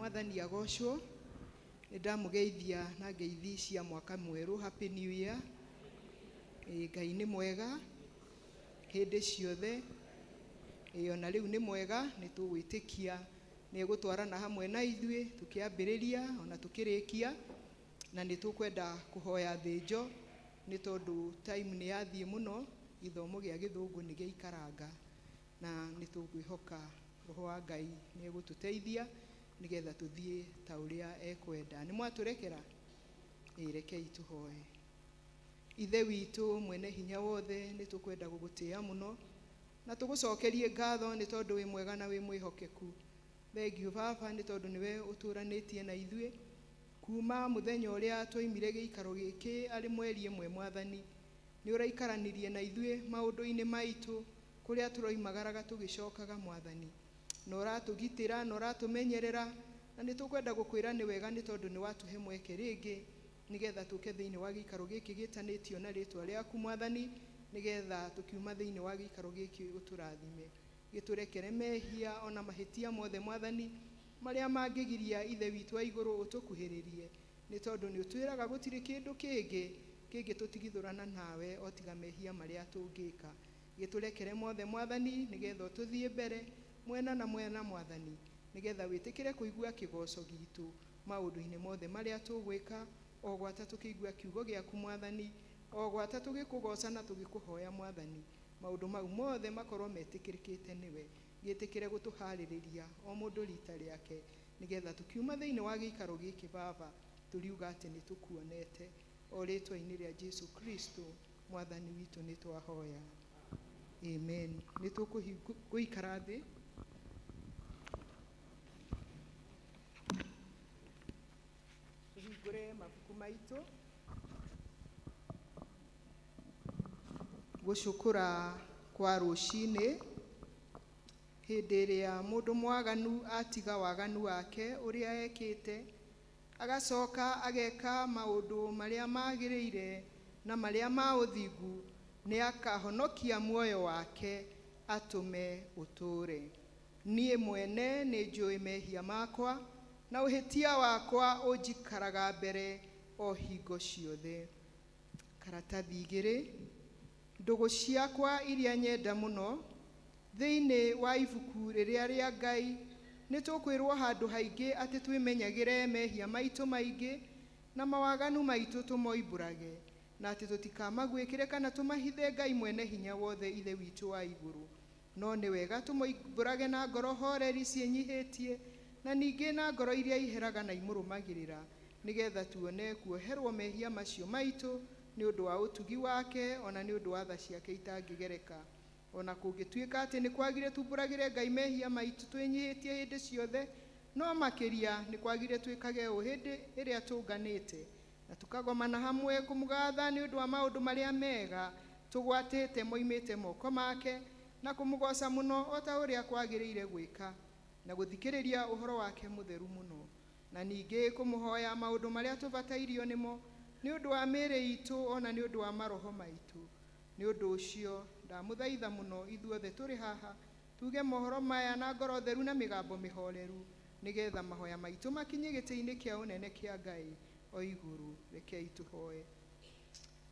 Mwathani agocwo. Nĩ ndamũgeithia na ngeithi cia mwaka mwerũ, Happy New Year. Ĩĩ Ngai nĩ mwega hĩndĩ ciothe. Ĩĩ ona rĩu nĩ mwega, nĩ tũgwĩtĩkia nĩ egũtwarana hamwe na ithuĩ tũkĩambĩrĩria ona tũkĩrĩkia. Na nĩ tũkwenda kũhoya thĩnjo nĩ tondũ time nĩ yathiĩ mũno, gĩthomo gĩa gĩthũngũ nĩ gĩaikaranga. Na nĩ tũkwĩhoka Roho wa Ngai nĩ egũtũteithia nĩgetha tũthiĩ ta ũrĩa ekwenda. Nĩ mwatũrekera? Ĩĩ, rekei tũhoe. Ithe witũ mwene hinya wothe, nĩ tũkwenda gũgũtĩa mũno na tũgũcokerie ngatho nĩ tondũ wĩ mwega na wĩ mwĩhokeku. Thengiũ Baba nĩ tondũ nĩwe ũtũranĩtie na ithuĩ kuma mũthenya ũrĩa twoimire gĩikaro gĩkĩ arĩ mweri ĩmwe. Mwathani, nĩ ũraikaranirie na ithuĩ maũndũ-inĩ maitũ kũrĩa tũroimagaraga tũgĩcokaga. Mwathani, na ũratũgitĩra na ũratũmenyerera, na nĩ tũkwenda gũkwĩra nĩ wega nĩ tondũ nĩ watũhe mweke rĩngĩ nĩgetha tũke thĩinĩ wa gĩikaro gĩkĩ gĩtanĩtio na rĩtwa rĩaku. Mwathani, nĩgetha tũkiuma thĩinĩ wa gĩikaro gĩkĩ ũtũrathime, gĩtũrekere mehia ona mahĩtia mothe, Mwathani, marĩa mangĩgiria Ithe witũ wa igũrũ ũtũkuhĩrĩrie, nĩ tondũ nĩ ũtwĩraga gũtirĩ kĩndũ kĩngĩ kĩngĩtũtigithũrana nawe o tiga mehia marĩa tũngĩka. Gĩtũrekere mothe, Mwathani, nĩgetha ũtũthiĩ mbere mwena na mwena. Mwathani, nĩgetha wĩtĩkĩre kũigua kĩgoco gitũ maũndũ-inĩ mothe marĩa tũgwĩka, o gwata tũkĩigua kiugo gĩaku, Mwathani, o gwata tũgĩkũgoca na tũgĩkũhoya. Mwathani, maũndũ mau mothe makorwo metĩkĩrĩkĩte nĩwe. Gĩtĩkĩre gũtũharĩrĩria o mũndũ rita rĩake, nĩgetha tũkiuma thĩinĩ wa gĩikaro gĩkĩ, Baba, tũriuga atĩ nĩ tũkuonete. O rĩtwa-inĩ rĩa Jesu Kristo Mwathani witũ nĩ twahoya, amen. Nĩ tũkũikara thĩ. Tũhingũre mabuku maitũ. Gũcũkũra kwa rũcinĩ. Hĩndĩ ĩrĩa mũndũ mwaganu atiga waganu wake ũrĩa ekĩte, agacoka ageka maũndũ marĩa magĩrĩire na marĩa ma ũthingu, nĩ akahonokia muoyo wake atũme ũtũũre. Niĩ mwene nĩ njũĩ mehia makwa, na ũhĩtia wakwa ũnjikaraga mbere o hingo ciothe. Karatathi igĩrĩ. Ndũgũ ciakwa iria nyenda mũno, thĩinĩ wa ibuku rĩrĩa rĩa Ngai nĩ tũkwĩrwo handũ haingĩ atĩ twĩmenyagĩre mehia maitũ maingĩ na mawaganu maitũ tũmoimbũrage, na atĩ tũtikamaguĩkĩre kana tũmahithe Ngai mwene hinya wothe Ithe witũ wa igũrũ. No nĩ wega tũmoimbũrage na ngoro horeri ciĩnyihĩtie, na ningĩ na ngoro iria iheraga na imũrũmagĩrĩra, nĩgetha tuone kuoherwo mehia macio maitũ nĩ ũndũ wa ũtugi wake, o na nĩ ũndũ wa tha ciake itangĩgereka. O na kũngĩtuĩka atĩ nĩ kwagire tumbũragĩre Ngai mehia maitũ twĩnyihĩtie hĩndĩ ciothe, no makĩria nĩ kwagire twĩkage ũũ hĩndĩ ĩrĩa tũnganĩte na tũkagomana hamwe kũmũgatha nĩ ũndũ wa maũndũ marĩa mega tũgwatĩte moimĩte moko make, na kũmũgoca mũno o ta ũrĩa kwagĩrĩire gwĩka, na gũthikĩrĩria ũhoro wake mũtheru mũno, na ningĩ kũmũhoya maũndũ marĩa tũbatairio nĩmo nĩ ũndũ wa mĩĩrĩ itũ o na nĩ ũndũ wa maroho maitũ. Nĩ ũndũ ũcio ndamũthaitha mũno ithuothe tũrĩ haha tuge mohoro maya na ngoro theru na mĩgambo mĩhoreru, nĩgetha mahoya maitũ makinye gĩtĩ-inĩ kĩa ũnene kĩa Ngai o igũrũ. Rekei tũhoe.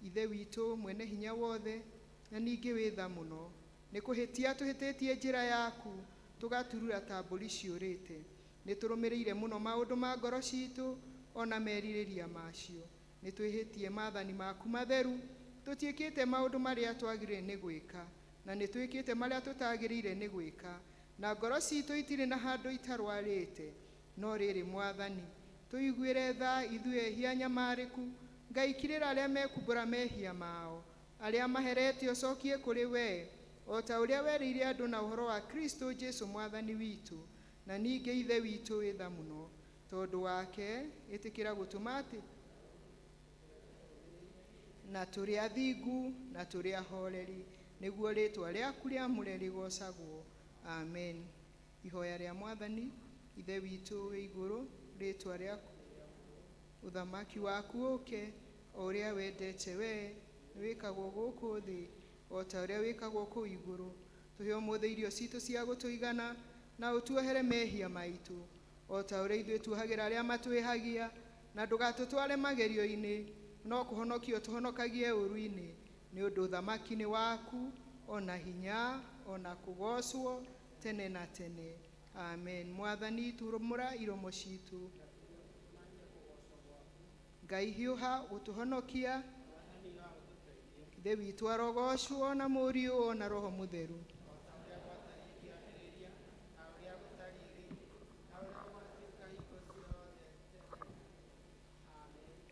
Ithe witũ mwene hinya wothe na ningĩ wĩ tha mũno, nĩ kũhĩtia tũhĩtĩtie njĩra yaku, tũgaturura ta mbũri ciũrĩte. Nĩ tũrũmĩrĩire mũno maũndũ ma ngoro citũ o na merirĩria macio. Nĩ twĩhĩtie maathani maku matheru, tũtiĩkĩte maũndũ marĩa twagĩrĩire nĩ gwĩka, na nĩ twĩkĩte marĩa tũtagĩrĩire nĩ gwĩka, na ngoro citũ itirĩ na handũ itarwarĩte. No rĩrĩ, Mwathani, tũiguĩre tha ithuĩ ehia anyamarĩku. Ngai, kirĩra arĩa mekumbũra mehia mao, arĩa maherete ũcokie kũrĩ wee, o ta ũrĩa werĩire andũ na ũhoro wa Kristo Jesu Mwathani witũ. Na ningĩ Ithe witũ wĩ tha mũno, tondũ wake ĩtĩkĩra gũtũma atĩ na tũrĩ athingu na tũrĩ ahoreri, nĩguo rĩtwa rĩaku rĩamũre rĩgocagwo. Amen. Ihoya rĩa Mwathani. Ithe witũ wĩ igũrũ, rĩtwa rĩaku, ũthamaki waku ũke, o ũrĩa wendete wee nĩ wĩkagwo gũkũ thĩ o ta ũrĩa wĩkagwo kũu igũrũ. Tũhe ũmũthĩ irio citũ cia gũtũigana, na ũtuohere mehia maitũ. O ta ũrĩa ithuĩ tuohagĩra arĩa matwĩhagia, na ndũgatũtware magerio-inĩ, no kũhonokia ũtũhonokagie ũũru-inĩ. Nĩ ũndũ ũthamaki nĩ waku, ona hinya, ona kũgoocwo tene na tene. Amen. Mwathani, turumũra iromo citũ. Ngai hiũha gũtũhonokia. Ithe witũ arogocwo na Mũriũ na Roho Mũtheru.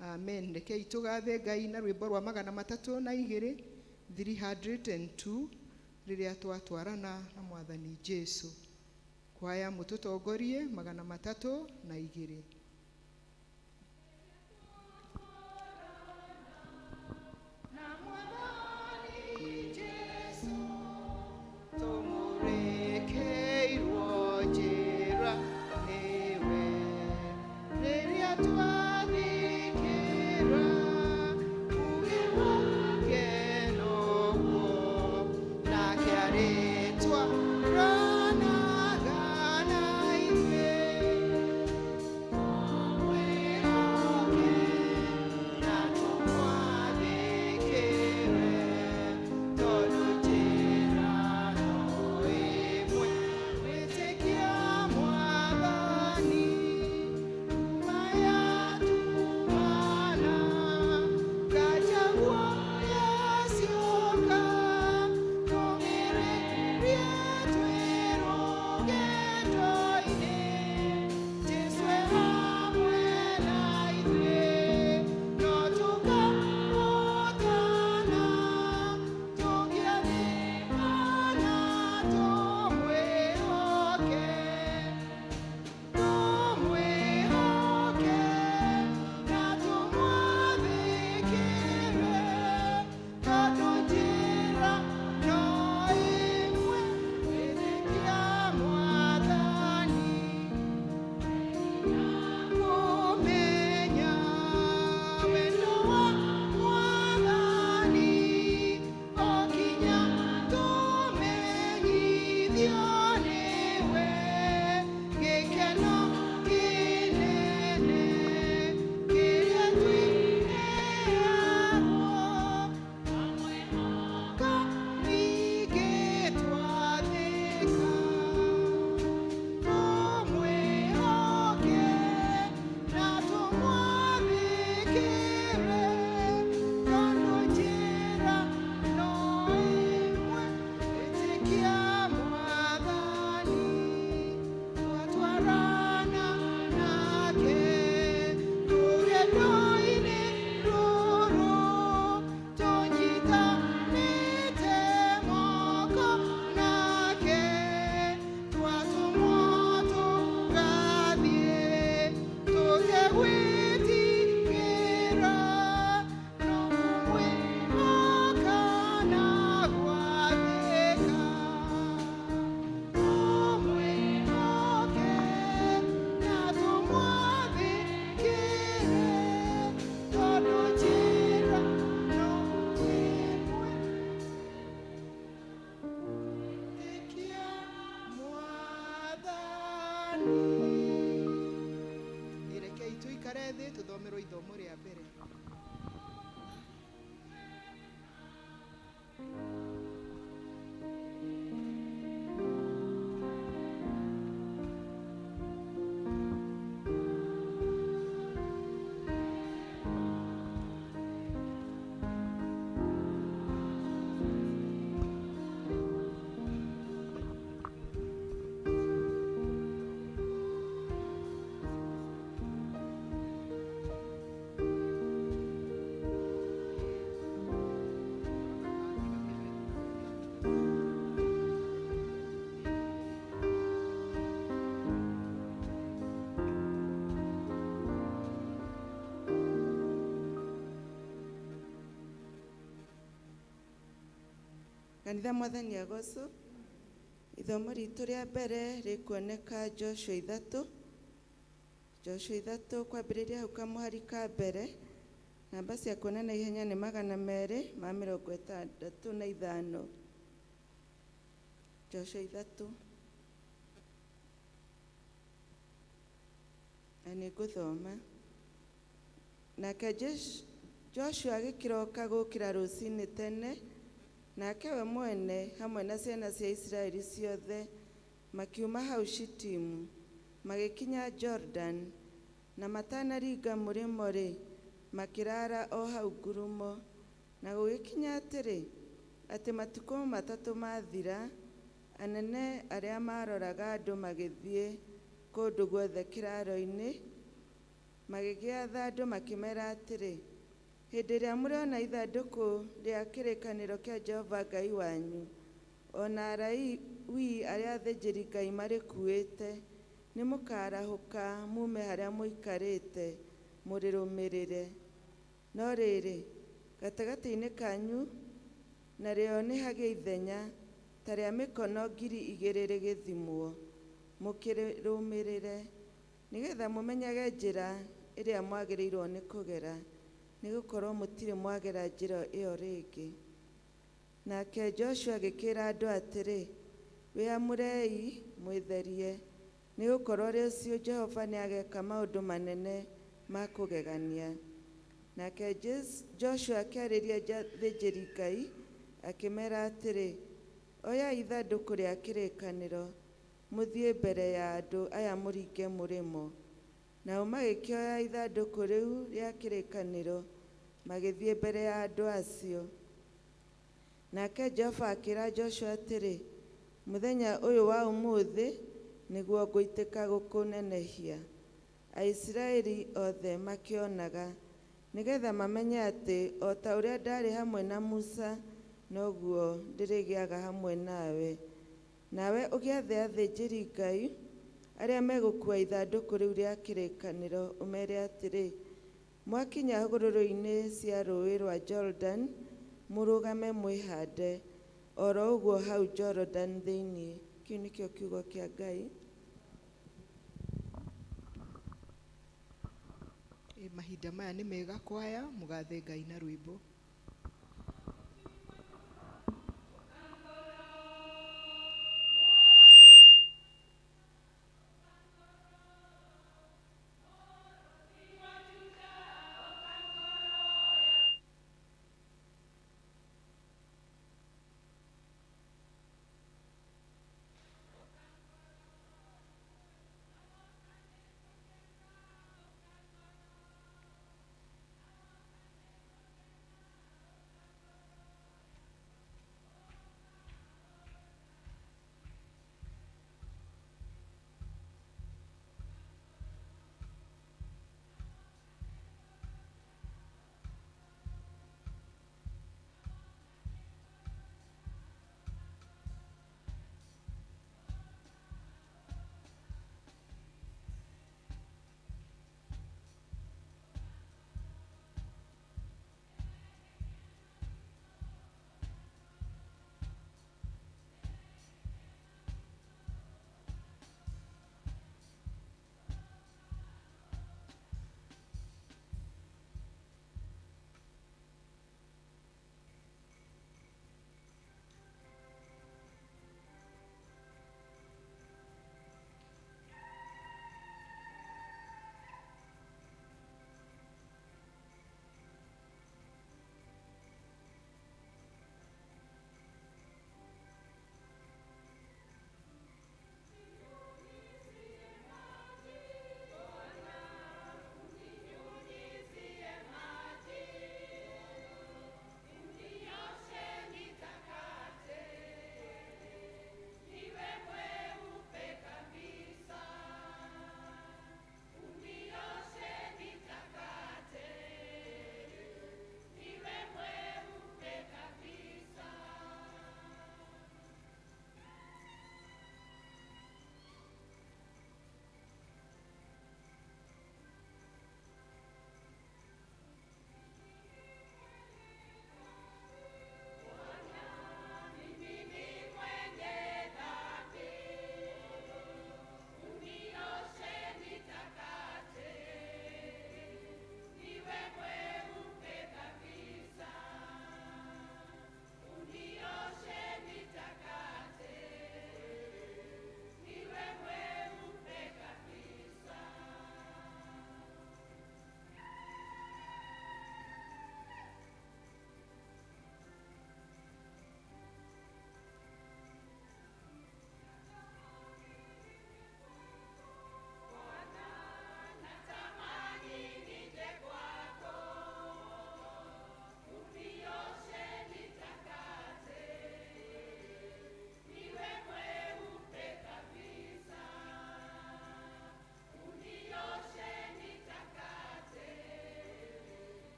Amen. Rekei tũgathe Ngai na rwĩmbo rwa 302, 302, rĩrĩa twatwarana na Mwathani Jesu. Kwaya mũtũtongorie 302. Na Mwathani Jesu tũmũrekeirwo njĩra nĩwe, rĩrĩa twathĩkĩra uuge wake noguo, nake arĩtwaranaga na ithuĩ. Mwĩhoke na tũmwathĩkĩre, tondũ njĩra no ĩmwe. Wĩtĩkia Mwathani kuma yatumana, nganja guoya cioka, tũmĩrĩrie twĩ rũgendo-inĩ. Jesũ e hamwe na ithuĩ, no tũkahotana, tũngĩathĩka na tũmwĩhoke. Tũmwĩhoke na tũmwathĩkĩre, tondũ njĩra no ĩmwe. Wĩtĩkia Mwathani kũmenya wendo wa Mwathani, o kinya tũmenyithio nĩwe, gĩkeno kĩnene kĩrĩa twĩheagwo, ka ningĩ twathĩka. Tũmwĩhoke na tũmwathĩkĩre, tondũ njĩra no ĩmwe. Ĩtĩkia Mwathani, twatwarana nake rũgendo-inĩ rũrũ, tũnyitanĩte moko nake, twatũmwo tũgathiĩ tũtegwĩtigĩra, no kũmwĩhoka na gwathĩka. Tũmwĩhoke na tũmwathĩkĩre, tondũ njĩra no ĩmwe. Ĩtĩkia Mwathani. Rekei tũikare thĩ tũthomerwo ithomo rĩa mbere. Kanitha Mwathani agocwo. Ithomo ritũ rĩa mbere rĩkuoneka Joshua 3, Joshua 3, kwambĩrĩria hau kamũhari ka mbere. Namba cia kuonana ihenya nĩ 265. Joshua 3. Na nĩ ngũthoma. Nake Joshua agĩkĩroka gũkĩra rũcinĩ tene, nake we mwene hamwe na ciana cia Isiraeli ciothe makiuma hau Shitimu, magĩkinya Jordan, na matanaringa mũrĩmo-rĩ, makĩraara o hau ngurumo. Na gũgĩkinya atĩrĩ, atĩ matukũ 3 mathira, anene arĩa maaroraga andũ magĩthiĩ kũndũ guothe kĩraaro-inĩ, magĩgĩatha andũ makĩmeera atĩrĩ, hĩndĩ ĩrĩa mũrĩona ithandũkũ rĩa kĩrĩkanĩro kĩa Jehova Ngai wanyu, o na Alawii arĩa athĩnjĩri-Ngai marĩkuĩte, nĩmũkarahũka mume harĩa mũikarĩte mũrĩrũmĩrĩre. No rĩrĩ, gatagatĩ-inĩ kanyu narĩo nĩhagĩe ithenya ta rĩa mĩkono 2,000 rĩgĩthimwo, mũkĩrĩrũmĩrĩre, nĩgetha mũmenyage njĩra ĩrĩa mwagĩrĩirwo nĩ kũgera, nĩgũkorwo mũtirĩ mwagera njĩra ĩyo rĩngĩ. Nake Joshua agĩkĩĩra andũ atĩrĩ, wĩamũrei mwĩtherie, nĩgũkorwo rũciũ Jehova nĩageka maũndũ manene ma kũgegania. Nake Joshua akĩarĩria athĩnjĩri-Ngai akĩmeera atĩrĩ, oyai ithandũkũ rĩa kĩrĩkanĩro, mũthiĩ mbere ya andũ aya mũringe mũrĩmo. Nao magĩkĩoya ithandũkũ rĩu rĩa kĩrĩkanĩro, magĩthiĩ mbere ya andũ acio. Nake Jehova akĩĩra Joshua atĩrĩ, mũthenya ũyũ wa ũmũthĩ nĩguo ngũitĩka gũkũnenehia, Aisiraeli othe makĩonaga, nĩgetha mamenye atĩ o ta ũrĩa ndaarĩ hamwe na Musa, noguo ndĩrĩgĩaga hamwe nawe. Nawe ũgĩathe athĩnjĩri-Ngai arĩa megũkuua ithandũkũ rĩu rĩa kĩrĩkanĩro, ũmeere atĩrĩ, mwakinya hũgũrũrũ-inĩ cia rũũĩ rwa Jordan, mũrũgame mwĩhande o ro ũguo hau Jordan thĩinĩ. Kĩu nĩkĩo kiugo kĩa Ngai. Mahinda maya nĩ mega kwaya, mũgathe Ngai na rwĩmbo.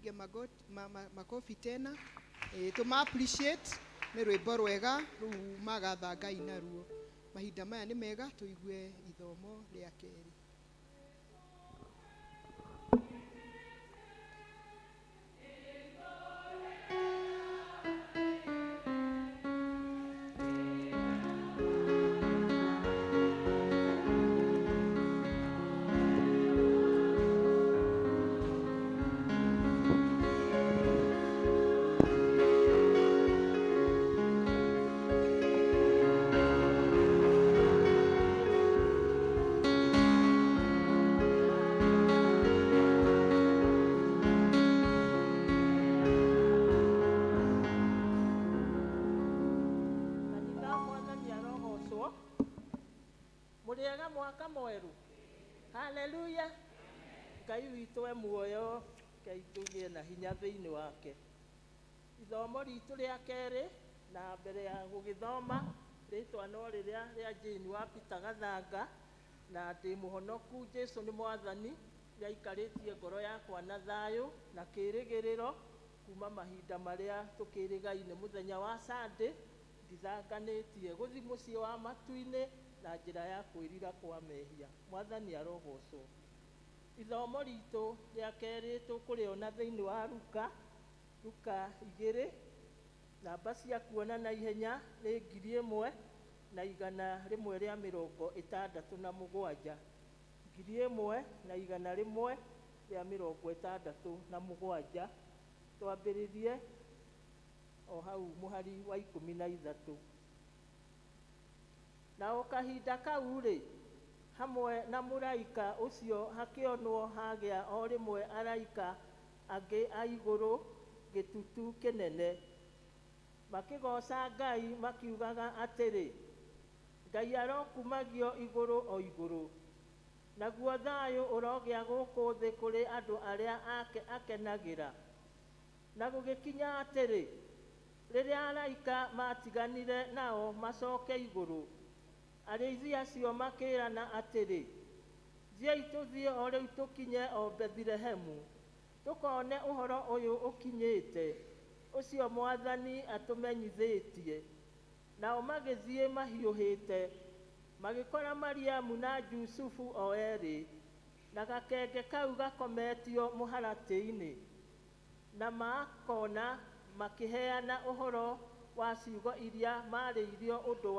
Tupige makofi tena. Tũma appreciate nĩ rwĩmbo rwega rũu magatha Ngai naruo. Mahinda maya nĩ mega tũigue ithomo rĩa kerĩ. Kanitha, Mwathani arogocwo. Mũrĩega mwaka mwerũ. Haleluya. Ngai witũ e muoyo. Ngai tũgĩe na hinya thĩinĩ wake. Ithomo ritũ rĩa kerĩ, na mbere ya gũgĩthoma, rĩtwa no rĩrĩa rĩa Jane wa Peter Gathanga, na ndĩ mũhonoku. Jesu nĩ Mwathani. Nĩaikarĩtie ngoro yakwa na thayũ na kĩĩrĩgĩrĩro kuma mahinda marĩa tũkĩrĩgaine mũthenya wa Sunday. Ndithanganĩtie gũthiĩ mũciĩ wa matu-inĩ na njĩra ya kwĩrira kwa mehia. Mwathani arogocwo. Ithomo ritũ rĩa kerĩ tũkũrĩona thĩinĩ wa Luka, Luka 2, namba cia kuona na ihenya nĩ 1167, 1167. Twambĩrĩrie o hau mũhari wa 13. Na o kahinda kau rĩ, hamwe na mũraika ũcio hakĩonwo hagĩa o rĩmwe araika angĩ a igũrũ gĩtutu kĩnene, makĩgooca Ngai makiugaga atĩrĩ, Ngai arokumagio igũrũ o igũrũ, naguo thayũ ũrogĩa gũkũ thĩ kũrĩ andũ arĩa ake akenagĩra. Na gũgĩkinya atĩrĩ, rĩrĩa araika matiganire nao macoke igũrũ, arĩithi acio makĩĩrana atĩrĩ, thiĩi tũthiĩ o rĩu tũkinye o Bethilehemu, tũkone ũhoro ũyũ ũkinyĩte, ũcio Mwathani atũmenyithĩtie. Nao magĩthiĩ mahiũhĩte, magĩkora Mariamu na Jusufu o erĩ, na gakenge kau gakometio mũharatĩ-inĩ. Na makona makĩheana ũhoro wa ciugo iria maarĩirio ũndũ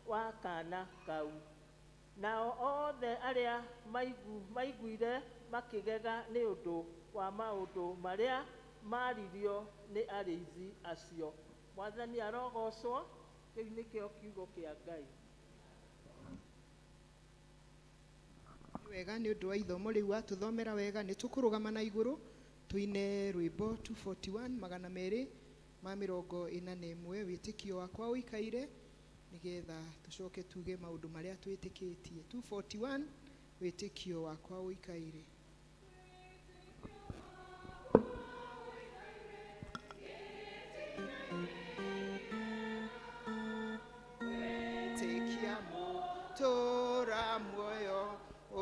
wa kaana kau. Nao othe arĩa maiguire makĩgega nĩ ũndũ wa maũndũ marĩa maaririo nĩ arĩithi acio. Mwathani arogocwo. Kĩu nĩkĩo kiugo kĩa Ngai. Nĩ wega nĩ ũndũ wa ithomo rĩu watũthomera wega. Nĩ tũkũrũgama na igũrũ tũine rwĩmbo 241, 241, wĩtĩkio wakwa ũikaire, nĩgetha tũcoke tuge maũndũ marĩa twĩtĩkĩtie. 241, wĩtĩkio wakwa ũikaire. Wĩtĩkia mũtũra muoyo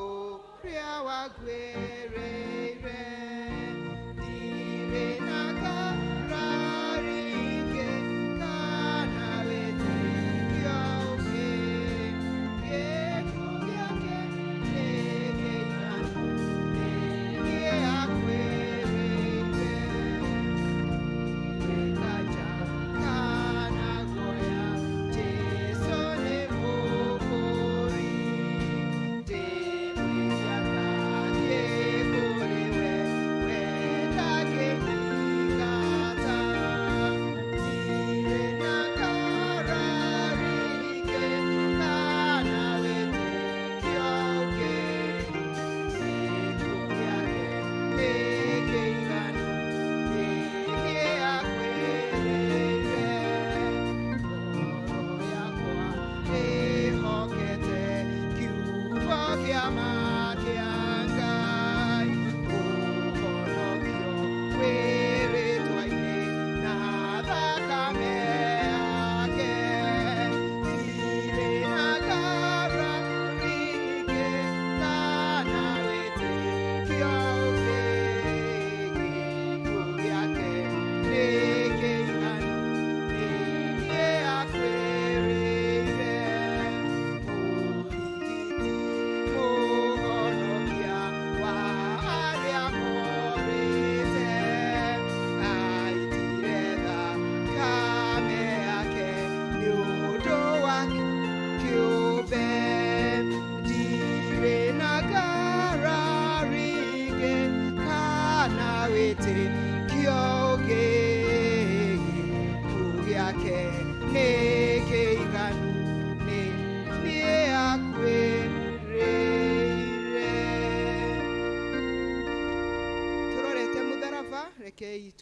ũrĩa wagwĩrĩire, ndirĩ na ngarari ingĩ kana wĩtĩkio ũngĩ, gĩkuũ gĩake nĩ kĩiganu nĩkĩo akwĩrĩire. Nganja kana guoya, Jesũ nĩ Mũkũũri, ndĩmwĩtia ndathiĩ.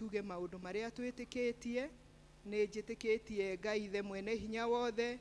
Tuge maũndũ marĩa twĩtĩkĩtie. Nĩ njĩtĩkĩtie Ngai Ithe mwene hinya wothe,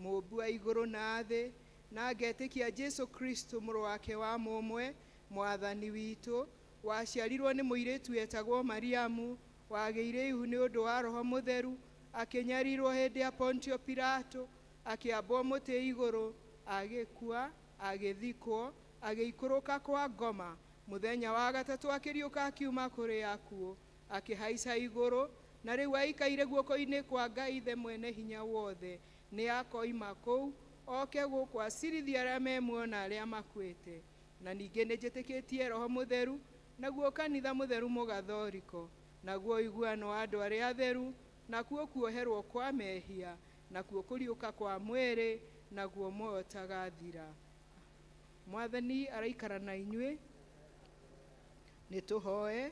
mũũmbi wa igũrũ na thĩ, na ngetĩkia Jesu Kristo mũrũ wake wa mũmwe, mwathani witũ, waciarirwo nĩ mũirĩtu wetagwo Mariamu, wagĩire ihu nĩ ũndũ wa Roho Mũtheru, akĩnyarirwo hĩndĩ ya Pontio Pilato, akĩambwo mũtĩ igũrũ, agĩkua, agĩthikwo, agĩikũrũka kwa ngoma. Mũthenya wa gatatũ akĩriũka akiuma kũrĩ akuũ, akĩhaica igũrũ, na rĩu aikaire guoko-inĩ kwa Ngai Ithe mwene hinya wothe. Nĩ akoima kũu oke gũkũ acirithie arĩa me muoyo na arĩa makuĩte. Na ningĩ nĩ njĩtĩkĩtie Roho Mũtheru, naguo kanitha mũtheru mũgathoriko, naguo ũiguano wa andũ arĩa atheru, nakuo kuoherwo kwa mehia, nakuo kũriũka kwa mwĩrĩ, naguo muoyo ũtagathira. Mwathani araikara na inyuĩ. Nĩ tũhoe.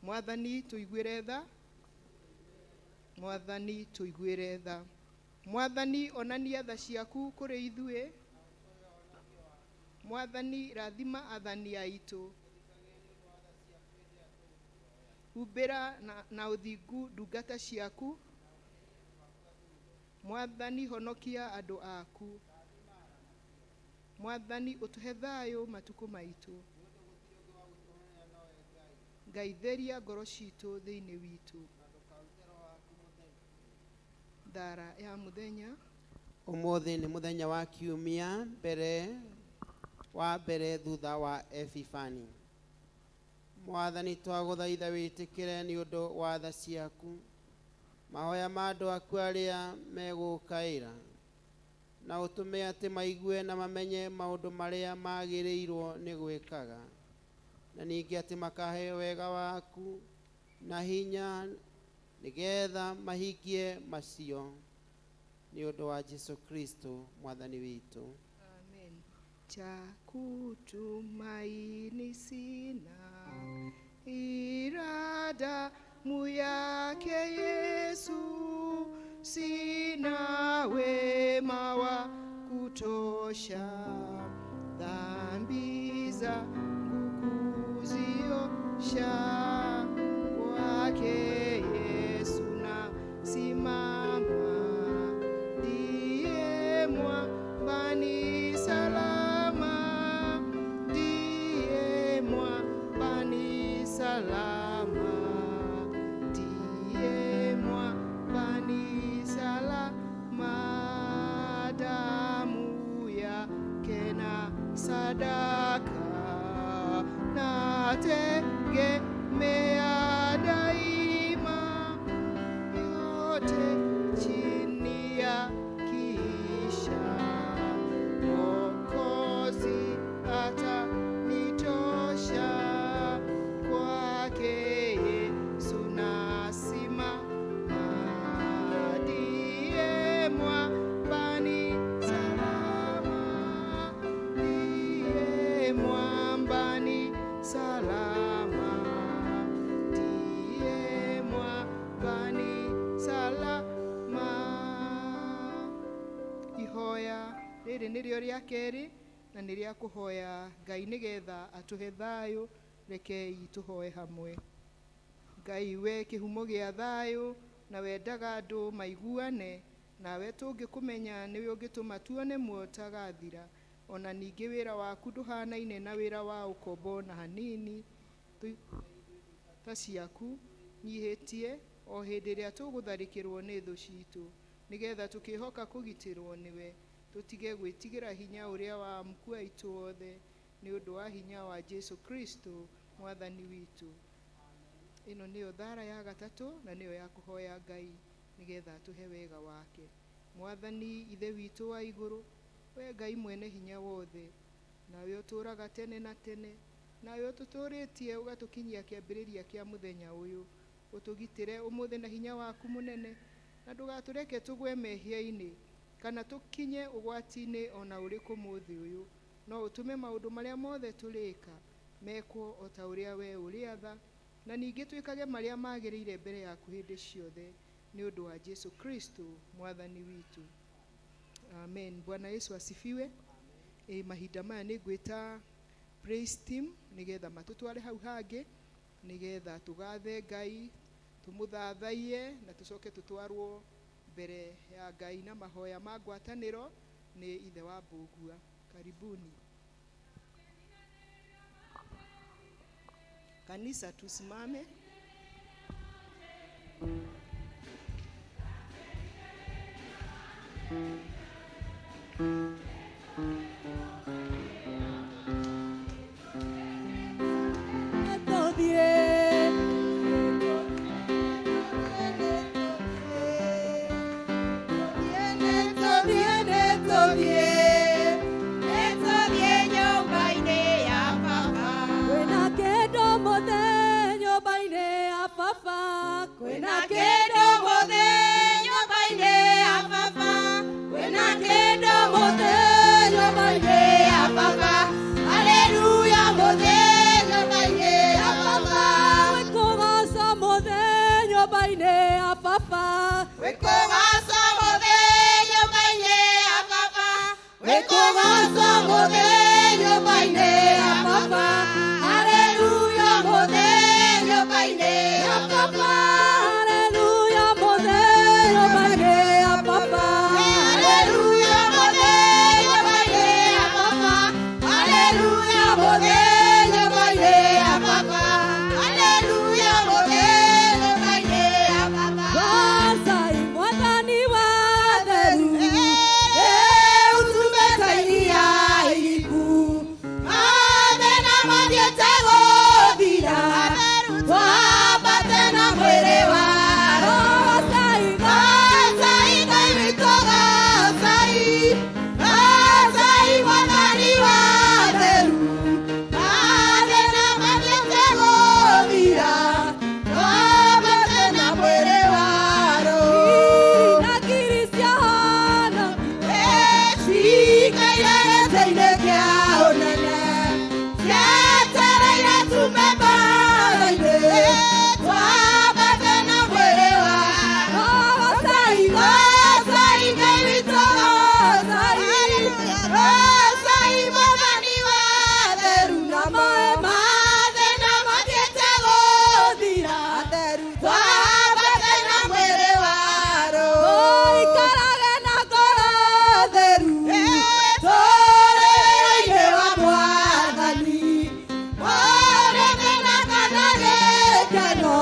Mwathani tũiguĩre tha. Mwathani tũiguĩre tha. Mwathani onania tha ciaku kũrĩ ithuĩ. Mwathani rathima athani aitũ. Humbĩra na ũthingu ndungata ciaku. Mwathani honokia andũ aku. Mwathani ũtũhe thayũ matukũ maitũ. Ngai theria ngoro citũ thĩinĩ witũ. Thara ya mũthenya. Ũmũthĩ nĩ mũthenya wa kiumia mbere wa mbere thutha wa Epifani. Mwathani twagũthaitha wĩtĩkĩre nĩ ũndũ wa tha ciaku mahoya ma andũ aku arĩa megũkaĩra, na ũtũme atĩ maigue na mamenye maũndũ marĩa magĩrĩirwo nĩ gwĩkaga, na ningĩ atĩ makaheo wega waku na hinya nĩgetha mahingie macio, nĩ ũndũ wa Jesu Kristo mwathani witũ. Amen. Cha kutumaini sina, ila damu yake Yesu, sina wema wa kutosha, dhambi zangu kuziosha, kwake Yesu nasimama, ndiye mwamba ni salama, ndiye mwamba ni salama, ndiye mwamba ni salama, damu yake na sadaka nategemea daima, yote chini ya kisha Mwokozi atanitosha, kwake Yesu nasimama, ndiye mwamba ni salama, ndiye mwamba ni salama, ndiye mwamba ni salama. Ihoya rĩrĩ nĩrĩo rĩa kerĩ, na nĩ rĩa kũhoya Ngai nĩgetha atũhe thayũ. Rekei tũhoe hamwe. Ngai we kĩhumo gĩa thayũ, na wendaga andũ maiguane, nawe tũngĩkũmenya nĩwe ũngĩtũma tuone muoyo ũtagathira. Ona ningĩ wĩra waku ndũhanaine na wĩra wa ũkombo na hanini. Ta ciaku nyihĩtie o hĩndĩ ĩrĩa tũgũtharĩkĩrwo nĩ thũ citũ, nĩgetha tũkĩhoka kũgitĩrwo nĩwe, tũtige gwĩtigĩra hinya ũrĩa wa amuku aitũ othe, nĩ ũndũ wa hinya wa Jesu Kristo mwathani witũ. Ĩno nĩyo thara ya gatatũ, na nĩyo ya kũhoya Ngai nĩgetha atũhe wega wake. Mwathani Ithe witũ wa igũrũ, we Ngai mwene hinya wothe, nawe ũtũũraga tene na tene, nawe ũtũtũũrĩtie ũgatũkinyia kĩambĩrĩria kĩa mũthenya ũyũ, ũtũgitĩre ũmũthĩ na hinya waku mũnene, na ndũgatũreke tũgwe mehia-inĩ kana tũkinye ũgwati-inĩ ona ũrĩkũ mũthĩ ũyũ, no ũtũme maũndũ marĩa mothe tũrĩka mekwo o ta ũrĩa we ũrĩatha, na ningĩ twĩkage marĩa magĩrĩire mbere yaku hĩndĩ ciothe, nĩ ũndũ wa Jesu Kristo mwathani witũ. Amen. Bwana Yesu asifiwe. Mahinda maya nĩ ngwĩta praise team nĩgetha matũtware hau hangĩ, nĩgetha tũgathe Ngai. Tũmũthathaiye na tũcoke tũtwarwo mbere ya Ngai na mahoya ma ngwatanĩro nĩ ithe wa Mbũgua. Karibuni. Kanisa, tusimame. Kwĩna kĩndũ mothe nyũmba-inĩ ya baba. Kwĩna kĩndũ mothe nyũmba-inĩ ya baba. Kwĩna kĩndũ mothe nyũmba-inĩ ya baba. Haleluya mothe nyũmba-inĩ ya baba. Gwĩkũgoca mothe nyũmba-inĩ ya baba. Wĩkũgoca mothe nyũmba-inĩ ya baba. Wĩkũgoca mothe nyũmba-inĩ ya baba. Haleluya mothe nyũmba-inĩ ya baba. Haleluya mothe nyũmba-inĩ ya baba. Haleluya mothe nyũmba-inĩ ya baba. Haleluya mothe nyũmba-inĩ ya baba. Haleluya mothe nyũmba-inĩ ya baba. Goocai Mwathani wa theru. Utumĩte iria iriku, mathĩna mathiĩte gũthira, twambate na mwĩrĩ wa Roho. Goocai. Goocai Ngai witũ, goocai, goocai Mwathani wa theru, mathĩna mathiĩte gũthira, twambate na mwĩrĩ wa Roho. Na ngiri ciahonokio. Cikaire gĩtĩ-inĩ kĩa ũnene, cietereire tume mbaara-inĩ, twambate na mwĩrĩ wa Goocai. Goocai Ngai witũ, goocai, goocai Mwathani wa theru, Na maĩ mathĩna mathiĩte gũthira, twambate na mwĩrĩ wa Roho. Tũikarage na ngoro theru. Tũrĩ wa Mwathani, ũrĩ kana gĩkeno,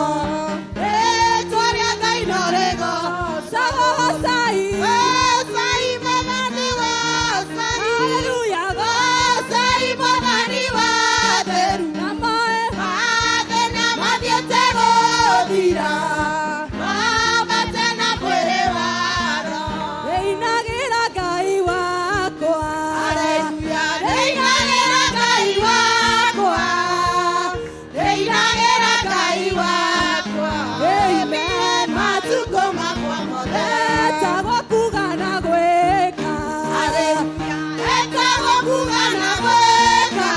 rĩĩtwa rĩa Ngai no rĩgoocagwo. Goocai. Goocai Mwathani, goocai. Haleluya. Goocai Mwathani wa theru, Na maĩ mathĩna mathiĩte gũthira, twambate na mwĩrĩ wa Roho. Ndĩinagĩra Ngai wakwa. Haleluya, ndĩinagĩra Ngai wakwa, ndĩinagĩra Ngai wakwa. Amen. Matukũ makwa mothe. Etagwo kuga na gwĩka. Haleluya, etagwo kuga na gwĩka,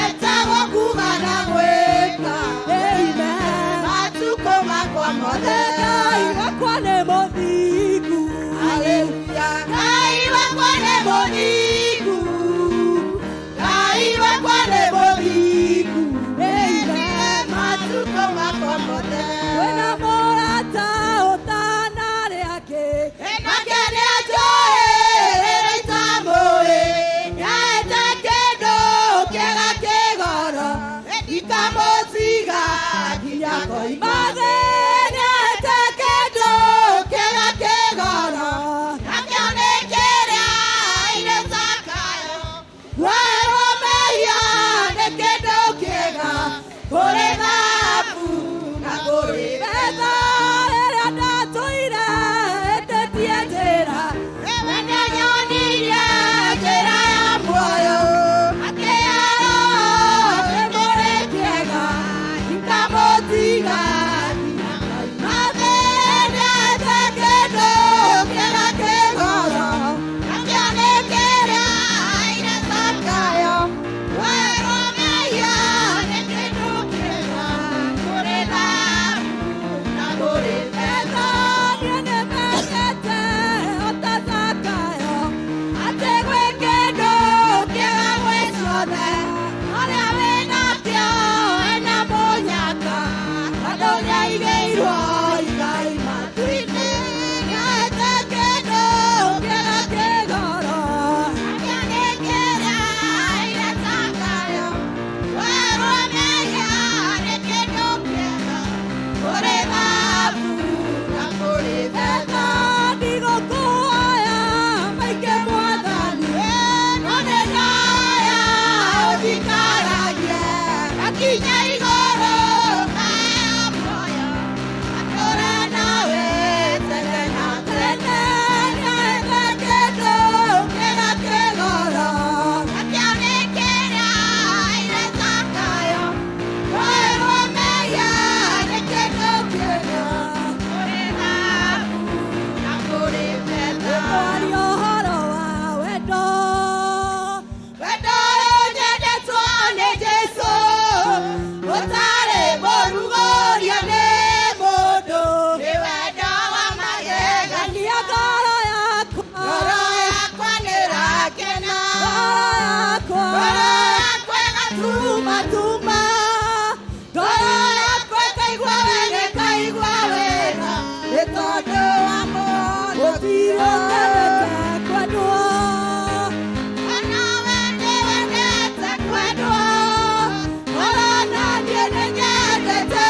etagwo kuga na gwĩka. Amen. Matukũ makwa mothe. Ngai wakwa nĩ mũthingu. Haleluya, Ngai wakwa nĩ mũthingu, Ngai wakwa nĩ mũthingu. Amen. Matukũ makwa mothe. Kwĩna mũrata ũtanarĩ angĩ. Biũ nyendete kwendwo. Onawe nĩwendete kwendwo, ona niĩ nĩnyendete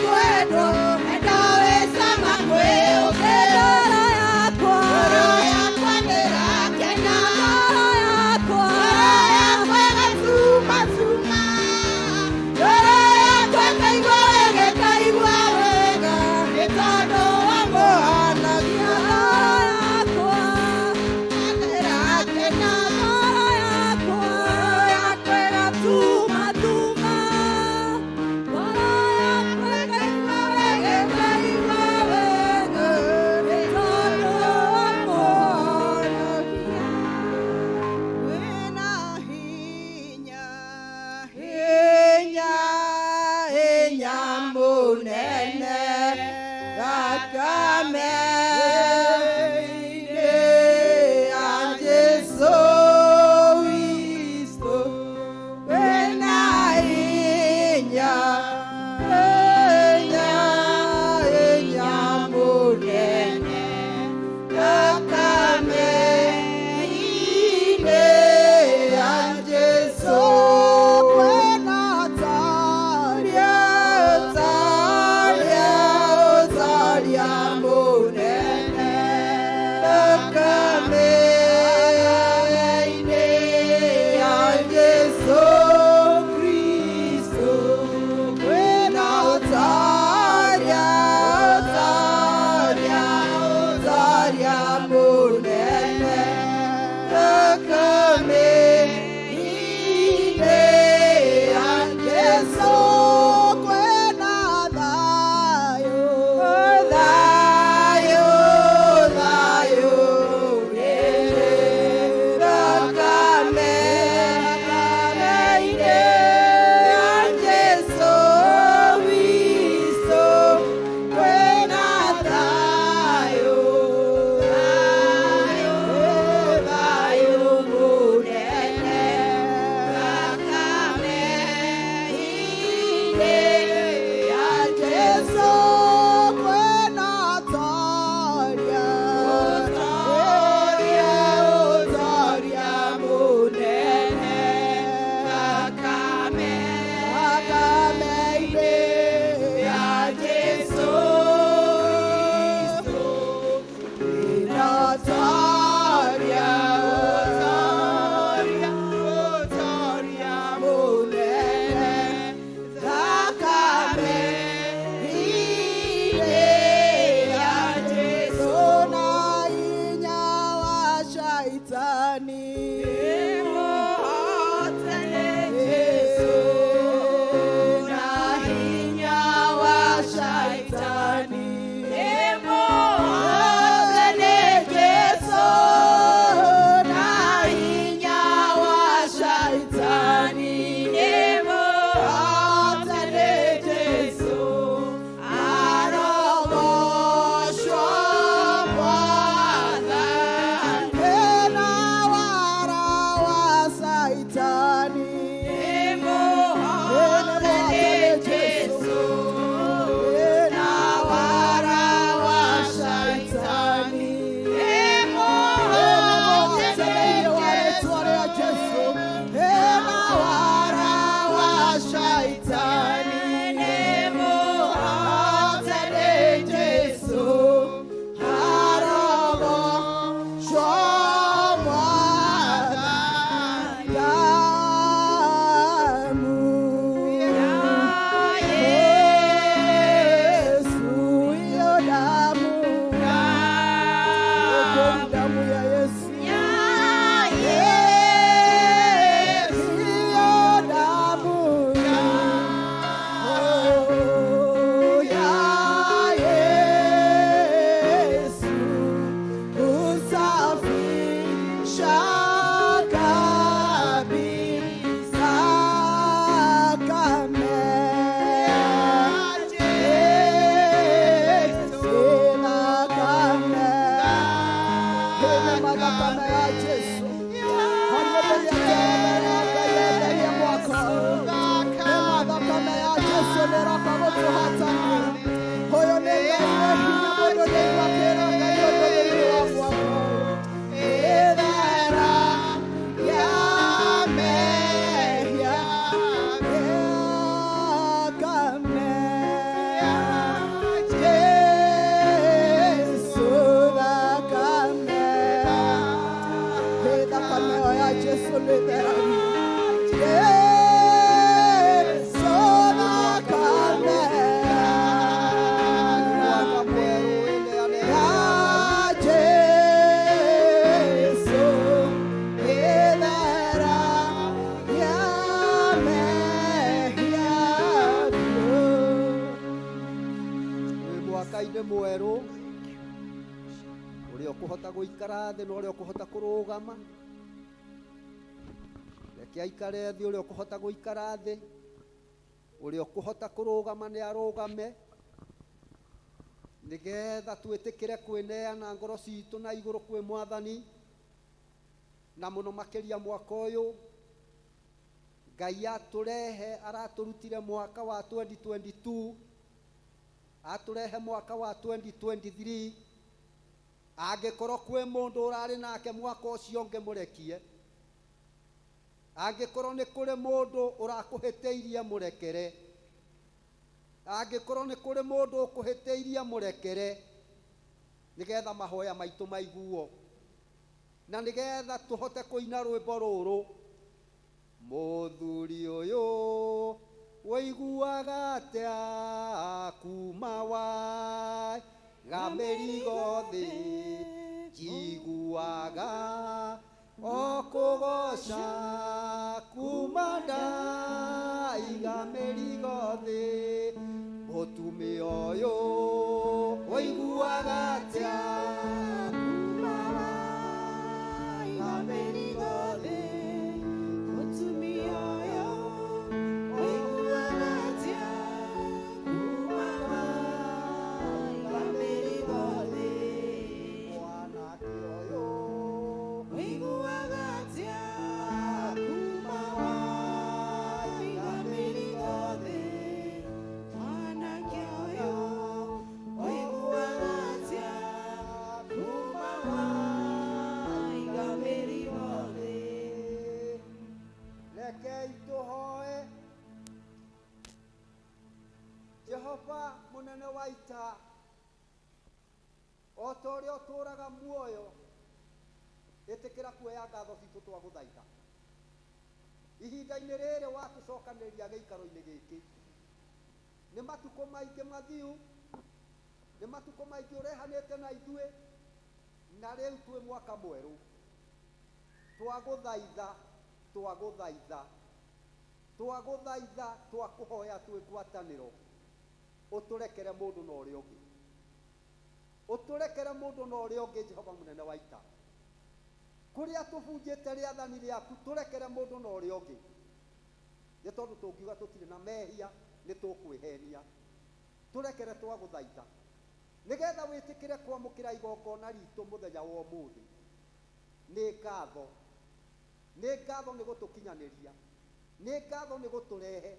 kwendwo, wendo wĩ cama kwĩ ũkĩ. Ngoro yakwa, Ngoro yakwa nĩĩrakena, ngoro yakwa, ngoro yakwa ĩgacumacu,ma ngoro yakwa ĩkaigua wega, ĩkaigua wega, nĩ tondũ wa mũhonokia. ngoro yakwa, Nĩĩrakena, ngoro yakwa, ngoro yakwa ĩgatuma tuma, ngoro yakwa ĩkaigua wega, ĩkaigua wega, nĩ tondũ wa mũhonokia. Wĩna hinya, hinya, hinya mũnene, thakame-inĩ ya Jesũ Kristo. Wĩna hinya, hinya, hinya mũnene, thakame-inĩ ya Jesũ. Wĩna taria, taria, taria. Mwaka-inĩ mwerũ, ũrĩa ũkũhota gũikara thĩ na ũrĩa ũkũhota kũrũgama, reke aikare thĩ. Ũrĩa ũkũhota gũikara thĩ, ũrĩa ũkũhota kũrũgama nĩ arũgame, nĩgetha twĩtĩkĩre kwĩneana ngoro citũ na igũrũ kwĩ Mwathani. Na mũno makĩria mwaka ũyũ Ngai atũrehe, aratũrutire mwaka wa 2022, atũrehe mwaka wa 2023. Angĩkorwo kwĩ mũndũ ũrarĩ nake mwaka ũcio ũngĩ, mũrekie. Angĩkorwo nĩ kũrĩ mũndũ ũrakũhĩtĩirie, mũrekere. Angĩkorwo nĩ kũrĩ mũndũ ũkũhĩtĩirie, mũrekere, nĩgetha mahoya maitũ maiguo na nĩgetha tũhote kũina rwĩmbo rũrũ: "Mũthuri ũyũ ũiguaga atĩa kuma waiga mĩrigo thĩ? Njiguaga o kũgoca kuma ndaiga mĩrigo thĩ. Mũtumia ũyũ ũiguaga atĩa kuma waiga mĩrigo thĩ? Mũtumia ũyũ ũiguaga atĩa kuma waiga mĩrigo thĩ? Mwanake ũyũ ũiguaga atĩa kuma waiga mĩrigo thĩ? Mwanake ũyũ ũiguaga atĩa kuma waiga mĩrigo thĩ?" Rekei tũhoe. Jehova mũnene wa ita, o ta ũrĩa ũtũũraga muoyo, ĩtĩkĩra kuoya ngatho citũ. Twagũthaitha ihinda-inĩ rĩrĩ watũcokanĩrĩria gĩikaro-inĩ gĩkĩ. Nĩ matukũ maingĩ mathiu, nĩ matukũ maingĩ ũrehanĩte na ithuĩ, na rĩu twĩ mwaka mwerũ. Twagũthaitha, twagũthaitha, twagũthaitha, twakũhoya twĩ ngwatanĩro, ũtũrekere mũndũ na ũrĩa ũngĩ, ũtũrekere mũndũ na ũrĩa ũngĩ. Jehova mũnene wa ita, kũrĩa tũbunjĩte rĩathani rĩaku, tũrekere mũndũ na ũrĩa ũngĩ, nĩ tondũ tũngiuga tũtirĩ na mehia nĩ tũkwĩhenia. Tũrekere, twagũthaitha, nĩgetha wĩtĩkĩre kwamũkĩra igongona ritũ mũthenya wa ũmũthĩ. Nĩ ngatho, nĩ ngatho nĩ gũtũkinyanĩria, nĩ ngatho nĩ gũtũrehe,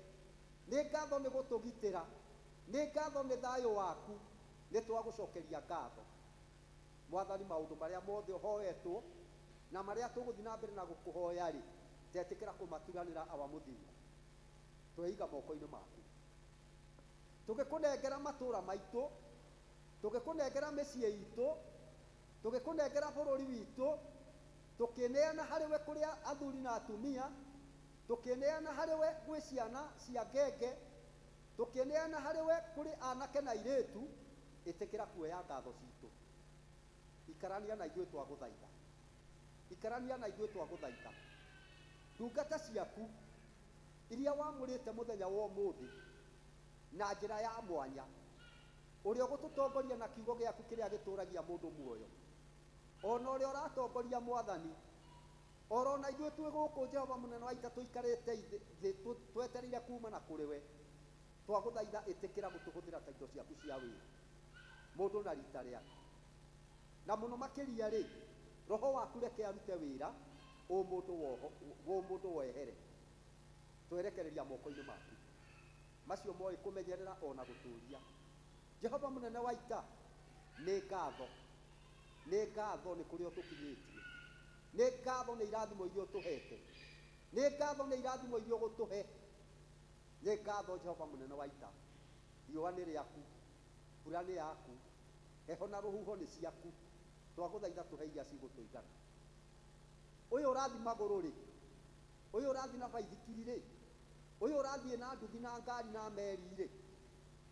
nĩ ngatho nĩ gũtũgitĩra, nĩ ngatho nĩ thayũ waku. Nĩ twagũcokeria ngatho, Mwathani. Maũndũ marĩa mothe ũhoetwo na marĩa tũgũthiĩ na mbere na gũkũhoya rĩ, tetĩkĩra kũmaturanĩra. Awa mũthingu, tweiga moko-inĩ maku, tũgĩkũnengera matũũra maitũ, tũgĩkũnengera mĩciĩ itũ, tũgĩkũnengera bũrũri witũ, tũkĩneana harĩ we kũrĩa athuri na atumia, tũkĩneana harĩ we gwĩ ciana cia ngenge, tũkĩneana harĩ we kũrĩ anake na airĩtu. Ĩtĩkĩra kuoya ngatho citũ. Ikarania na ithuĩ, twagũthaitha. Ikarania na ithuĩ, twagũthaitha. Ndungata ciaku iria wamũrĩte mũthenya wa ũmũthĩ na njĩra ya mwanya, ũrĩa ũgũtũtongoria na kiugo gĩaku kĩrĩa gĩtũragia mũndũ muoyo, ona ũrĩa ũratongoria, Mwathani, oro na ithuĩ twĩ gũkũ, Jehova mũnene wa ita, tũikarĩte thĩ twetereire kuma na kũrĩ we, twagũthaitha, ĩtĩkĩra gũtũhũthĩra ta indo ciaku cia wĩra, mũndũ na rita rĩake. Na mũno makĩria rĩ, roho waku reke arute wĩra, ũmũndũ woho ũmũndũ wehere. Twerekereria moko-inĩ maku macio moĩ kũmenyerera ona gũtũria. Jehova mũnene wa ita, nĩ ngatho, nĩ ngatho nĩ kũrĩa ũtũkinyĩtie, nĩ ngatho nĩ irathimo iria ũtũhete, nĩ ngatho nĩ irathimo iria ũgũtũhe. Nĩ ngatho, Jehova mũnene wa ita. Riũa nĩ rĩaku, mbura nĩ yaku, heho na rũhuho nĩ ciaku. Twagũthaitha, tũhe iria cigũtũigana. Ũyũ ũrathiĩ magũrũ rĩ, ũyũ ũrathiĩ na baithikiri rĩ, ũyũ ũrathiĩ na nduthi na ngari na meri rĩ,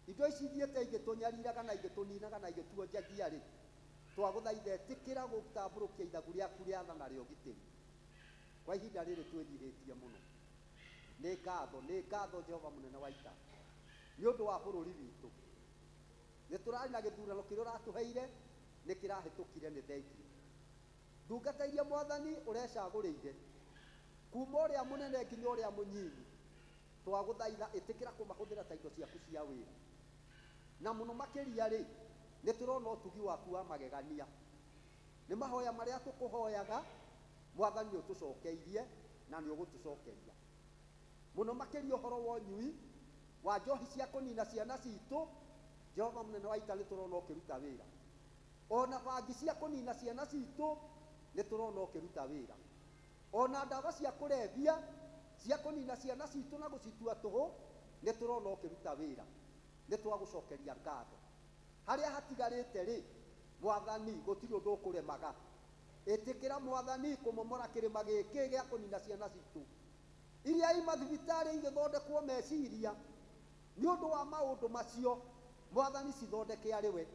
indo ici ithiĩte igĩtũnyariraga na igĩtũninaga na igĩtuonjagia rĩ, twagũthaitha, ĩtĩkĩra gũtambũrũkia ithagu rĩaku rĩa tha na rĩa ũgitĩri kwa ihinda rĩrĩ twĩnyihĩtie mũno. Nĩ ngatho, nĩ ngatho, Jehova mũnene wa ita, nĩ ũndũ wa bũrũri witũ. Nĩ tũrarĩ na gĩthurano kĩrĩa ũratũheire nĩ kĩrahĩtũkire, nĩ thengiũ. Ndungata iria Mwathani ũrecagũrĩire kuma ũrĩa mũnene nginya ũrĩa mũnyinyi, twagũthaitha ĩtĩkĩra kũmahũthĩra ta indo ciaku cia wĩra. Na mũno makĩria rĩ, nĩ tũrona ũtugi waku wa magegania. Nĩ mahoya marĩa tũkũhoyaga Mwathani nĩ ũtũcokeirie na nĩ ũgũtũcokeria. Mũno makĩria ũhoro wa ũnyui wa njohi cia kũnina ciana citũ, Jehova mũnene wa ita nĩ tũrona ũkĩruta wĩra. Ona bangi cia kũnina ciana citũ nĩ tũrona ũkĩruta wĩra. Ona ndawa cia kũrebia cia kũnina ciana citũ na gũcitua tũhũ nĩ tũrona ũkĩruta wĩra. Nĩ twagũcokeria ngatho. Harĩa hatigarĩte rĩ, Mwathani gũtirĩ ũndũ ũkũremaga. Ĩtĩkĩra Mwathani kũmomora kĩrĩma gĩkĩ gĩa kũnina ciana citũ iria i mathibitarĩ igĩthondekwo meciria nĩ ũndũ wa maũndũ macio, Mwathani cithondeke arĩ we.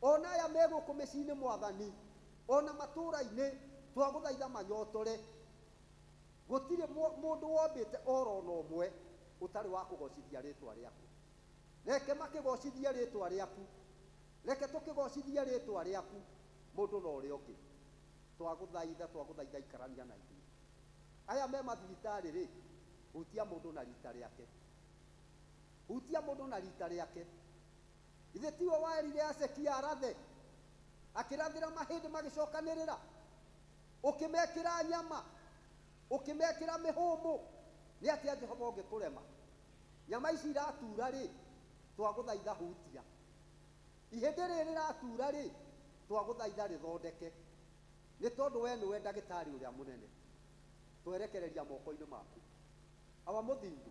Ona aya me gũkũ mĩciĩ-inĩ Mwathani, ona matũũra-inĩ twagũthaitha manyotore. Gũtirĩ mũndũ wombĩte oro na ũmwe ũtarĩ wa kũgocithia rĩtwa rĩaku. Reke makĩgocithie rĩtwa rĩaku, reke tũkĩgocithie rĩtwa rĩaku mũndũ na ũrĩa ũngĩ. Twagũthaitha, twagũthaitha ikarania na ithuĩ. Aya me mathibitarĩ rĩ, hutia mũndũ na rita rĩake, hutia mũndũ na rita rĩake. Ithe tiwe waerire Asekia arathe, akĩrathĩra mahĩndĩ magĩcokanĩrĩra, ũkĩmekĩra nyama, ũkĩmekĩra mĩhũmũ. Nĩ atĩa Jehova ũngĩkũrema? Nyama ici iratura rĩ, twagũthaitha hutia. Ihĩndĩ rĩrĩ rĩratura rĩ, twagũthaitha rĩthondeke, nĩ tondũ we nĩwe ndagĩtarĩ ũrĩa mũnene. Twerekereria moko-inĩ maku. Awa mũthingu,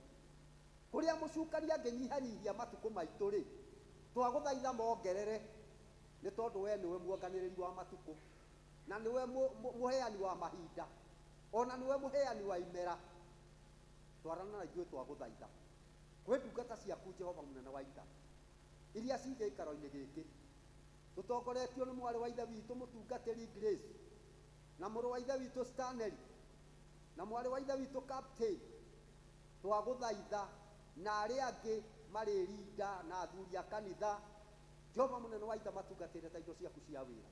kũrĩa mũcukani angĩnyihanyihia matukũ maitũ rĩ, twagũthaitha mongerere, nĩ tondũ we nĩwe muonganĩrĩri wa matukũ, na nĩwe mũheani wa mahinda, ona nĩwe mũheani wa imera. Twarana na ithuĩ twagũthaitha. Kwĩ ndungata ciaku Jehova mũnene wa ita iria ci gĩikaro-inĩ gĩkĩ, tũtongoretio nĩ mwarĩ wa ithe witũ mũtungatĩri Grace, na mũrũ wa ithe witũ Stanley, na mwarĩ wa ithe witũ Captain. Twagũthaitha na arĩa angĩ marĩrinda na athuri a kanitha, Jehova mũnene wa ita matungatĩre ta indo ciaku cia wĩra,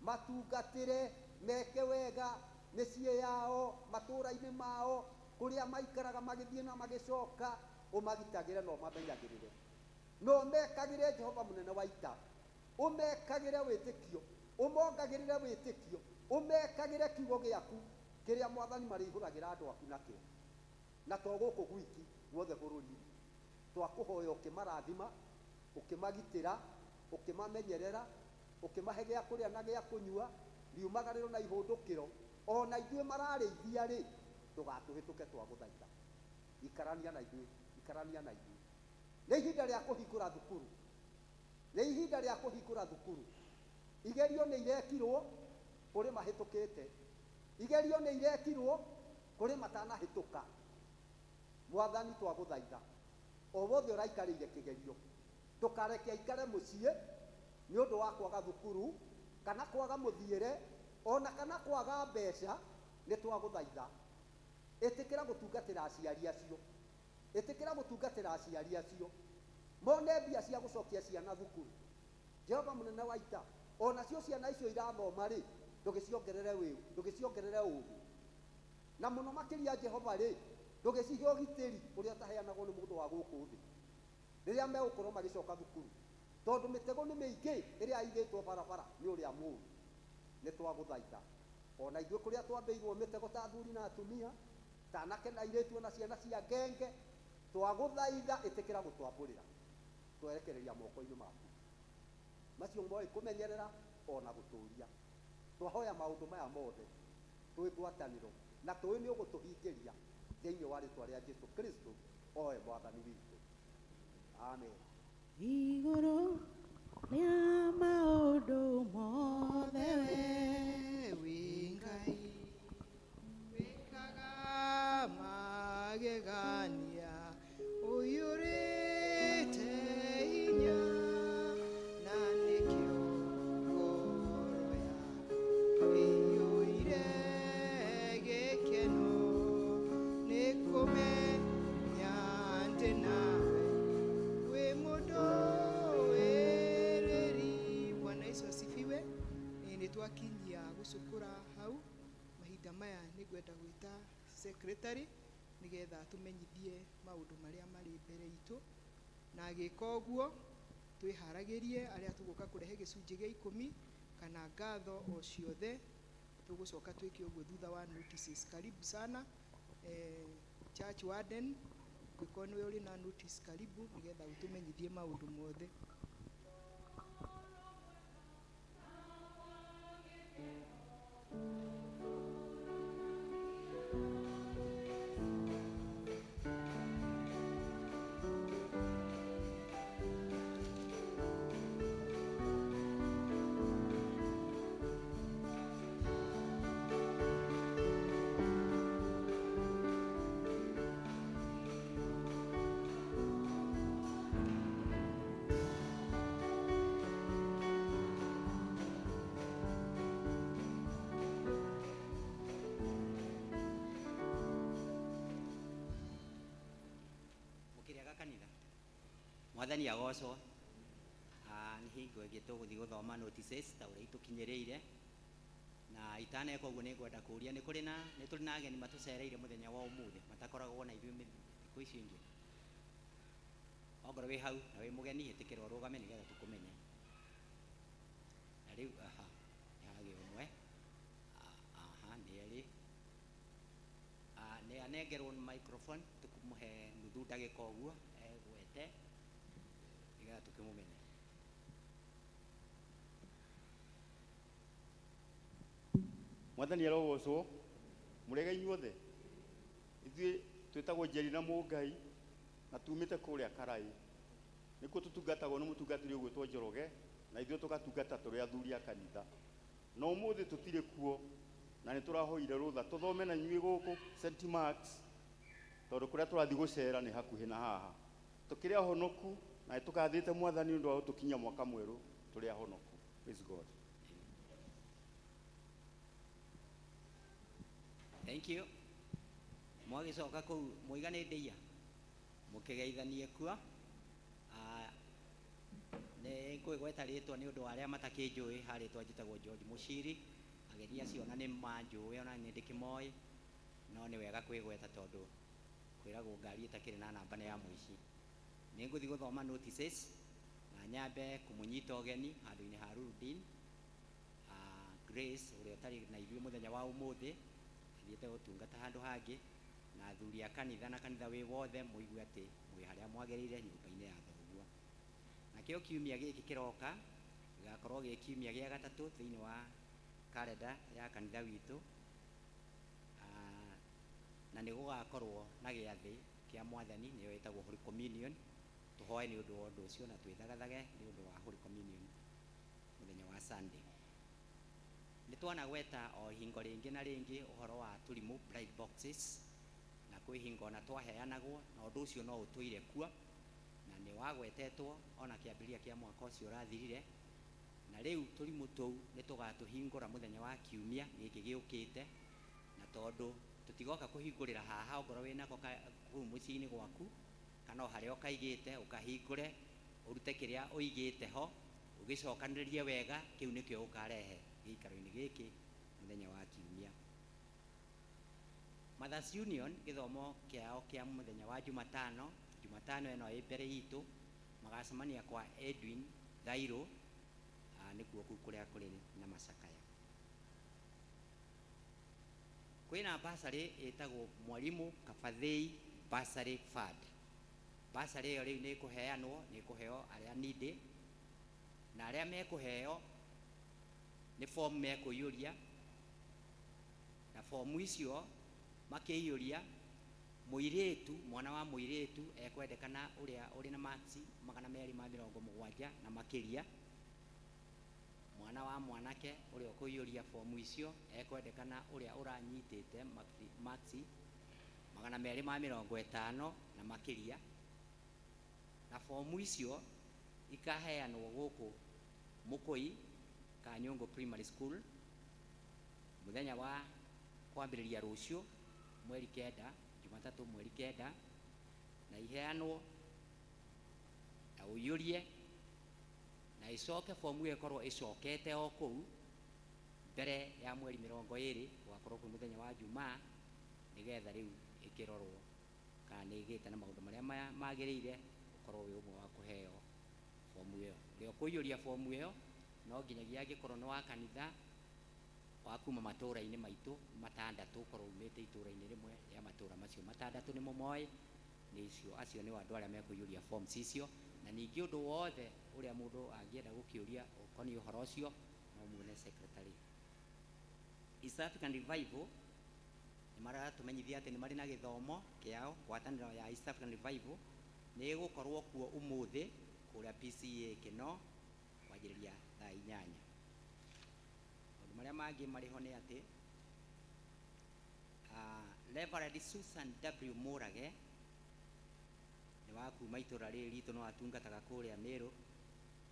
matungatĩre meke wega mĩciĩ yao, matũũra-inĩ mao, kũrĩa maikaraga magĩthiĩ na magĩcoka, ũmagitagĩre na ũmamenyagĩrĩre, na ũmekagĩre Jehova mũnene wa ita, ũmekagĩre wĩtĩkio, ũmongagĩrĩre wĩtĩkio, ũmekagĩre kiugo gĩaku kĩrĩa Mwathani marĩihũragĩra andũ aku nakĩo. Na to gũkũ gwiki, guothe bũrũri-inĩ. Twakũhoya ũkĩmarathima, ũkĩmagitĩra, ũkĩmamenyerera, ũkĩmahe gĩa kũrĩa na gĩa kũnyua, riumagarĩro na ihũndũkĩro. Ona ithuĩ mararĩithia rĩ, ndũgatũhĩtũke twagũthaitha. Ikarania na ithuĩ, ikarania na ithuĩ. Nĩ ihinda rĩa kũhingũra thukuru, nĩ ihinda rĩa kũhingũra thukuru. Igerio nĩ irekirwo kũrĩ mahĩtũkĩte, igerio nĩ irekirwo kũrĩ matanahĩtũka. Mwathani twagũthaitha, o wothe ũraikarĩire kĩgerio, ndũkareke aikare mũciĩ nĩ ũndũ wa kwaga thukuru kana kwaga mũthiĩre ona kana kwaga mbeca. Nĩ twagũthaitha, ĩtĩkĩra gũtungatĩra aciari acio, ĩtĩkĩra gũtungatĩra aciari acio mone mbia cia gũcokia ciana thukuru. Jehova mũnene wa ita, ona cio ciana icio irathoma rĩ, ndũgĩciongerere wĩu, ndũgĩciongerere ũũgĩ, na mũno makĩria Jehova rĩ, ndũgĩcihe ũgitĩri ũrĩa ũtaheanagwo nĩ mũndũ wa gũkũ thĩ rĩrĩa megũkorwo magĩcoka thukuru, tondũ mĩtego nĩ mĩingĩ ĩrĩa ĩigĩtwo barabara nĩ ũrĩa mũũru. Nĩ twagũthaitha, ona ithuĩ kũrĩa twambĩirwo mĩtego ta athuri na atumia, ta anake na airĩtu ona ciana cia ngenge, twagũthaitha ĩtĩkĩra gũtwambũrĩra, twerekereria moko-inĩ maku macio moĩ kũmenyerera ona gũtũria. Twahoya maũndũ maya mothe twĩ ngwatanĩro na tũĩ nĩ ũgũtũhingĩria thĩinĩ wa rĩtwa rĩa Jesu Kristo oe Mwathani witũ. Amen. Igũrũ rĩa maũndũ mothe we wĩ Ngai wĩkaga magegania, ũiyũrĩte hinya, na nĩkĩo ngoro yakwa ĩiyũire gĩkeno nĩ kũmenya ndĩ nawe, wĩ mũndũ wĩ Twakinyia gũcukũra hau, mahinda maya nĩ ngwenda gwĩta secretary nĩgetha atũmenyithie maũndũ marĩa marĩ mbere itũ, na agĩka ũguo twĩharagĩrie arĩa tũgũka kũrehe gĩcunjĩ gĩa ikũmi kana ngatho o ciothe. Tũgũcoka twĩke ũguo thutha wa notices. Karibu sana, church warden, angĩkorwo nĩwe ũrĩ na notice, karibu nĩgetha ũtũmenyithie maũndũ mothe. Mũkĩrĩaga kanitha, Mwathani agocwo. Nĩ hingo ĩngĩ tũgũthiĩ gũthoma notices ta ũrĩa itũkinyĩrĩire, na itaneka ũguo nĩ ngwenda kũũria nĩ kũrĩ na nĩ tũrĩ na ageni matũcereire mũthenya wa ũmũthĩ matakoragwo na ithuĩ thikũ icio ingĩ. Ongorwo wĩ hau na wĩ mũgeni, ĩtĩkĩra ũrũgame nĩgetha tũkũmenye. Na rĩu aha nĩ hagĩa ũmwe. Aha nĩ erĩ. Nĩ anengerwo microphone, tũkũmũhe nuthu ndagĩka ũguo egwete nĩgetha tũkĩmũmenye. Mwathani arogocwo. Mũrega inyuothe. Ithuĩ twĩtagwo Njeri na Mũngai na tumĩte kũrĩa Karai. Nĩkuo tũtungatagwo nĩ mũtungatĩri ũgwĩtwo Njoroge, na ithuĩ tũgatungata tũrĩ athuri a kanitha. Na ũmũthĩ tũtirĩ kuo na nĩ tũrahoire rũtha tũthome na inyuĩ gũkũ St Marks, tondũ kũrĩa tũrathiĩ gũcera nĩ hakuhĩ na haha. Tũkĩrĩ ahonoku na nĩ tũgathĩte Mwathani ũndũ wa gũtũkinyia mwaka mwerũ tũrĩ ahonoku. Praise God. Thank you. Mwagĩcoka kũu mũiganĩte iya mũkĩgeithanie kuo. Nĩ ngwĩgweta rĩtwa nĩ ũndũ wa arĩa matakĩnjũĩ, harĩtwa njĩtagwo George Mũciri. Ageni acio ona nĩ manjũĩ, ona nĩ ndĩkĩmoĩ, no nĩ wega kwĩgweta tondũ kwĩragwo ngari ĩtakĩrĩ na namba nĩ ya mũici. Nĩ ngũthiĩ gũthoma notices na nyambe kũmũnyita ũgeni handũ-inĩ ha Rurudin Grace ũrĩa ũtarĩ na ithuĩ mũthenya wa ũmũthĩ, athiĩte gũtungata handũ hangĩ, na athuri a kanitha na kanitha wĩ wothe mũigue atĩ mwĩ harĩa mwagĩrĩire nyũmba-inĩ ya thoguo. Nakĩo kiumia gĩkĩ kĩroka gĩgakorwo gĩ kiumia gĩa gatatũ thĩinĩ wa kalenda ya kanitha witũ, na nĩ gũgakorwo na gĩathĩ kĩa Mwathani, nĩyo ĩtagwo Holy Communion. Tũhoe nĩ ũndũ wa ũndũ ũcio na twĩthagathage nĩ ũndũ wa Holy Communion mũthenya wa Sunday. Nĩ twanagweta o hingo rĩngĩ na rĩngĩ ũhoro wa tũrimũ blind boxes, na kwĩ hingo ona twaheanagwo, na ũndũ ũcio no ũtũire kuo, na nĩ wagwetetwo ona kĩambĩrĩria kĩa mwaka ũcio ũrathirire. Na rĩu tũrimũ tũu nĩ tũgatũhingũra mũthenya wa kiumia gĩkĩ gĩũkĩte, na tondũ tũtigoka kũhingũrĩra haha, ongorwo wĩnako kũu mũciĩ-inĩ gwaku kana o harĩa ũkaigĩte, ũkahingũre ũrute kĩrĩa ũigĩte ho, ũgĩcokanĩrĩrie wega, kĩu nĩkĩo ũkarehe gĩikaro-inĩ gĩkĩ mũthenya wa kiumia. Mothers Union gĩthomo kĩao kĩa mũthenya wa Jumatano, Jumatano ĩno ĩ mbere itũ, magacemania kwa Edwin Thairũ, nĩkuo kũu kũrĩa kũrĩ na macakaya. Kwĩna bursary ĩtagwo Mwalimu Kabathĩi Bursary Fund. Bursary ĩyo rĩu nĩ ĩkũheanwo, nĩ ĩkũheo arĩa needy, na arĩa mekũheo nĩ form mekũiyũria, na fomu icio makĩiyũria, mũirĩtu, mwana wa mũirĩtu ekwendekana ũrĩa ũrĩ na marks 270 na makĩria. Mwana wa mwanake ũrĩa ũkũiyũria fomu icio ekwendekana ũrĩa ũranyitĩte marks 250 na makĩria. Na fomu icio ikaheanwo gũkũ Mũkũi Kanyũngũ Primary School mũthenya wa kwambĩrĩria rũciũ mweri 9, Jumatatũ mweri 9, na iheanwo na ũiyũrie, na icoke fomu ĩyo ĩkorwo ĩcokete o kũu Mbere ya mweri 20, gũgakorwo kwĩ mũthenya wa Jumaa, nĩgetha rĩu ĩkĩrorwo kana nĩ ĩgĩte na maũndũ marĩa magĩrĩire ũkorwo wĩ ũmwe wa kũheo fomu ĩyo. Ũrĩa ũkũiyũria fomu ĩyo no nginyagia angĩkorwo nĩ wa kanitha wa kuma matũũra-inĩ maitũ matandatũ, ũkorwo umĩte itũũra-inĩ rĩmwe rĩa matũũra macio matandatũ nĩmo moĩ nĩ icio, acio nĩo andũ arĩa mekũiyũria forms icio. Na ningĩ ũndũ wothe ũrĩa mũndũ angĩenda gũkĩũria ũkoniĩ ũhoro ũcio no muone secretary. East African Revival nĩ maratũmenyithia atĩ nĩ marĩ na gĩthomo kĩao. Ngwatanĩro ya East African Revival nĩ ĩgũkorwo kuo ũmũthĩ kũrĩa PCA Kĩno kwanjĩrĩria thaa 8. Maũndũ marĩa mangĩ marĩ ho nĩ atĩ Reverend Susan W Mũrage nĩ wa kuma itũra rĩrĩ ritũ, no atungataga kũrĩa Meru,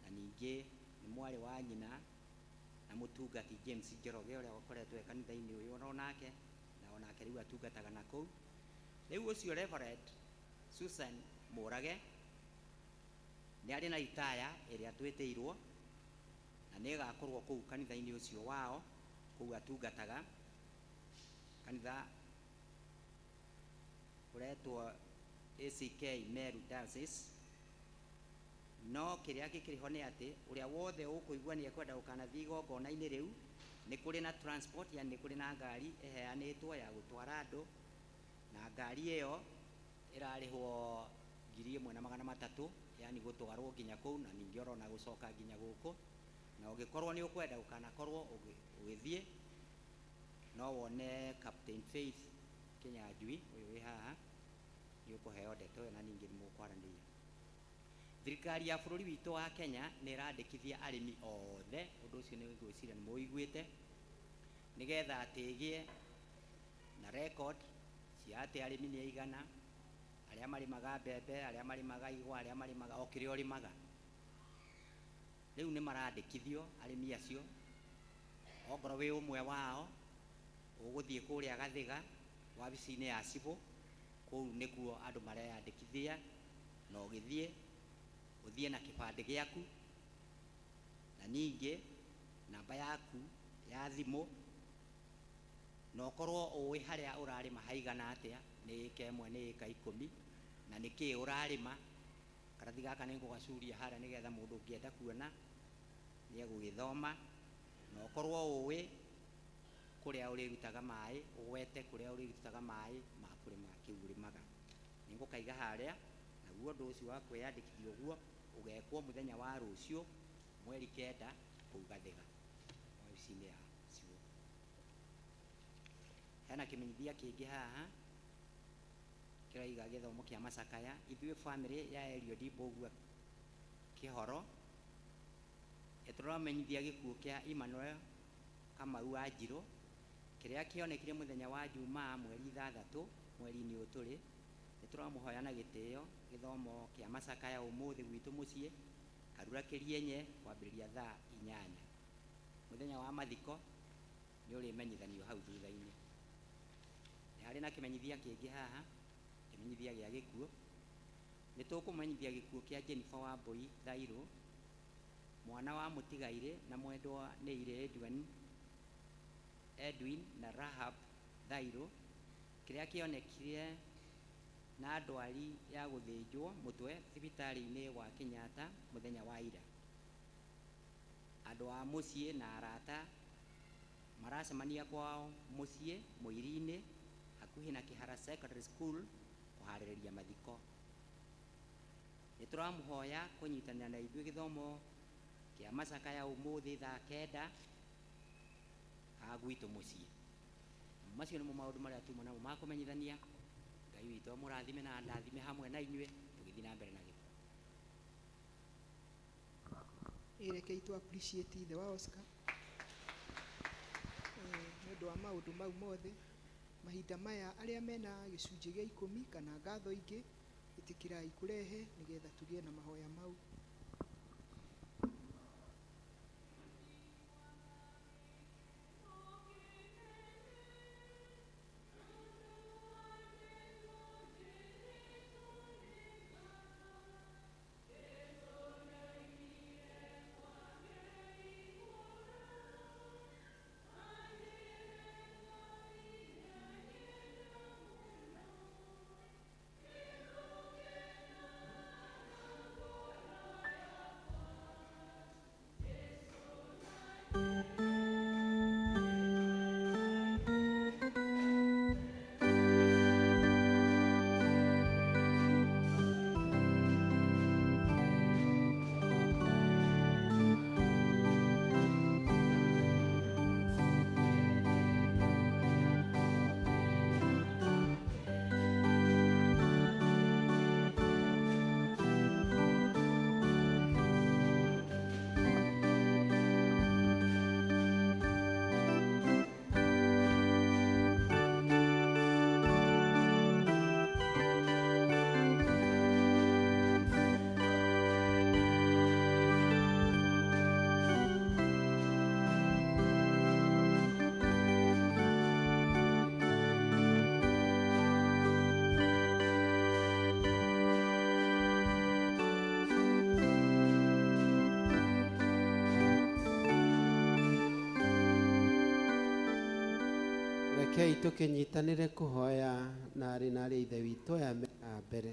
na ningĩ nĩ mwarĩ wa nyina na mũtungati James Njoroge ũrĩa ũkoretwo e kanitha-inĩ ũyũ onake, na onake rĩu atungataga na kũu. Rĩu ũcio Reverend Susan Mũrage nĩ arĩ na ritaya ĩrĩa twĩtĩirwo, na nĩ ĩgakorwo kũu kanitha-inĩ ũcio wao kũu atungataga, kanitha ũretwo ACK Meru Diocese. No kĩrĩa gĩkĩrĩ ho nĩ atĩ ũrĩa wothe ũkũigua nĩ ekwenda gũkanathiĩ igongona-inĩ rĩu, nĩ kũrĩ na transport, yani nĩ kũrĩ na ngari ĩheanĩtwo ya gũtwara andũ, na ngari ĩyo ĩrarĩhwo 1300, yani gũtwarwo nginya kũu na ningĩ orona gũcoka nginya gũkũ. Na ũngĩkorwo nĩ ũkwenda gũkanakorwo ũgĩthiĩ, no wone Captain Faith Kinyanjui ũyũ wĩ haha, nĩ ũkũheo ndeto ĩyo na ningĩ nĩ mũkwaranĩria. Thirikari ya bũrũri witũ wa Kenya nĩ ĩrandĩkithia arĩmi othe, ũndũ ũcio nĩ ngwĩciria nĩ mũũiguĩte, nĩgetha atĩ ĩgĩe na record cia atĩ arĩmi nĩ aigana, arĩa marĩmaga mbembe, arĩa marĩmaga igwa, arĩa marĩmaga o kĩrĩa ũrĩmaga. Rĩu nĩ marandĩkithio arĩmi acio. Ongorwo wĩ ũmwe wao, ũgũthiĩ kũrĩa Gathiga wabici-inĩ ya cibũ, kũu nĩkuo andũ mareyandĩkithia, na ũgĩthiĩ ũthiĩ na kĩbandĩ gĩaku na ningĩ namba yaku ya thimũ, na ũkorwo ũĩ harĩa ũrarĩma haigana atĩa, nĩ ĩka 1, nĩ ĩka 10, na nĩ kĩĩ ũrarĩma. Karatathi gaka nĩ ngũgacuria harĩa nĩgetha mũndũ ũngĩenda kuona nĩ egũgĩthoma, na ũkorwo ũĩ kũrĩa ũrĩrutaga maĩ, ũgwete kũrĩa ũrĩrutaga maĩ ma kũrĩma kĩu ũrĩmaga. Nĩ ngũkaiga harĩa, naguo ũndũ ũcio wa kwĩyandĩkithia ũguo ũgekwo mũthenya wa rũciũ mweri 9 kũu Gathiga wabici-inĩ ya cibũ. Hena kĩmenyithia kĩngĩ haha kĩraiga gĩthomo kĩa macakaya. Ithuĩ family ya Eliud Mbũgua Kĩhoro ĩtũramenyithia gĩkuũ kĩa Emmanuel Kamau wa Njirũ kĩrĩa kĩonekire mũthenya wa Jumaa mweri 6 mweri-inĩ ũyũ tũrĩ. Nĩ tũramũhoya na gĩtĩo gĩthomo kĩa macakaya ũmũthĩ gwitũ mũciĩ Karura Kĩrienye kwambĩrĩria thaa 8. Mũthenya wa mathiko nĩ ũrĩmenyithanio hau thutha-inĩ. Nĩ harĩ na kĩmenyithia kĩngĩ haha, kĩmenyithia gĩa gĩkuũ. Nĩ tũkũmenyithia gĩkuũ kĩa Jennifer Wambui Thairũ, mwana wa mũtigairĩ na mwendwa nĩ Ire Edwin na Rahab Thairũ, kĩrĩa kĩonekire na ndwari ya gũthĩnjwo mũtwe thibitarĩ-inĩ wa Kenyatta mũthenya wa ira. Andũ a mũciĩ na arata maracemania kwao mũciĩ Mũiri-inĩ hakuhĩ na Kĩhara Secondary School kũharĩrĩria mathiko. Nĩ tũramũhoya kũnyitanĩra na ithuĩ gĩthomo kĩa macakaya ũmũthĩ thaa 9 haha gwitũ mũciĩ. Macio nĩmo maũndũ marĩa tuma namo ma kũmenyithania. Ngai witũ amũrathime na andathime hamwe na inyuĩ tũgĩthiĩ na mbere na gĩthomo. Rekei tũ appreciate ithe wa Oscar nĩ ũndũ wa maũndũ mau mothe. Mahinda maya arĩa mena gĩcunjĩ gĩa 10 kana ngatho ingĩ, ĩtĩkĩrai kũrehe nĩgetha tũgĩe na mahoya mau. Rekei tũkĩnyitanĩre kũhoya na arĩ na arĩ Ithe witũ aya me haha mbere.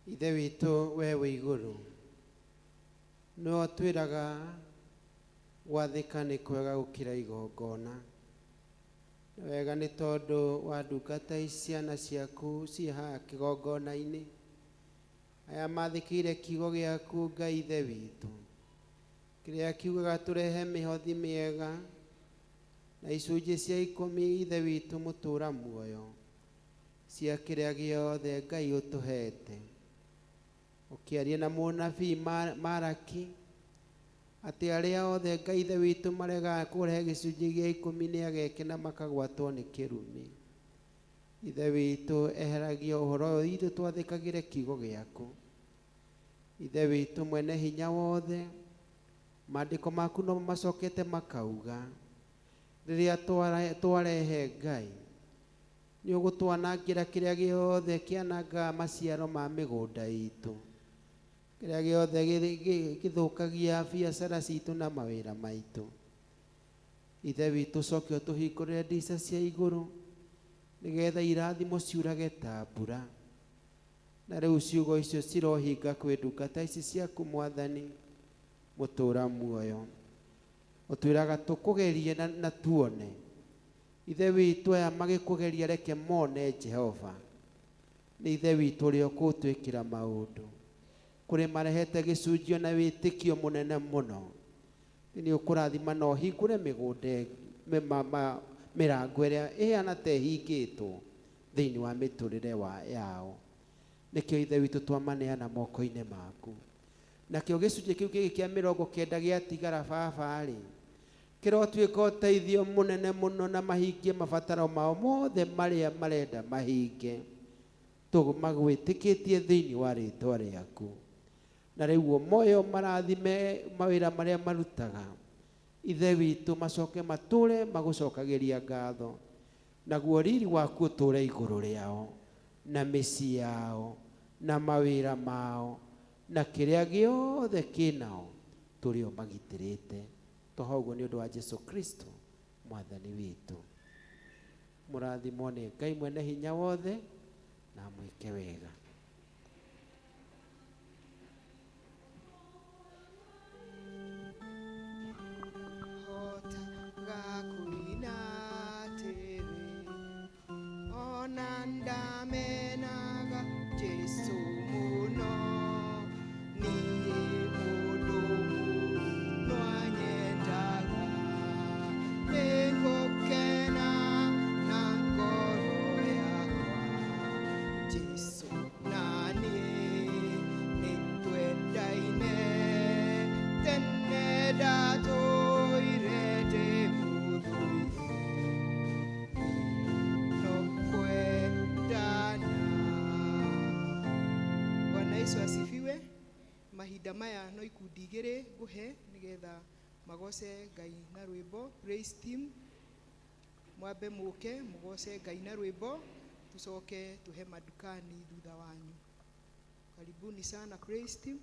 Ithe witũ we wĩ igũrũ, nĩwe ũtwĩraga gwathĩka nĩ kwega gũkĩra igongona. Nĩ wega nĩ tondũ wa ndungata ici ciana ciaku ciĩ haha kĩgongona-inĩ, aya mathĩkĩire kiugo gĩaku Ngai Ithe witũ, kĩrĩa kiugaga tũrehe mĩhothi mĩega na icunjĩ cia ikũmi Ithe witũ mũtũra muoyo cia kĩrĩa gĩothe Ngai ũtũhete. Ũkĩaria na mũnabii Maraki atĩ arĩa othe Ngai Ithe witũ maregaga kũrehe gĩcunjĩ gĩa ikũmi nĩ ageke na makagwatwo nĩ kĩrumi. Ithe witũ eheragia ũhoro ũyũ ithuĩ twathĩkagĩre kiugo gĩaku. Ithe witũ mwene hinya wothe, maandĩko maku no macokete makauga rĩrĩa twarehe Ngai nĩ ũgũtwanangĩra kĩrĩa gĩothe kĩanangaga maciaro ma mĩgũnda itũ, kĩrĩa gĩothe gĩthũkagia biacara citũ na mawĩra maitũ. Ithe witũ coke ũtũhingũrĩre ndirica cia igũrũ nĩgetha irathimo ciurage ta mbura. Na rĩu ciugo icio cirohinga kwĩ ndungata ici ciaku Mwathani mũtũra muoyo. Ũtwĩraga tũkũgerie na tuone. Ithe witũ aya magĩkũgeria reke mone Jehova. Nĩ Ithe witũ ũrĩa ũkũtwĩkĩra maũndũ. Kũrĩ marehete gĩcunjio na wĩtĩkio mũnene mũno. Nĩ ũkũrathima na ũhingũre mĩgũnda mĩrango ĩrĩa ĩhana ta ĩhingĩtwo thĩinĩ wa mĩtũrĩre yao. Nĩkĩo Ithe witũ twamaneana moko-inĩ maku. Nakĩo gĩcunjĩ kĩu kĩngĩ kĩa 90 gĩatigara baba-rĩ, kĩrotuĩka ũteithio mũnene mũno na mahingie mabataro mao mothe marĩa marenda mahinge. Tũmagwĩtĩkĩtie thĩinĩ wa rĩtwa rĩaku. Na rĩu moyo marathime mawĩra marĩa marutaga. Ithe witũ macoke matũre magũcokagĩria ngatho. Naguo riri waku ũtũre igũrũ rĩao, na mĩciĩ yao, na mawĩra mao, na kĩrĩa gĩothe kĩnao tũrĩ o magitĩrĩte. Twahoya ũguo nĩ ũndũ wa Jesu Kristo Mwathani witũ. Mũrathimwo nĩ Ngai mwene hinya wothe na mwĩke wega. Hotaga kũina atĩrĩ, ona ndamenaga Jesu mũno, niĩ mũndũ no anyendaga, nĩngũkena na ngoro yakwa. Jesu na niĩ nĩtwendaine, tene ndatũire ndĩmũthũire, no kwendana. Bwana Yesu asifiwe. Mahinda maya no ikundi igĩrĩ ngũhe nĩgetha magoce Ngai na rwĩmbo. Praise team, mwambe mũke mũgoce Ngai na rwĩmbo, tucoke tuhe madukani thutha wanyu. Karibuni sana praise team.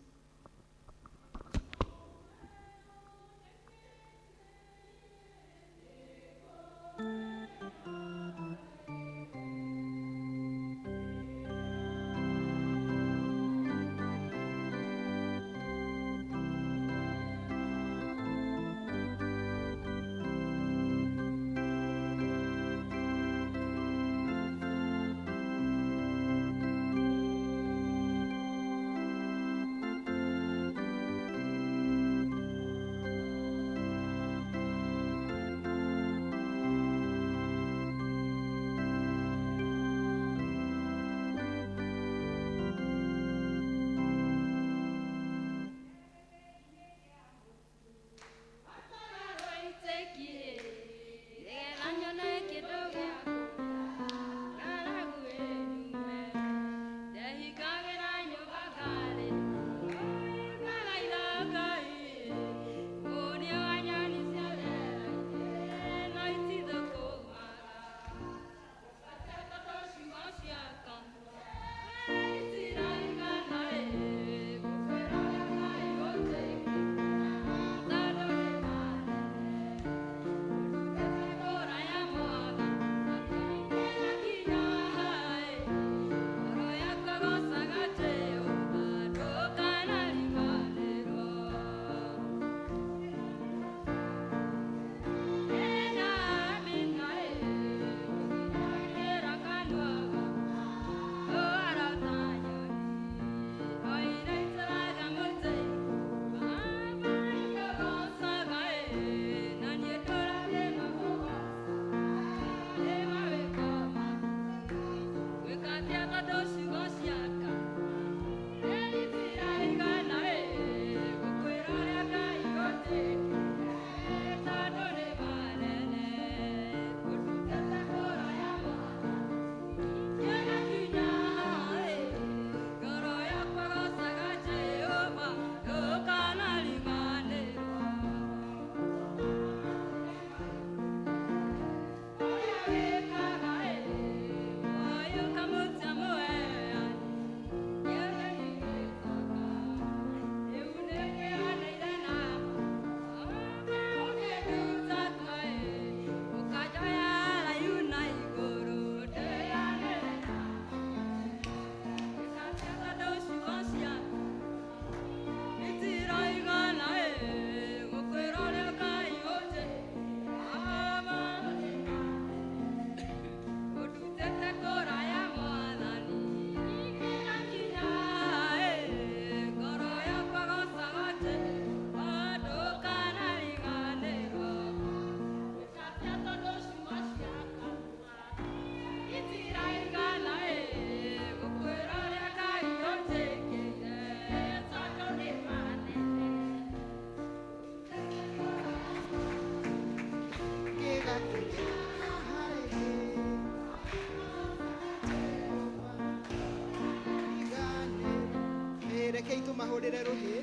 Tũmũhũrĩre rũhĩ.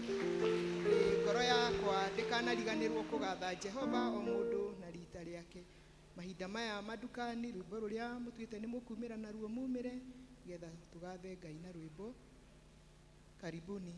Ĩ, ngoro yakwa ndĩkanariganĩrwo kũgatha Jehova o mũndũ na rita rĩake. Mahinda maya madukani rwĩmbo rũrĩa mũtuĩte nĩ mũkumĩra naruo mumĩre nĩgetha tũgathe Ngai na rwĩmbo. Karibuni.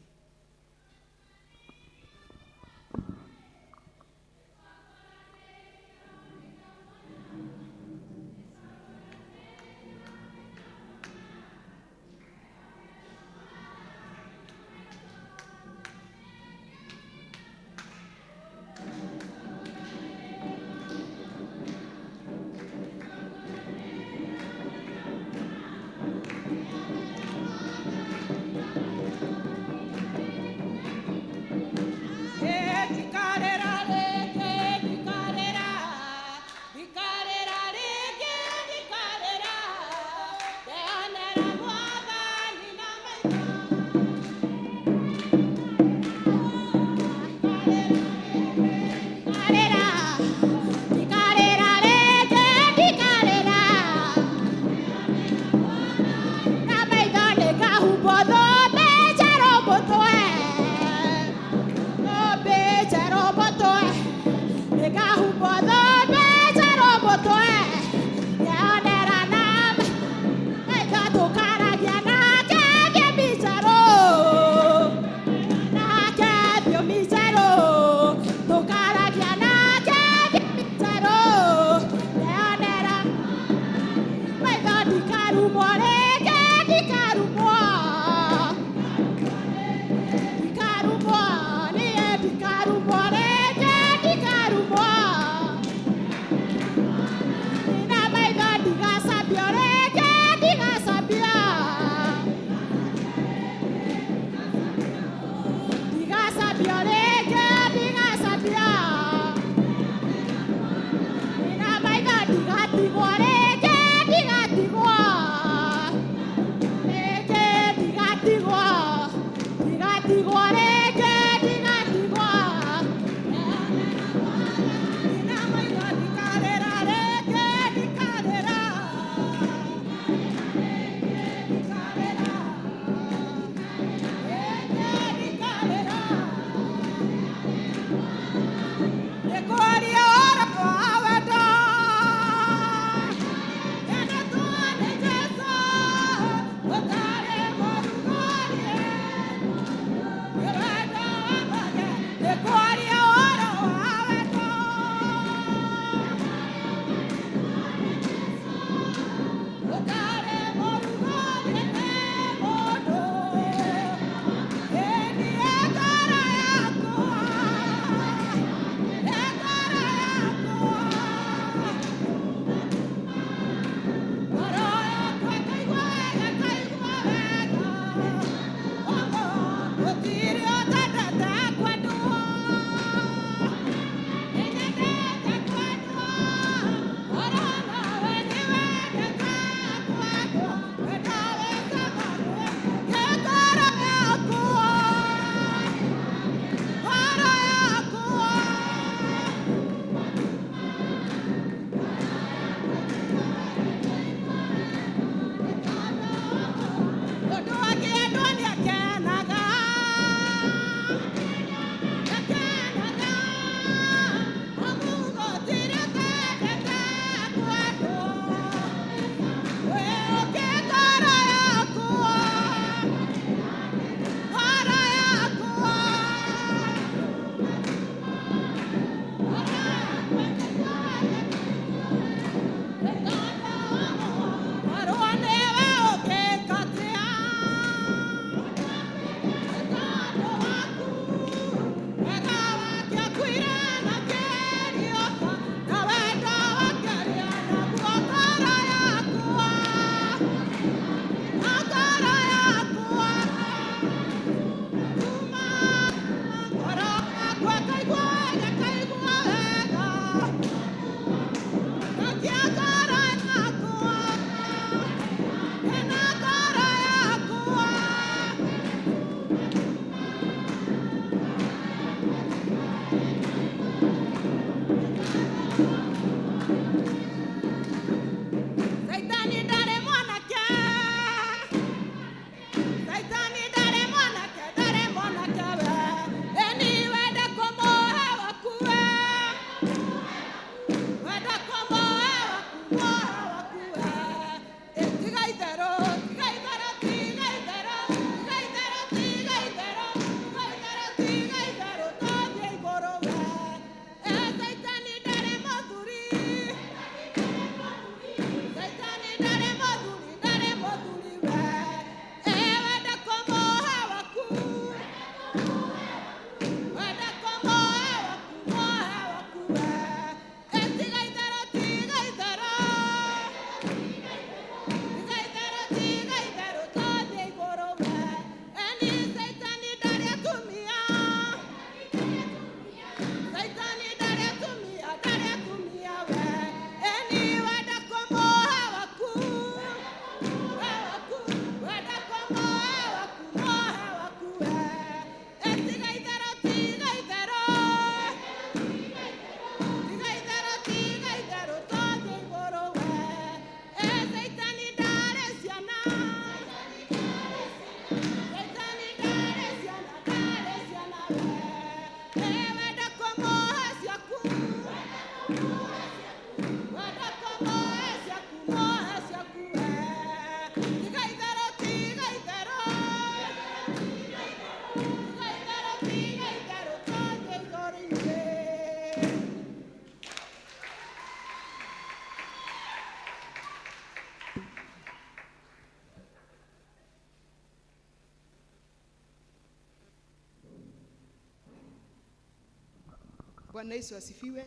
Bwana Yesu asifiwe.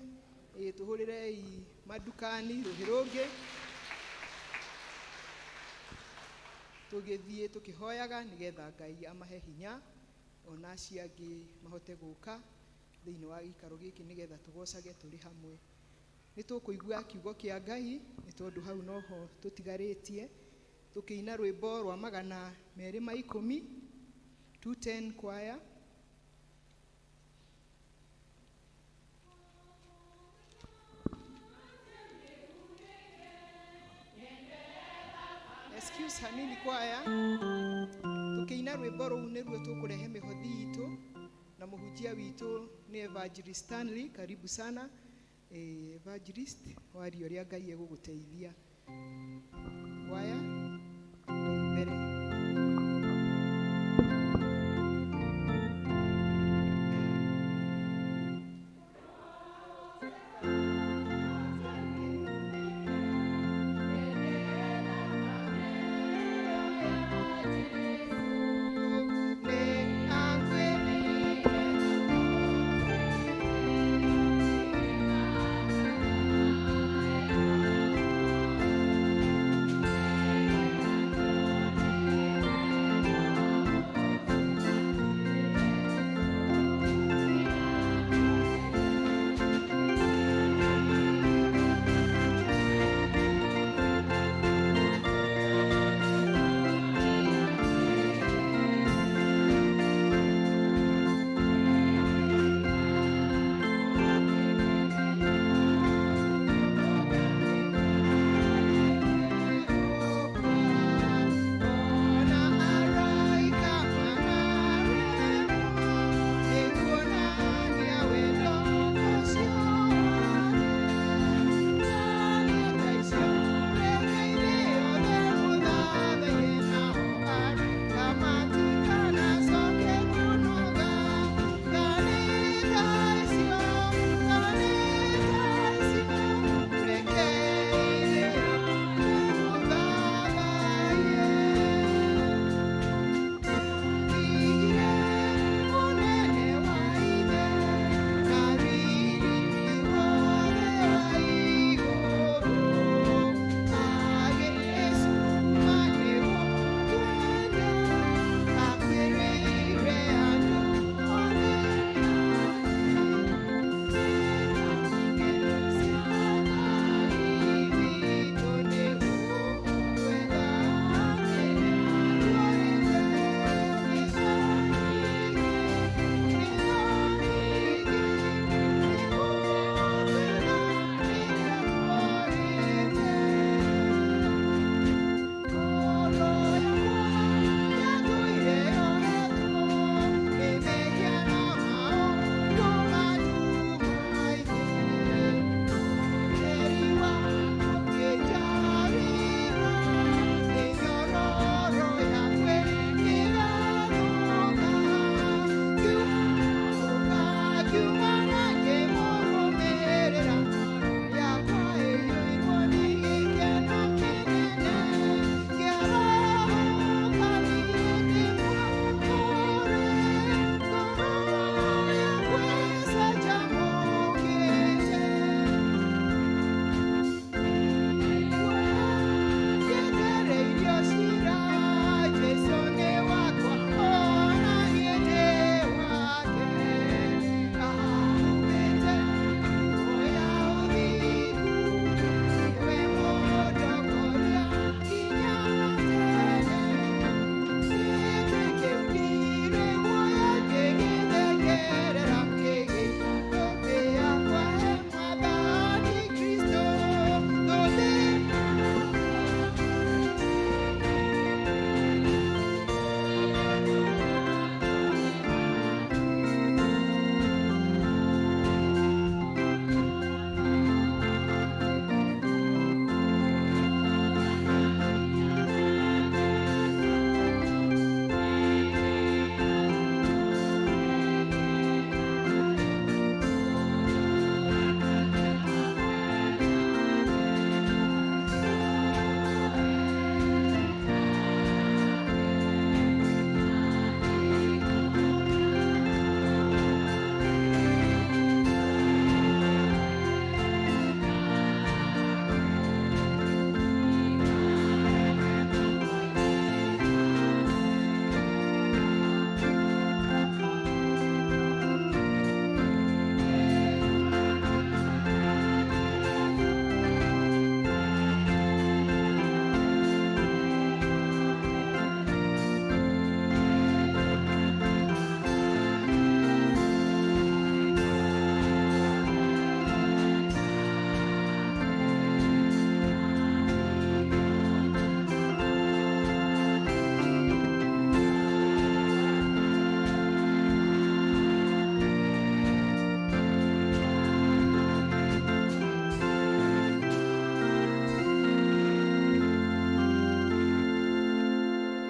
Ĩ tũhũrĩrei madukani rũhĩ rũngĩ tũgĩthiĩ tũkĩhoyaga nĩgetha Ngai amahe hinya ona acio angĩ mahote gũka thĩinĩ wa gĩikaro gĩkĩ nĩgetha tũgocage tũrĩ hamwe. Nĩ tũkũigua kiugo kĩa Ngai nĩ tondũ hau noho tũtigarĩtie tũkĩina rwĩmbo rwa 210 210 choir. Excuse hanini choir, tukiina rwĩmbo rũu nĩruo tũkũrehe mĩhothi itũ na mũhunjia witũ nĩ Evangelist Stanley. Karibu sana Evangelist, waria ũrĩa Ngai egũgũteithia. Choir mbere. Nĩ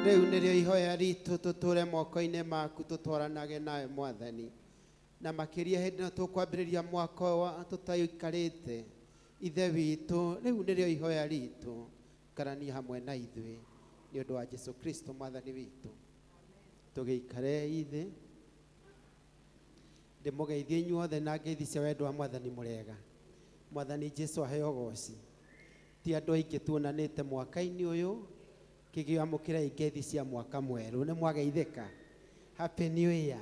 Rĩu nĩrĩo ihoya ritũ tũtũre moko-inĩ maku tũtwaranage nawe Mwathani, na makĩria hĩndĩ ĩno tũkwambĩrĩria mwaka ũyũ tũtaikarĩte. Ithe witũ, rĩu nĩrĩo ihoya ritũ, karania hamwe na ithuĩ nĩ ũndũ wa Jesu Kristo Mwathani witũ. Tũgĩikare ithe ndĩmũgeithie inyuothe na ngeithi cia wendo wa Mwathani. Mũrega? Mwathani Jesu aheo goci. Ti andũ aingĩ tuonanĩte mwaka-inĩ ũyũ, kĩgĩamũkĩra ngeithi cia mwaka mwerũ. Nĩ mwageithĩka? Happy New Year.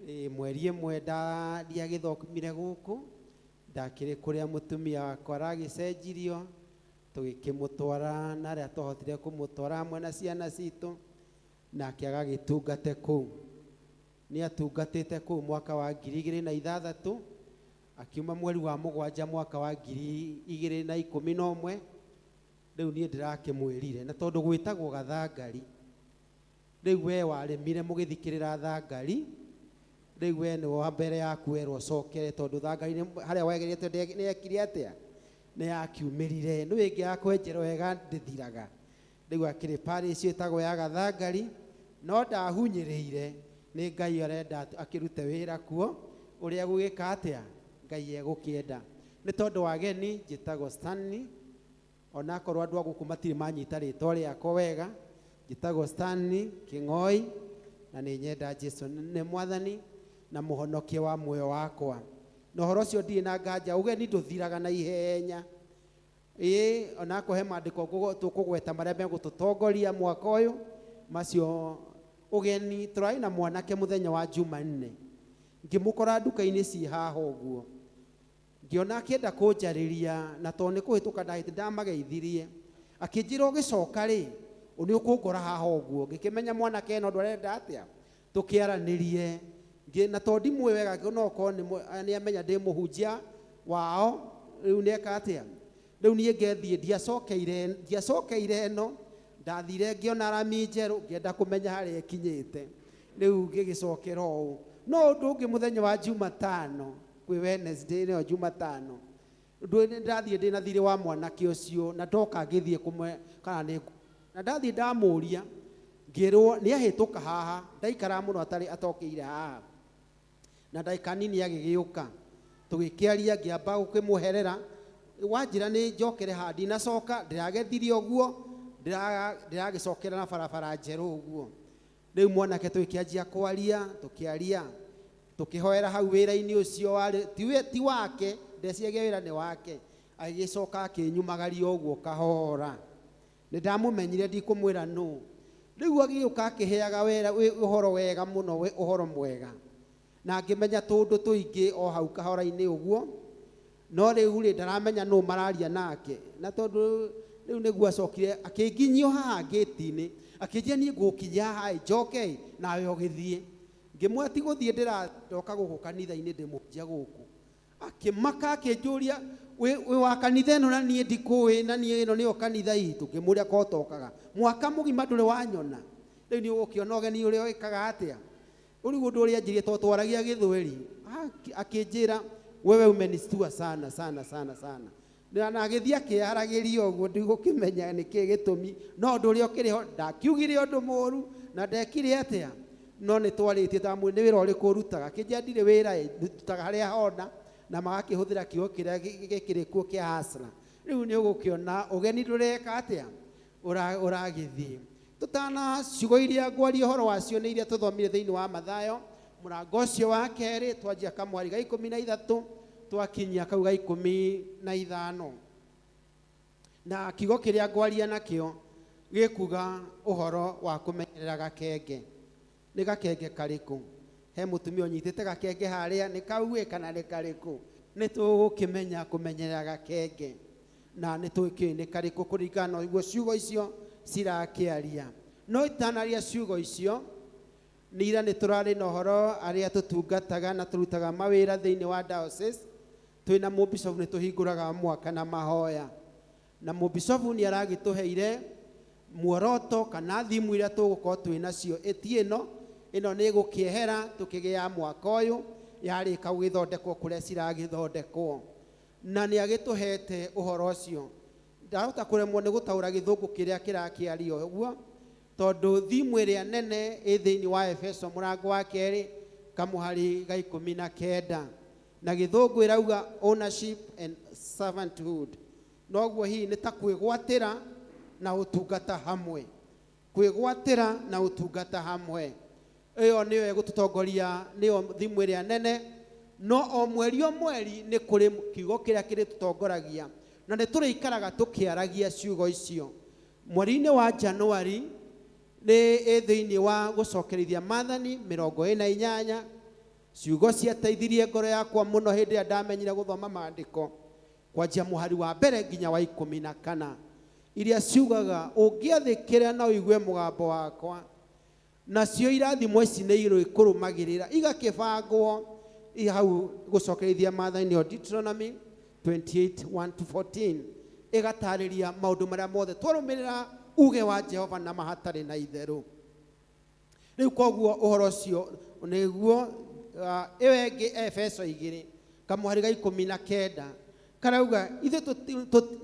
Ĩ, mweri ĩmwe ndiagĩthomire gũkũ, ndakĩrĩ kũrĩa mũtumia wakwa aragĩcenjirio, tũgĩkĩmũtwara na arĩa twahotire kũmũtwara hamwe na ciana citũ, nake agagĩtungate kũu. Nĩ atungatĩte kũu mwaka wa 2006, akiuma mweri wa 7 mwaka wa 2011. Rĩu niĩ ndĩrakĩmwĩrire, na tondũ gwĩtagwo gathangari, rĩu we warĩmire mũgĩthikĩrĩra thangari, rĩu we nĩ wa mbere yaku werwo ũcokere, tondũ thangari harĩa wegerete nĩ yekire atĩa, nĩ yakiumĩrire. Nĩ wĩngĩ ya kwenjerwo wega ndĩthiraga. Rĩu akĩrĩ parish ĩtagwo ya Gathangari, no ndahunyĩrĩire, nĩ Ngai arenda akĩrute wĩra kuo, ũrĩa gũgĩka atĩa Ngai egũkĩenda. Nĩ tondũ wa ageni, njĩtagwo Stanley, onakorwo andũ a gũkũ matirĩ manyita rĩtwa rĩakwa wega, njĩtagwo Stanley Kĩng'oi, na nĩ nyenda Jesu nĩ Mwathani na mũhonokia wa muoyo wakwa. Na ũhoro ũcio ndirĩ na nganja, ũgeni ndũthiraga na ihenya. Ĩĩ, onakorwo he maandĩko tũkũgweta marĩa megũtũtongoria mwaka ũyũ, macio ũgeni. Tũrarĩ na mwanake mũthenya wa Jumanne, ngĩmũkora nduka-inĩ ciĩ haha ũguo, ngĩona akĩenda kũnjarĩria, na tondũ nĩ kũhĩtũka ndahĩtĩ ndamageithirie, akĩnjĩra ũgĩcoka rĩ nĩ ũkũngora haha ũguo. Ngĩkĩmenya mwanake ĩno ũndũ arenda atĩa, tũkĩaranĩrie. Na tondũ ndimũĩ wega, no okorwo nĩ amenya ndĩ mũhunjia wao, rĩu nĩeka atĩa, rĩu niĩ ngethiĩ. Ndiacokeire ĩno, ndathire ngĩona rami njerũ, ngĩenda kũmenya harĩa ĩkinyĩte, rĩu ngĩgĩcokera ũũ. No ũndũ ũngĩ, mũthenya wa Jumatano, kwĩ Wednesday nĩyo Jumatano, ũndũ nĩ ndathiĩ ndĩ na thirĩ wa mwanake ũcio, na ndoka ngĩthiĩ kũmwe kana nĩ na ndathiĩ ndamũria, ngĩrwo nĩ ahĩtũka haha, ndaikara mũno atarĩ atokĩire haha, na ndagĩka nini agĩgĩũka, tũgĩkĩaria, ngĩamba gũkĩmũherera, wanjĩra nĩ njokere haha, ndinacoka, ndĩragethirie ũguo, ndĩragĩcokera na barabara njerũ ũguo. Rĩu mwanake tũgĩkĩanjia kwaria, tũkĩaria, tũkĩhoera hau wĩra-inĩ ũcio warĩ ti wake, ndeciagia wĩra nĩ wake. Agĩgĩcoka akĩnyumagaria ũguo kahora, nĩ ndamũmenyire, ndikũmwĩra nũ. Rĩu agĩũka akĩheaga wera ũhoro wega mũno, ũhoro mwega, na ngĩmenya tũndũ tũingĩ o hau kahora-inĩ ũguo. No rĩu rĩ, ndaramenya nũ mararia nake, na tondũ rĩu nĩguo acokire akĩnginyio haha ngĩti-inĩ, akĩnjĩra niĩ ngũkinyia haha njoke nawe ũgĩthiĩ. Ngĩmwĩra ti gũthiĩ, ndĩracoka gũkũ kanitha-inĩ, ndĩmũhunjia gũkũ. Akĩmaka, akĩnjũria wĩ wa kanitha ĩno na niĩ ndikũĩ, na niĩ ĩno nĩyo kanitha itũ. Ngĩmũria ko tokaga mwaka mũgima ndũrĩ wanyona, rĩu nĩ ũgũkĩona ũgeni ũrĩa wĩkaga atĩa. Rĩu ũndũ ũrĩa anjĩrire, tondũ twaragia gĩthweri, akĩnjĩra wewe umenistua sana sana sana sana, na agĩthiĩ akĩaragĩria ũguo, ndigũkĩmenya nĩkĩ gĩtũmi, no ũndũ ũrĩa ũkĩrĩ ho, ndakiugire ũndũ mũru na ndekire atĩa, no nĩ twarĩtie. Ndamwĩra nĩ wĩra ũrĩkũ ũrutaga, akĩnjĩra ndirĩ wĩra ĩ, ndutaga harĩa hona, na magakĩhũthĩra kiugo kĩrĩa gĩkĩrĩ kuo kĩa hasla. Rĩu nĩ ũgũkĩona ũgeni ndũreka atĩa, ũragĩthiĩ. Tũtana ciugo iria ngwaria ũhoro wacio nĩ iria tũthomire thĩinĩ wa Mathayo mũrango ũcio wa 2, twanjia kamwari ga 13 twakinyia kau ga 15. Na kiugo kĩrĩa ngwaria nakĩo gĩkuga ũhoro wa kũmenyerera gakenge. Nĩ gakenge karĩkũ? He mũtumia ũnyitĩte gakenge harĩa, nĩ kau ĩ kana nĩ karĩkũ? Nĩ tũgũkĩmenya kũmenyerera gakenge, na nĩ tũkĩũĩ nĩ karĩkũ kũringana na ũguo ciugo icio cirakĩaria. No itanaria ciugo icio, nĩ ira nĩ tũrarĩ na ũhoro arĩa tũtungataga na tũrutaga mawĩra thĩinĩ wa diocese, twĩna mũbishofu nĩ tũhingũraga mwaka na mahoya, na mũbishofu nĩ aragĩtũheire muoroto kana thimu iria tũgũkorwo twĩ nacio. Ĩti ĩno ĩno nĩ ĩgũkĩehera tũkĩgĩa mwaka ũyũ, yarĩka gũgĩthondekwo kũrĩa ciragĩthondekwo, na nĩ agĩtũhete ũhoro ũcio. Ndahota kũremwo nĩ gũtaũra gĩthũngũ kĩrĩa kĩrakĩario ũguo, Tondũ thimu ĩrĩa nene ĩ thĩinĩ wa Efeso mũrango wa kerĩ kamũhari ga 19, na gĩthũngũ ĩrauga ownership and servanthood. Noguo hihi nĩ ta kwĩgwatĩra na ũtungata hamwe, kwĩgwatĩra na ũtungata hamwe. Ĩyo nĩyo ĩgũtũtongoria, nĩyo thimu ĩrĩa nene. No o mweri o mweri nĩ kũrĩ kiugo kĩrĩa kĩrĩtũtongoragia, na nĩ tũrĩikaraga tũkĩaragia ciugo icio. Mweri-inĩ wa Januari nĩ ĩ thĩinĩ wa gũcokerithia maathani 48, ciugo ciateithirie ngoro yakwa mũno hĩndĩ ĩrĩa ndamenyire gũthoma maandĩko, kwanjia mũhari wa mbere nginya wa 14, iria ciugaga ũngĩathĩkĩra na ũigue mũgambo wakwa, nacio irathimo ici nĩ irĩkũrũmagĩrĩra. Igakĩbangwo hau gũcokerithia maathani nĩyo Deuteronomy 28:1 to 14, ĩgatarĩria maũndũ marĩa mothe twarũmĩrĩra uge wa Jehova na mahatarĩ na itherũ. Rĩu koguo ũhoro ũcio nĩguo. Ĩyo ĩngĩ Efeso 2 kamũhari ga 19 karauga ithuĩ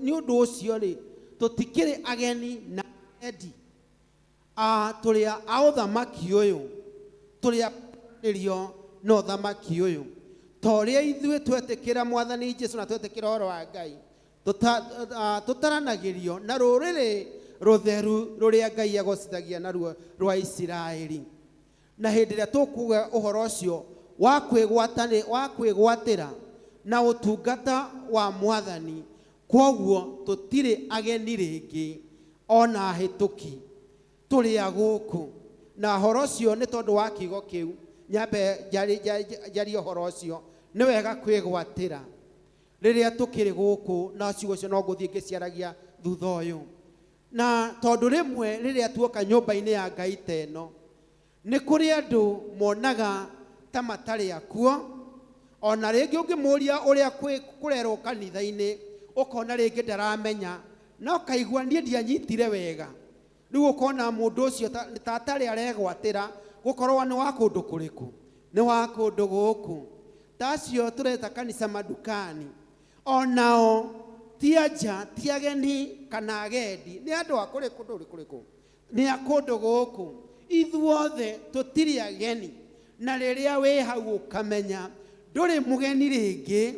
nĩ ũndũ ũcio rĩ, tũtikĩrĩ ageni na endi, tũrĩ a ũthamaki ũyũ, tũrĩ a na ũthamaki ũyũ. Ta ũrĩa ithuĩ twetĩkĩra Mwathani Jesu na twetĩkĩra ũhoro wa Ngai, tũtaranagĩrio na rũrĩrĩ rũtheru rũrĩa Ngai agocithagia naruo rwa Isiraeli. Na hĩndĩ ĩrĩa tũkuga ũhoro ũcio wa kwĩgwatĩra na ũtungata wa Mwathani, kwoguo tũtirĩ ageni rĩngĩ ona ahĩtũki, tũrĩ a gũkũ. Na ũhoro ũcio nĩ tondũ wa kiugo kĩu nyambe njarie ũhoro ũcio, nĩ wega kwĩgwatĩra rĩrĩa tũkĩrĩ gũkũ, na ciugo icio no ngũthiĩ ngĩciaragia thutha ũyũ. Na tondũ rĩmwe rĩrĩa tuoka nyũmba-inĩ ya Ngai ta ĩno, nĩ kũrĩ andũ monaga ta matarĩ akuo, ona rĩngĩ ũngĩmũria ũrĩa kũrerwo kanitha-inĩ, ũkona rĩngĩ ndaramenya, na ũkaigua niĩ ndianyitire wega. Rĩu ũkona mũndũ ũcio ta atarĩ aregwatĩra gũkorwo nĩ wa kũndũ kũrĩkũ, nĩ wa kũndũ gũkũ. Ta acio tũreta kanitha madukani, onao ti anja, ti ageni kana agendi, nĩ andũ a kũrĩ kũndũ kũrĩkũ, nĩ a kũndũ gũkũ. Ithuothe tũtirĩ ageni, na rĩrĩa wĩ hau ũkamenya ndũrĩ mũgeni rĩngĩ,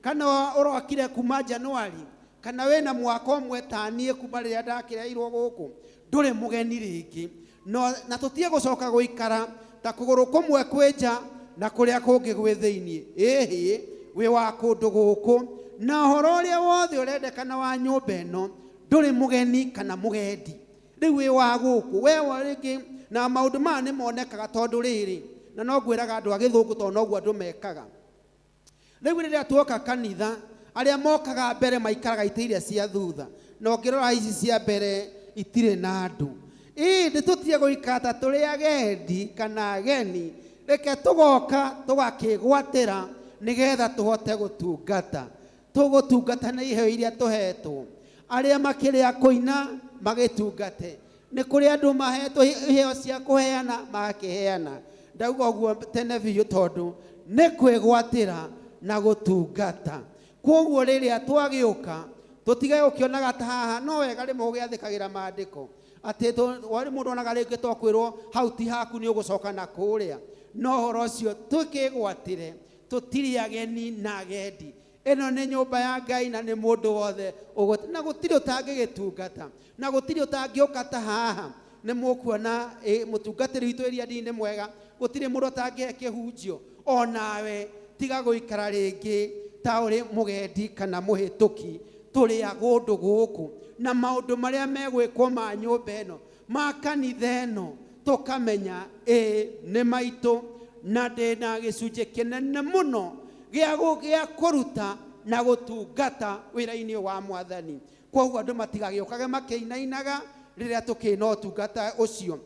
kana ũrokire kuma Januari, kana wĩna mwaka ũmwe ta niĩ kuma rĩrĩa ndakĩreirwo gũkũ, ndũrĩ mũgeni rĩngĩ. No, na tũtige gũcoka gũikara ta kũgũrũ kũmwe kwĩ nja na kũrĩa kũngĩ gwĩ thĩinĩ. Ĩhĩ, wĩ wa kũndũ gũkũ, na ũhoro ũrĩa wothe ũrendekana wa nyũmba ĩno, ndũrĩ mũgeni kana mũgendi, rĩu wĩ wa gũkũ we wa rĩngĩ. Na maũndũ maya nĩ monekaga tondũ rĩrĩ, na no ngwĩraga andũ a gĩthũngũ tondũ noguo andũ mekaga. Rĩu rĩrĩa tuoka kanitha, arĩa mokaga mbere maikaraga itĩ iria cia thutha, na ũngĩrora ici cia mbere itirĩ na andũ. Ĩĩ, nĩ tũtige gũikara ta tũrĩ agendi kana ageni, reke tũgoka tũgakĩgwatĩra nĩgetha tũhote gũtungata. Tũgũtungata na iheo iria tũhetwo. Arĩa makĩrĩ a kũina magĩtungate, nĩ kũrĩ andũ mahetwo iheo cia kũheana magakĩheana. Ndauga ũguo tene biũ tondũ nĩ kwĩgwatĩra na gũtungata. Kwoguo rĩrĩa twagĩũka tũtige gũkĩonaga ta haha no wega rĩmwe gũgĩathĩkagĩra maandĩko, atĩ warĩ mũndũ onaga rĩngĩ to kwĩrwo hau ti haku nĩ ũgũcoka na kũrĩa. No ũhoro ũcio tũkĩgwatĩre, tũtirĩ ageni na agendi. Ĩno nĩ nyũmba ya Ngai na nĩ mũndũ wothe na gũtirĩ ũtangĩgĩtungata, na gũtirĩ ũtangĩũka ta haha. Nĩ mũkuona mũtungatĩri witũ ĩrĩa ndini nĩ mwega, gũtirĩ mũndũ ũtangĩhe kĩhunjio. Onawe tiga gũikara rĩngĩ ta ũrĩ mũgendi kana mũhĩtũki, tũrĩ a kũndũ gũkũ, na maũndũ marĩa megwĩkwo ma nyũmba ĩno, ma kanitha ĩno, tũkamenya ĩ nĩ maitũ, na ndĩna gĩcunjĩ kĩnene mũno gĩa kũruta na gũtungata wĩra-inĩ wa Mwathani. Kwoguo andũ matigagĩũkage makĩinainaga rĩrĩa tũkĩrĩ na ũtungata ũcio.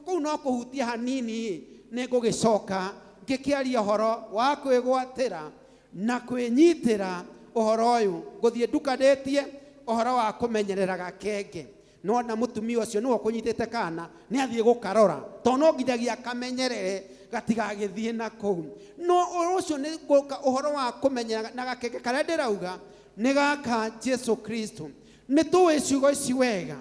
Kũu no kũhutia hanini, nĩ ngũgĩcoka ngĩkĩaria ũhoro wa kwĩgwatĩra na kwĩnyitĩra ũhoro ũyũ. Ngũthiĩ ndukanĩtie ũhoro wa kũmenyerera gakenge. Nona mũtumia ũcio nĩwe ũkũnyitĩte kana nĩ athiĩ gũkarora, tondũ no nginyagia akamenyerere gatigagĩthiĩ na kũu. No ũhoro ũcio nĩ gũka ũhoro wa kũmenyerera na gakenge karĩa ndĩrauga nĩ gaka Jesu Kristo. Nĩ tũĩ ciugo ici wega.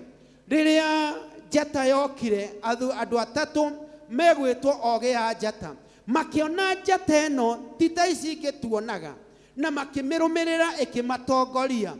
Rĩrĩa Njata yokire, andũ atatũ megwĩtwo ogĩ a njata makĩona njata ĩno ti ta ici ingĩ tuonaga, na makĩmĩrũmĩrĩra ĩkĩmatongoria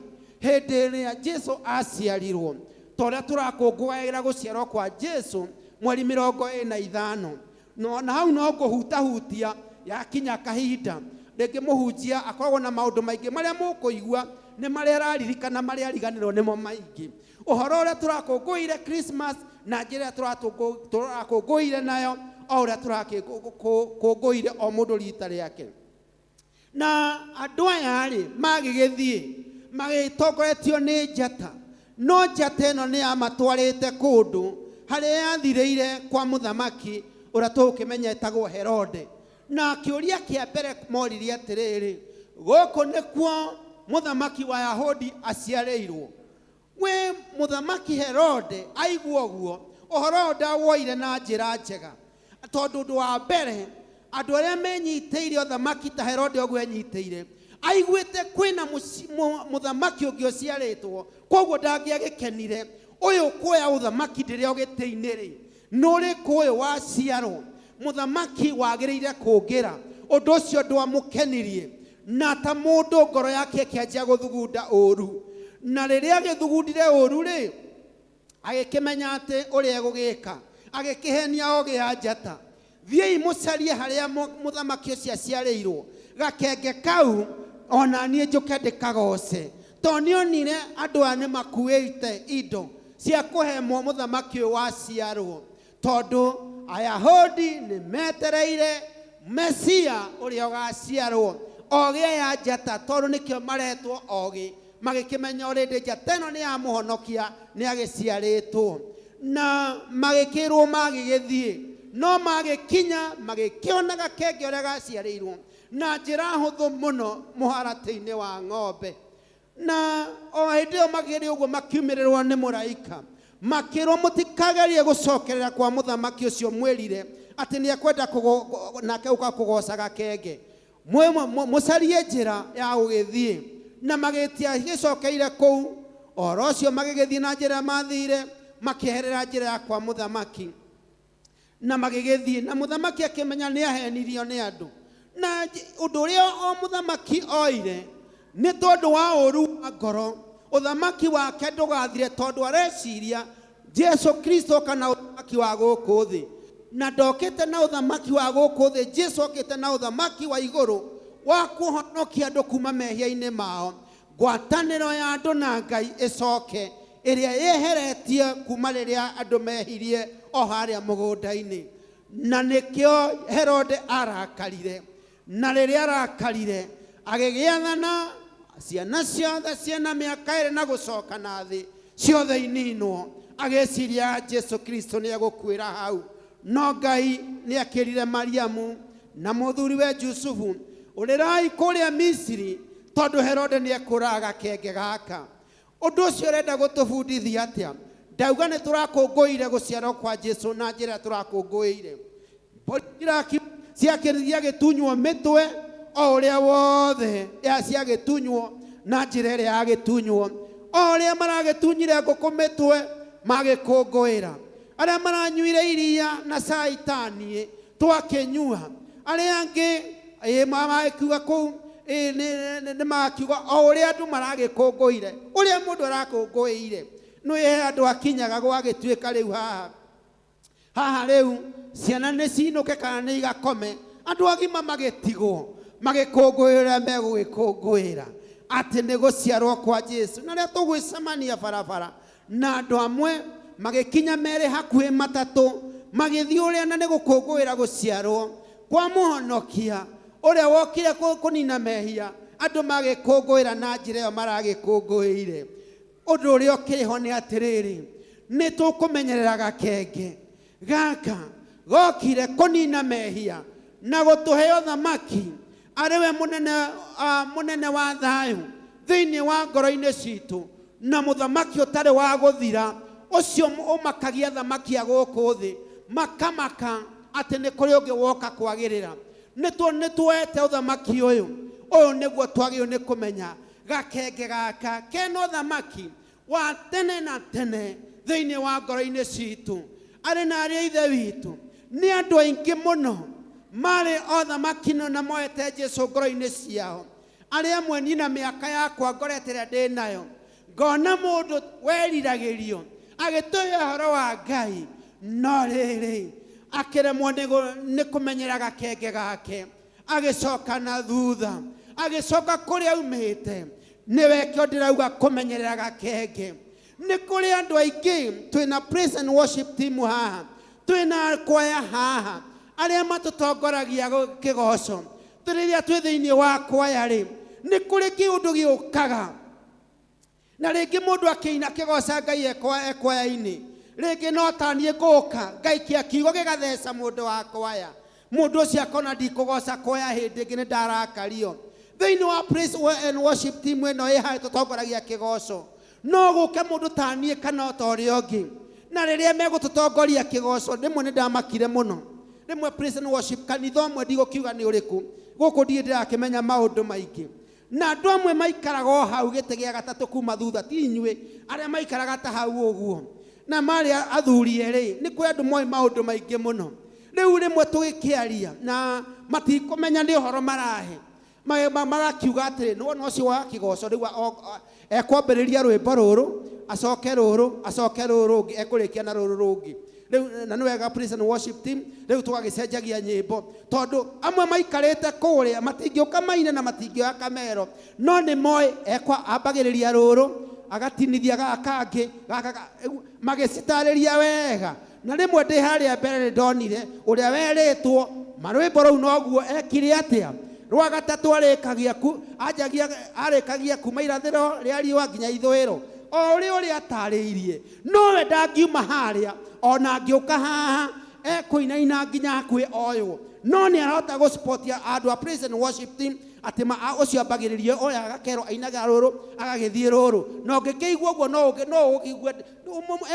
hĩndĩ ĩrĩa Jesu aciarirwo. Ta ũrĩa tũrakũngũagĩra gũciarwo kwa Jesu mweri 25, no na hau no ngũhutahutia yakinya kahinda rĩngĩ. Mũhunjia akoragwo na maũndũ maingĩ marĩa mũkũigua nĩ marĩa araririkana, marĩa ariganĩrwo nĩmo maingĩ. Ũhoro ũrĩa tũrakũngũĩire Christmas na njĩra ĩrĩa tũrakũngũĩire nayo, o ũrĩa tũrakũngũĩire o mũndũ rita rĩake. Na andũ aya rĩ, magĩgĩthiĩ magĩtongoretio nĩ njata, no njata ĩno nĩ yamatwarĩte kũndũ harĩa yathirĩire kwa mũthamaki ũrĩa tũgũkĩmenya etagwo Herode. Na kĩũria kĩa mbere moririe atĩrĩrĩ, gũkũ nĩkuo mũthamaki wa Yahudi aciarĩirwo? We mũthamaki Herode aigua ũguo, ũhoro ũyũ ndawoire na njĩra njega, tondũ ũndũ wa mbere, andũ arĩa menyitĩire ũthamaki ta Herode ũguo enyitĩire, aiguĩte kwĩna mũthamaki ũngĩ ũciarĩtwo, koguo ndangĩagĩkenire ũyũ kuoya ũthamaki ndĩrĩ o gĩtĩ-inĩ rĩ, nũrĩkũ ũyũ waciarwo mũthamaki wagĩrĩire kũngĩra. Ũndũ ũcio ndwamũkenirie, na ta mũndũ ngoro yake ĩkĩanjia gũthugunda ũru. Na rĩrĩa agĩthugundire ũru rĩ, agĩkĩmenya atĩ ũrĩa egũgĩka, agĩkĩhenia ogĩ a njata, thiĩi mũcarie harĩa mũthamaki ũcio aciarĩirwo, gakenge kau ona niĩ njũke ndĩkagoce, tondũ nĩonire andũ aya nĩ makuĩte indo cia kũhemwo mũthamaki ũyũ waciarwo, tondũ Ayahudi nĩ metereire Mesia ũrĩa ũgaciarwo. Ogĩ aya njata, tondũ nĩkĩo maretwo ogĩ, magĩkĩmenya already njata ĩno nĩ ya mũhonokia nĩ agĩciarĩtwo, na magĩkĩrwo magĩgĩthiĩ. No magĩkinya magĩkĩona gakenge ũrĩa gaciarĩirwo na njĩra hũthũ mũno mũharatĩ-inĩ wa ng'ombe. Na o hĩndĩ ĩyo makĩrĩ ũguo, makiumĩrĩrwo nĩ mũraika, makĩrwo mũtikagerie gũcokerera kwa mũthamaki ũcio mwĩrire atĩ nĩ ekwenda nake gũka kũgoca gakenge. Mũcarie njĩra ya gũgĩthiĩ. Na magĩtiagĩcokeire kũu ũhoro ũcio, magĩgĩthiĩ na njĩra mathire, makĩeherera njĩra ya kwa mũthamaki na magĩgĩthiĩ. Na mũthamaki akĩmenya nĩ ahenirio nĩ andũ. Na ũndũ ũrĩa o mũthamaki oire nĩ tondũ wa ũru wa ngoro, ũthamaki wake ndũgathire, tondũ areciria Jesu Kristo kana ũthamaki wa gũkũ thĩ, na ndokĩte na ũthamaki wa gũkũ thĩ. Jesu okĩte na ũthamaki wa igũrũ wa kũhonokia andũ kuma mehia-inĩ mao, ngwatanĩro ya andũ na Ngai ĩcoke ĩrĩa yeheretie kuma rĩrĩa andũ mehirie o harĩa mũgũnda-inĩ. Na nĩkĩo Herode arakarire, na rĩrĩa arakarire agĩgĩathana ciana ciothe ciĩna mĩaka 2 na gũcoka na thĩ ciothe ininwo, agĩciria Jesu Kristo nĩ egũkuĩra hau. No Ngai nĩ akĩrire Mariamu na mũthuriwe Jusufu, ũrĩrai kũrĩa Misiri, tondũ Herode nĩ ekũraga gakenge gaka. Ũndũ ũcio ũrenda gũtũbundithia atĩa? Ndauga nĩ tũrakũngũĩire gũciarwo kwa Jesu na njĩra tũrakũngũĩire. Mbũri ciagĩtunywo mĩtwe o ũrĩa wothe ciagĩtunywo na njĩra ĩrĩa yagĩtunywo, o ũrĩa maragĩtunyire ngũkũ mĩtwe magĩkũngũĩra, arĩa maranyuire iria na cai taniĩ twakĩnyua, arĩa angĩ magĩkiuga kũu nĩ makiuga o ũrĩa andũ maragĩkũngũĩire, ũrĩa mũndũ arakũngũĩire. Nĩ he andũ akinyaga gwagĩtuĩka rĩu haha haha rĩu ciana nĩ cinũke kana nĩ igakome, andũ agima magĩtigwo magĩkũngũĩra megũgĩkũngũĩra atĩ nĩ gũciarwo kwa Jesu. Na rĩrĩa tũgwĩcemania barabara na andũ amwe magĩkinya merĩ hakuhĩ matatũ magĩthiĩ ũrĩa na nĩ gũkũngũĩra gũciarwo kwa mũhonokia ũrĩa wokire kũnina mehia, andũ magĩkũngũĩra na njĩra ĩyo maragĩkũngũĩire. Ũndũ ũrĩa ũkĩrĩ ho nĩ atĩrĩrĩ, nĩ tũkũmenyerera gakenge gaka gokire kũnina mehia na gũtũhe ũthamaki arĩ we mũnene wa thayũ thĩinĩ wa ngoro-inĩ citũ, na mũthamaki ũtarĩ wa gũthira, ũcio ũmakagia thamaki a gũkũ thĩ makamaka atĩ nĩ kũrĩ ũngĩ woka kwagĩrĩra. Nĩ tuoete ũthamaki ũyũ, ũyũ nĩguo twagĩrĩirwo nĩ kũmenya gakenge gaka kena ũthamaki wa tene na tene. Thĩinĩ wa ngoro-inĩ citũ, arĩ na arĩ a ithe witũ, nĩ andũ aingĩ mũno marĩ othamaki na moete Jesu ngoro-inĩ ciao. Arĩa amwe niĩ na mĩaka yakwa ngorete ĩrĩa ndĩ nayo, ngona mũndũ weriragĩrio agĩtũhe ũhoro wa Ngai, no rĩrĩ akĩremwo nĩ kũmenyera gakenge gake, agĩcoka na thutha, agĩcoka kũrĩa aumĩte. Nĩwe kĩo ndĩrauga kũmenyerera gakenge. Nĩ kũrĩ andũ aingĩ, twĩna praise and worship team haha, twĩna kwaya haha, arĩa matũtongoragia kĩgoco. Rĩrĩa twĩ thĩinĩ wa kwaya rĩ, nĩ kũrĩ kĩũndũ gĩũkaga na rĩngĩ mũndũ akĩina kĩgoca Ngai ekwaya-inĩ, rĩngĩ no ta niĩ ngũka ngaikia kiugo gĩgatheca mũndũ wa kwaya, mũndũ ũcio akona ndikũgoca kwaya hĩndĩ ĩngĩ nĩ ndarakario. Thĩinĩ wa praise and worship team ĩno ĩ haha tũtongoragia kĩgoco, no gũke mũndũ ta niĩ kana ta ũrĩa ũngĩ, na rĩrĩa megũtũtongoria kĩgoco, rĩmwe nĩ ndamakire mũno. Rĩmwe praise and worship kanitha ũmwe ndigũkiuga nĩ ũrĩkũ, gũkũ ndirĩ ndĩrakĩmenya maũndũ maingĩ, na andũ amwe maikaraga o hau gĩtĩ gĩa gatatũ kuma thutha, ti inyuĩ arĩa maikaraga ta hau ũguo, na marĩ athuri erĩ, nĩ kũrĩ andũ moĩ maũndũ maingĩ mũno. Rĩu rĩmwe tũgĩkĩaria na matikũmenya nĩ ũhoro marahe, marakiuga atĩrĩ, nĩwona ũcio wa kĩgoco rĩu ekwambĩrĩria rwĩmbo rũrũ, acoke rũrũ, acoke rũrũ rũngĩ, ekũrĩkia na rũrũ rũngĩ. Rĩu na nĩ wega praise and worship team rĩu tũgagĩcenjagia nyĩmbo, tondũ amwe maikarĩte kũrĩa matingĩũka maine na matingĩoya kamero, no nĩ moĩ ekwa ambagĩrĩria rũrũ, agatinithia gaka kangĩ, gaka magĩcitarĩria wega. Na rĩmwe ndĩ harĩa mbere nĩ ndonire ũrĩa werĩtwo marwĩmbo rũu noguo ekire atĩa, rwa gatatũ arĩkagia ku, anjagia arĩkagia kuma irathĩro rĩa riũa nginya ithũĩro, o ũrĩa ũrĩa atarĩirie, nowe ndangiuma harĩa ona angĩũka haha ekũinaina nginya hakuhĩ oywo, no nĩ arahota gũspotia andũ a praise and worship team atĩ ũcio ambagĩrĩrie ũyũ agakerwo ainaga rũrũ agagĩthiĩ rũrũ, na ũngĩkĩigua ũguo no ũkĩigue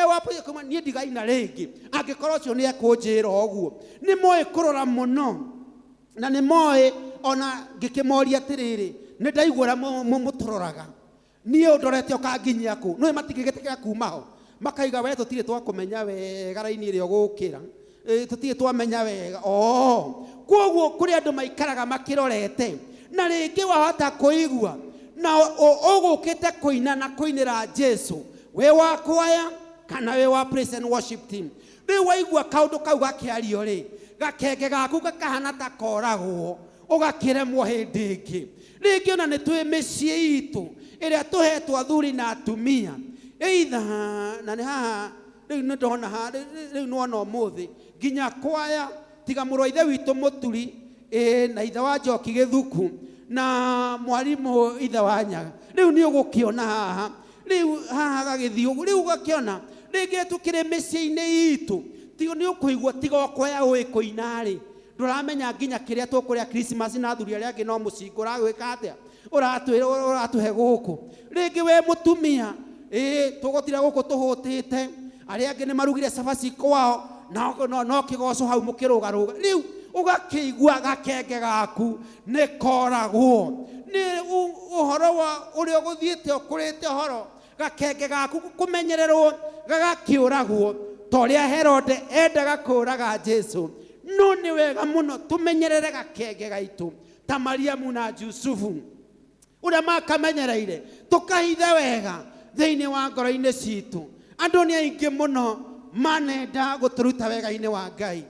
ewa kuma niĩ ndigaina rĩngĩ angĩkorwo ũcio nĩ ekũnjĩra ũguo. Nĩ moĩ kũrora mũno, na nĩ moĩ ona ngĩkĩmoria atĩrĩrĩ, nĩ ndaigua ũrĩa mũtũroraga, niĩ ũndorete ũkanginyia kũ, nĩũĩ matingĩgĩtĩkĩra kuma ho, makaiga we tũtirĩ twakũmenya wega raini ĩrĩa ũgũkĩra, tũtirĩ twamenya wega. Kwoguo kũrĩ andũ maikaraga makĩrorete, na rĩngĩ wahota kũigua na ũgũkĩte kũina na kũinĩra Jesu, wĩ wa kwaya kana wĩ wa praise and worship team. Rĩu waigua kaũndũ kau gakĩario rĩ, gakenge gaku gakahana ta koragwo, ũgakĩremwo hĩndĩ ĩngĩ. Rĩngĩ ona nĩ twĩ mĩciĩ itũ ĩrĩa tũhetwo athuri na atumia, either na nĩ haha rĩu nĩ ndona haha, rĩu nĩwona ũmũthĩ nginya kwaya tiga mũrũ wa ithe witũ mũturi, na ithe wa Njoki Gĩthuku na mwarimũ ithe wa Nyaga, rĩu nĩ ũgũkĩona haha, rĩu haha gagĩthiĩ ũguo, rĩu ũgakĩona rĩngĩ tũkĩrĩ mĩciĩ-inĩ itũ, nĩ ũkũigua tiga o kwaya ũĩ kũina rĩ, ndũramenya nginya kĩrĩa tũkũrĩa Christmas na athuri arĩa angĩ no mũcingo ũragwĩka atĩa, ũratũhe gũkũ. Rĩngĩ we mũtumia, tũgũtira gũkũ tũhũtĩte, arĩa angĩ nĩ marugire cabaci kwao, no kĩgoco hau mũkĩrũgarũga, rĩu ũgakĩigua gakenge gaku nĩ koragwo. Nĩ ũhoro wa ũrĩa ũgũthiĩte ũkũrĩte ũhoro, gakenge gaku kũmenyererwo gagakĩũragwo ta ũrĩa Herode endaga kũũraga Jesu. No nĩ wega mũno tũmenyerere gakenge gaitũ ta Mariamu na Jusufu ũrĩa makamenyereire, tũkahithe wega thĩinĩ wa ngoro-inĩ citũ. Andũ nĩ aingĩ mũno manenda gũtũruta wega-inĩ wa Ngai,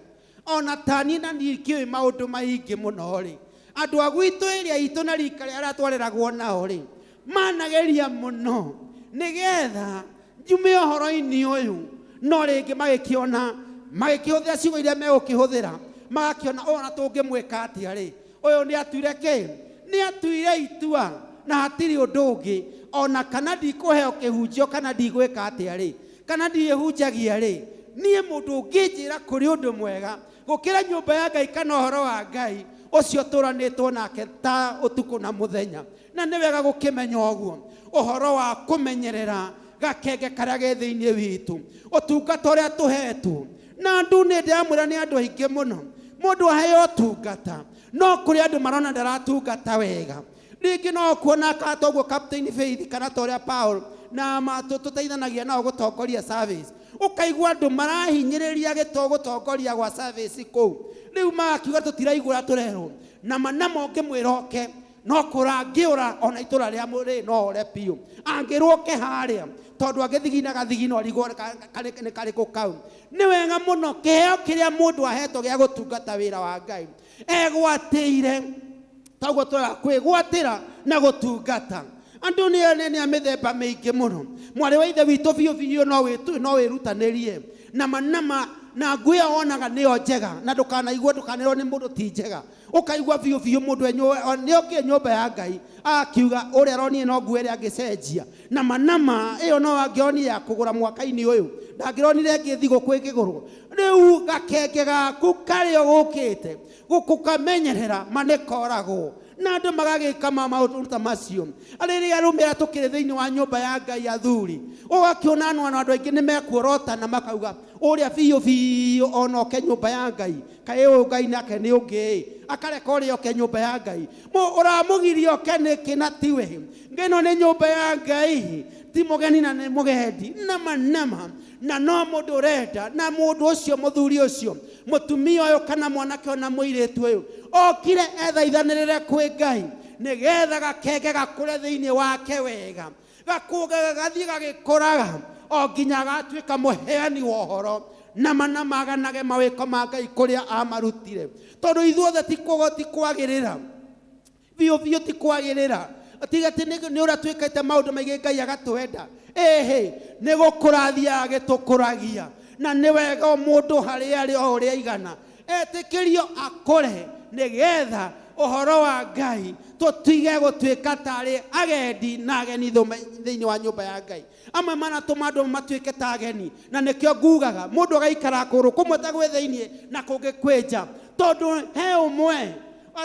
ona ta niĩ na niĩ ngĩũĩ maũndũ maingĩ mũno rĩ, andũ a gwitũ ĩrĩa itũ na rika rĩa arĩa twareragwo nao rĩ, manageria mũno nĩgetha njume ũhoro-inĩ ũyũ, no rĩngĩ magĩkĩona, magĩkĩhũthĩra ciugo iria megũkĩhũthĩra, magakĩona ona tũngĩmwĩka atĩa rĩ, ũyũ nĩ atuire kĩ, nĩ atuire itua na hatirĩ ũndũ ũngĩ, ona kana ndikũheo kĩhunjio kana ndigwĩka atĩa rĩ, kana ndiĩhunjagia rĩ, niĩ mũndũ ũngĩnjĩra kũrĩ ũndũ mwega gũkĩra nyũmba ya Ngai kana ũhoro wa Ngai ũcio tũranĩtwo nake ta ũtukũ na mũthenya. Na nĩ wega gũkĩmenya ũguo ũhoro wa kũmenyerera gakenge karĩa ge thĩinĩ witũ, ũtungata ũrĩa tũhetwo. Na andũ nĩ ndĩramwĩra nĩ andũ aingĩ mũno, mũndũ aheo ũtungata no kũrĩ andũ marona ndaratungata wega. Rĩngĩ no kuona ka toguo Captain Faith kana ta ũrĩa Paul na tũteithanagia nao gũtongoria service, ũkaigua andũ marahinyĩrĩria gũtongoria gwa service kũu. Rĩu magakiuga tũtiraigua ũrĩa tũrerwo, nama nama ũngĩmwĩra oke no kũrangĩũra ona itũra rĩa rĩ no ore biũ. Angĩrwo oke harĩa tondũ angĩthigina gathigino arigwo nĩ karĩkũ kau. Nĩ wega mũno kĩheo kĩrĩa mũndũ ahetwo gĩa gũtungata wĩra wa Ngai egwatĩire, toguo tũrega kwĩgwatĩra na gũtungata. Andũ nĩ a mĩthemba mĩingĩ mũno. Mwarĩ wa ithe witũ biũ biũ no wĩrutanĩrie nama nama, na nguo ĩyo wonaga nĩyo njega, na ndũkanaigue ndũkanerwo nĩ mũndũ ti njega. Ũkaigua biũ biũ mũndũ nĩokire nyũmba ya Ngai akiuga ũrĩa aronire no nguo ĩrĩa angĩcenjia. Nama nama ĩyo no angĩonire ya kũgũra mwaka-inĩ ũyũ, ndangĩronire ĩngĩ thigũkũ ĩkĩgũrwo. Rĩu gakenge gaku karĩa ũgũkĩte gũkamenyerera ma nĩ koragwo, na andũ magagĩka maũndũ ta macio. Rĩrĩa arũme arĩa tũkĩrĩ thĩinĩ wa nyũmba ya Ngai athuri, ũgakĩona andũ aingĩ nĩ mekuorota na makauga ũrĩa biũ biũ ona oke nyũmba ya Ngai, kaĩ ũyũ Ngai nake nĩ ũngĩ, akareka ũrĩa oke nyũmba ya Ngai. Ũramũgiria oke nĩkĩ na tiwe? Ĩno nĩ nyũmba ya Ngai, ti mũgeni na nĩ mũgendi. Nama nama na no mũndũ ũrenda, na mũndũ ũcio mũthuri ũcio mũtumia ũyũ kana mwanake ona mũirĩtu ũyũ okire ethaithanĩrĩre kwĩ Ngai nĩgetha gakenge gakũre thĩinĩ wake wega, gathiĩ gagĩkũraga o nginya agatuĩka mũheani wa ũhoro, nama nama aganage mawĩko ma Ngai kũrĩa amarutire. Tondũ ithuothe ti kwagĩrĩra biũ biũ, ti kwagĩrĩra tiga atĩ nĩ ũrĩa twĩkĩte maũndũ maingĩ Ngai agatwenda. Ĩhĩ, nĩ gũkũra athiaga agĩtũkũragia, na nĩ wega o mũndũ harĩa arĩ o ũrĩa aigana etĩkĩrio akũre, nĩgetha ũhoro wa Ngai tũtige gũtuĩka tarĩ agendi na ageni thĩinĩ wa nyũmba ya Ngai. Amwe manatũma andũ matuĩke ta ageni, na nĩkĩo ngugaga mũndũ agaikara kũgũrũ kũmwe ta gwĩ thĩinĩ na kũngĩ kwĩ nja, tondũ he ũmwe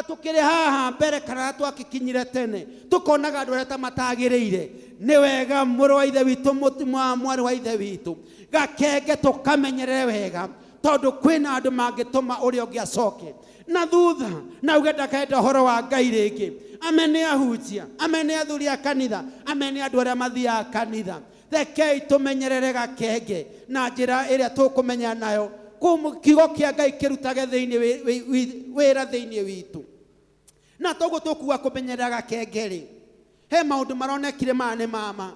tũkĩrĩ haha mbere kana twakĩkinyire tene tũkonaga andũ arĩa ta matagĩrĩire. Nĩ wega mũrũ wa ithe witũ, mwarĩ wa ithe witũ, gakenge tũkamenyerere wega, tondũ kwĩna andũ mangĩtũma ũrĩa ũngĩ acoke na thutha na uge ndakenda ũhoro wa Ngai rĩngĩ. Amene ahunjia, amene athuri a kanitha, amene andũ arĩa mathiaga kanitha. Rekei tũmenyerere gakenge na njĩra ĩrĩa tũkũmenya nayo kiugo kĩa Ngai kĩrutage thĩinĩ wĩra thĩinĩ witũ. Na toguo tũkuga kũmenyerera gakenge rĩ, he maũndũ maronekire maya nĩ mama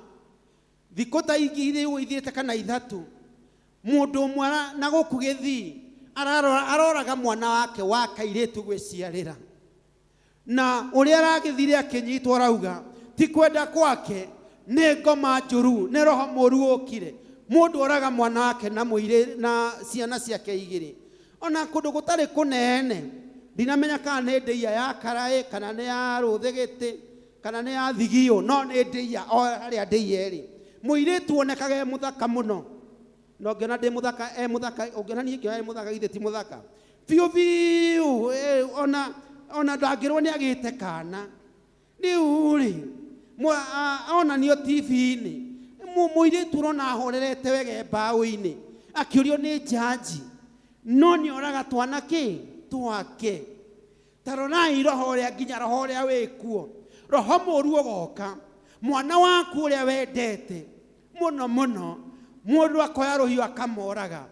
thikũ ta igĩrĩ ithiĩte kana ithatũ, mũndũ ũmwe na gũkũ gĩthii aroraga mwana wake wa kairĩtu gwĩciarĩra, na ũrĩa aragĩthire akĩnyitwo arauga ti kwenda kwake, nĩ ngoma njũru, nĩ roho mũru ũkire. Mũndũ oraga mwana wake na mũirĩ na ciana ciake igĩrĩ, ona kũndũ gũtarĩ kũnene. Ndinamenya kana nĩ ndĩia ya karaĩ kana nĩ ya rũthĩgĩtĩ kana nĩ ya thigio, no nĩ ndĩia o harĩa ndĩia ĩrĩ. Mũirĩtu onekaga e mũthaka mũno, na ũngĩona ndĩ mũthaka e mũthaka, ũngĩona niĩ ngĩona e mũthaka, githĩ ti mũthaka biũ biũ? Ona ndangĩrwo nĩ agĩte kana. Rĩu rĩ, onanio TV-inĩ mũirĩtu ũrona ahorerete wega mbaũ-inĩ akĩũrio nĩ njanji, no nĩ oraga twana kĩ twake. Ta rorai roho ũrĩa nginya roho ũrĩa wĩkuo, roho mũru ũgoka mwana waku ũrĩa wendete mũno mũno, mũndũ akoya rũhiũ akamoraga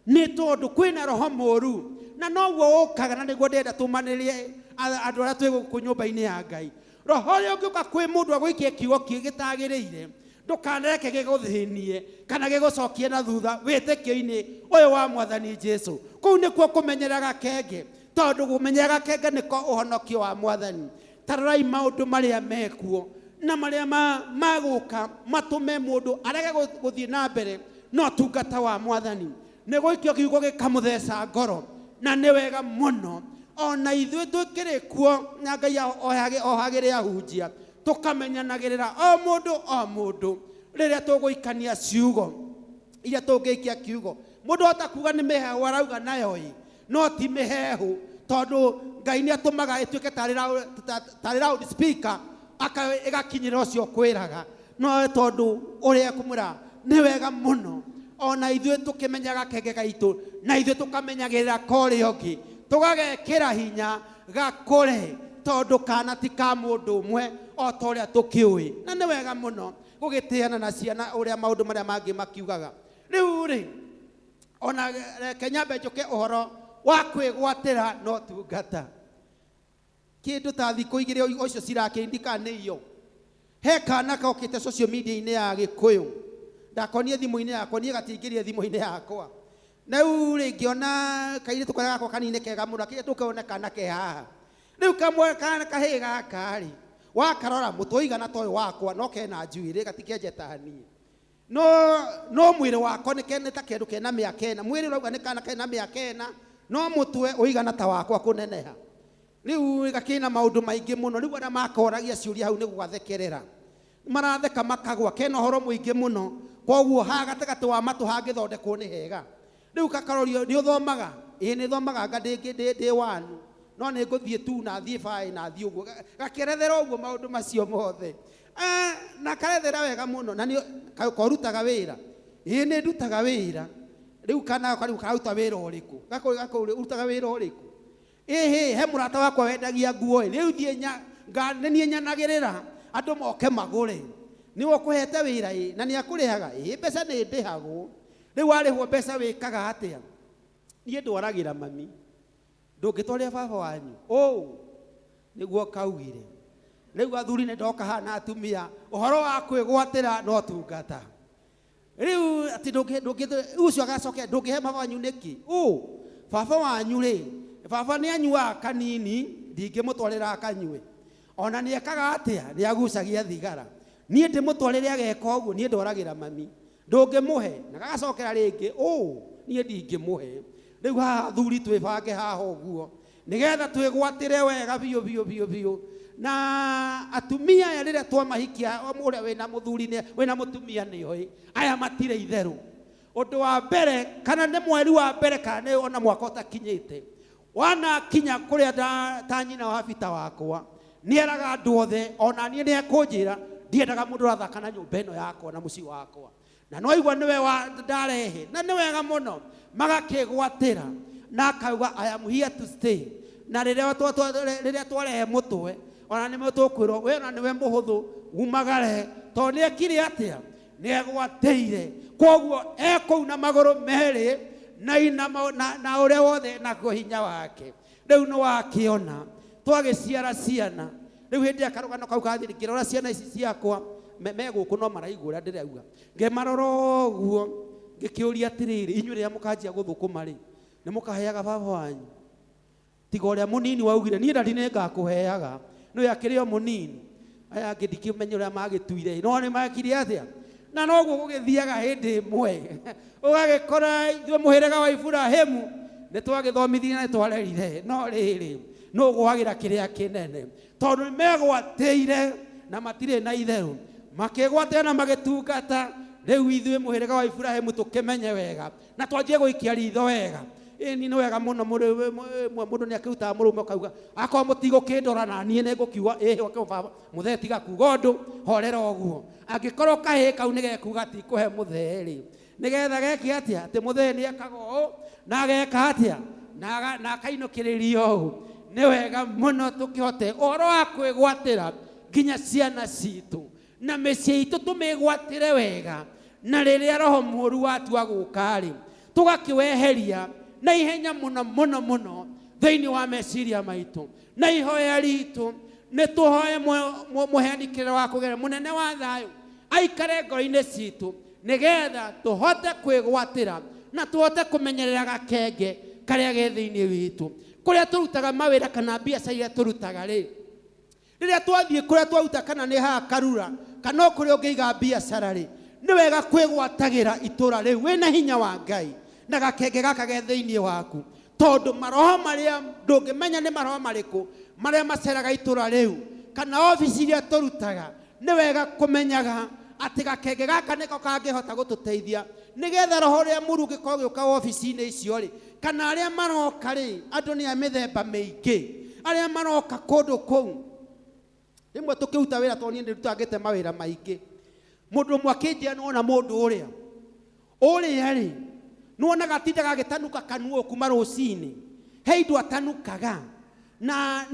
nĩ tondũ kwĩna roho mũru, na noguo ũkaga. Na nĩguo ndĩrenda tũmanĩrie andũ arĩa twĩ gũkũ nyũmba-inĩ ya Ngai, roho ũrĩa ũngĩũka kwĩ mũndũ agũikie kiugo gĩtagĩrĩire, ndũkanareke gĩgũthĩnie kana gĩgũcokie na thutha wĩtĩkio-inĩ ũyũ wa Mwathani Jesu. Kũu nĩkuo kũmenyerera gakenge, tondũ kũmenyerera gakenge nĩko ũhonokio wa Mwathani. Ta rorai maũndũ marĩa mekuo na marĩa magũka matũme mũndũ arege gũthiĩ na mbere no tungata wa Mwathani, nĩ gũikio kiugo gĩkamũtheca ngoro. Na nĩ wega mũno ona ithuĩ twĩkĩrĩ kuo na Ngai ohagĩre ahunjia, tũkamenyanagĩrĩra o mũndũ o mũndũ rĩrĩa tũgũikania ciugo iria tũngĩikia kiugo. Mũndũ hota kuga nĩ mĩhehu arauga nayo ĩ, no ti mĩhehu, tondũ Ngai nĩ atũmaga ĩtuĩke tarĩ loud speaker, ĩgakinyĩra ũcio kwĩraga. No tondũ ũrĩa ekũmwĩra nĩ wega mũno ona ithuĩ tũkĩmenyaga gakenge gaitũ, na ithuĩ tũkamenyagĩrĩra korĩa ũngĩ, tũgagekĩra hinya gakũre. Tondũ Tondũ kana ti ka mũndũ ũmwe o ta ũrĩa tũkĩũĩ. Na nĩ wega mũno gũgĩtĩana na ciana ũrĩa maũndũ marĩa mangĩ makiugaga. Rĩu rĩ, ona reke nyambe njũke ũhoro wa kwĩgwatĩra no tungata. Kĩndũ ta thikũ igĩrĩ o icio cirakĩindika nĩ iyo. He kana kokĩte social media-inĩ ya Gĩkũyũ. Ndakonie thimũ-inĩ yakwa, niĩ gatiingĩrire thimũ-inĩ yakwa. Na rĩu rĩ, ngĩona kairĩtu karĩa gakwa kanini kega mũno, akĩria tũkone kana ke haha. Rĩu kamwe kana kahĩĩ gaka rĩ, wakarora mũtwe ũigana ta ũyũ wakwa, no kena njuĩrĩ, gatikĩenjete ta niĩ. No no mwĩrĩ wako nĩ nĩ ta kĩndũ kena mĩaka ĩna. Mwĩrĩ ũrauga nĩ kana kena mĩaka ĩna, no mũtwe ũigana ta wakwa kũneneha. Rĩu gakĩna maũndũ maingĩ mũno. Rĩu arĩa makoragia ciũria hau nĩ gũgathekerera. Maratheka makagwa, kena ũhoro mũingĩ mũno. Koguo haha gatagatĩ wa matũ hangĩthondekwo nĩ hega. Rĩu gakarorio, nĩ ũthomaga? Ĩĩ nĩ thomaga anga ndĩ wanu. No nĩ ngũthiĩ tu na thiĩ baĩ na thiĩ ũguo. Gakĩerethera ũguo maũndũ macio mothe. Na karethera wega mũno. Na nĩ korutaga wĩra. Ĩĩ nĩ ndutaga wĩra. Rĩu kana rĩu karuta wĩra ũrĩkũ? Gakũrĩ ũrutaga wĩra ũrĩkũ? Ĩhĩ, he mũrata wakwa wendagia nguo ĩ. Rĩu thiĩ nĩ niĩ nyanagĩrĩra andũ moke magũre. Nĩwe ũkũhete wĩra ĩ, na nĩ akũrĩhaga? Ĩ, mbeca nĩ ndĩhagwo. Rĩu warĩhwo mbeca wĩkaga atĩa? Niĩ ndwaragĩra mami. Ndũngĩtwarĩra baba wanyu? Ũũ, nĩguo kaugire. Rĩu athuri nĩ ndoka haha na atumia, ũhoro wa kwĩgwatĩra no tungata. Rĩu atĩ ndũngĩ ũcio agacokia ndũngĩhe baba wanyu nĩkĩ? Ũũ, baba wanyu rĩ, baba nĩ anyuaga kanini, ndingĩmũtwarĩra akanyue. Ona nĩ ekaga atĩa? Nĩ agucagia thigara. Niĩ ndĩmũtwarĩre ageka ũguo, niĩ ndwaragĩra mami. Ndũngĩmũhe, na gagacokera rĩngĩ, ũũ, niĩ ndingĩmũhe. Rĩu haha athuri twĩbange haha ũguo, nĩgetha twĩgwatĩre wega biũ biũ biũ biũ. Na atumia aya rĩrĩa twamahikia, ũrĩa wĩna mũthuri nĩ, wĩna mũtumia nĩoĩ, aya matirĩ itherũ. Ũndũ wa mbere, kana nĩ mweri wa mbere, kana nĩ ona mwaka ũtakinyĩte. Wanakinya kũrĩa ta nyina wa bita wakwa, nĩeraga andũ othe, ona niĩ nĩekũnjĩra, ndiendaga mũndũ ũrathaka na nyũmba ĩno yakwa na mũciĩ wakwa. Na no igua nĩwe wa ndarehe, na nĩ wega mũno, magakĩgwatĩra, na akauga I am here to stay. Na rĩrĩa rĩrĩa twarehe mũtwe, ona nĩwe tũkwĩrwo, we ona nĩwe mũhũthũ, umagare, tondũ nĩekire atĩa? Nĩegwatĩire. Koguo ekũu na magũrũ merĩ, na ina na ũrĩa wothe naguo hinya wake. Rĩu nĩwakĩona, twagĩciara ciana. Rĩu hĩndĩ ya karũgano kau kathiri, ngĩrora ciana ici ciakwa, me gũkũ no maraigua ũrĩa ndĩrauga. Ngĩmarora ũguo, ngĩkĩũria atĩrĩrĩ, inyuĩ rĩrĩa mũkanjia gũthũkũma rĩ, nĩ mũkaheaga baba wanyu? Tiga ũrĩa mũnini waugire, niĩ ndari nĩ ngakũheaga. Nĩwe akĩrĩ o mũnini. Aya angĩ ndikĩmenya ũrĩa magĩtuire, no nĩ mekire atĩa? Na noguo gũgĩthiaga hĩndĩ ĩmwe. Ũgagĩkora ithuĩ mũhĩrĩga wa Iburahĩmu, nĩ twagĩthomithirie na nĩ twarerire, no rĩrĩ, nũ ũgwagĩra kĩrĩa kĩnene? Tondũ nĩ megwatĩire na matirĩ na itherũ. Makĩgwatĩra na magĩtungata, rĩu ithuĩ mũhĩrĩga wa Iburahĩmu tũkĩmenye wega, na twanjie gũikia ritho wega. Ĩni nĩ wega mũno mũndũ nĩ akĩrutaga mũrũme ũkauga, akorwo mũtigũkĩndora na niĩ nĩ ngũkiuga, ĩhĩ, oke baba, mũthee tiga kuga ũndũ, horera ũguo. Angĩkorwo kahĩĩ kau nĩ gekuga tikũhe mũthee rĩ, nĩgetha geke atĩa? Atĩ mũthee nĩ ekaga ũũ, na ageka atĩa? Na akainũkĩrĩria ũũ. Nĩ wega mũno tũkĩhote ũhoro wa kwĩgwatĩra nginya ciana citũ na mĩciĩ itũ tũmĩgwatĩre wega, na rĩrĩa roho mũũru watua gũka rĩ, tũgakĩweheria na ihenya mũno mũno mũno thĩinĩ wa meciria maitũ. Na ihoya ritũ nĩ tũhoe mũheani kĩrĩra wa kũgerera mũnene wa thayũ aikare ngoro-inĩ citũ, nĩgetha tũhote kwĩgwatĩra na tũhote kũmenyerera gakenge karĩa ge thĩinĩ witũ. Kũrĩa tũrutaga mawĩra kana biacara iria tũrutaga rĩ, rĩrĩa twathiĩ kũrĩa twaruta kana nĩ haha Karura kana o kũrĩa ũngĩiga biacara rĩ, nĩ wega kwĩgwatagĩra itũra rĩu wĩna hinya wa Ngai na gakenge gaka ge thĩinĩ waku, tondũ maroho marĩa ndũngĩmenya nĩ maroho marĩkũ marĩa maceraga itũra rĩu kana obici iria tũrutaga. Nĩ wega kũmenyaga atĩ gakenge gaka nĩko kangĩhota gũtũteithia, nĩgetha roho ũrĩa mũru ũngĩkorwo ũgĩũka obici-inĩ icio rĩ, kana arĩa maroka rĩ, andũ nĩ a mĩthemba mĩingĩ arĩa maroka kũndũ kũu. Rĩmwe tũkĩruta wĩra, tondũ niĩ nĩndutangĩte mawĩra maingĩ, mũndũ ũmwe akĩnjĩra, nĩwona mũndũ ũrĩa ũrĩa rĩ, nĩwonaga atindaga agĩtanuka kanua kuma rũcinĩ, he indo atanukaga. Na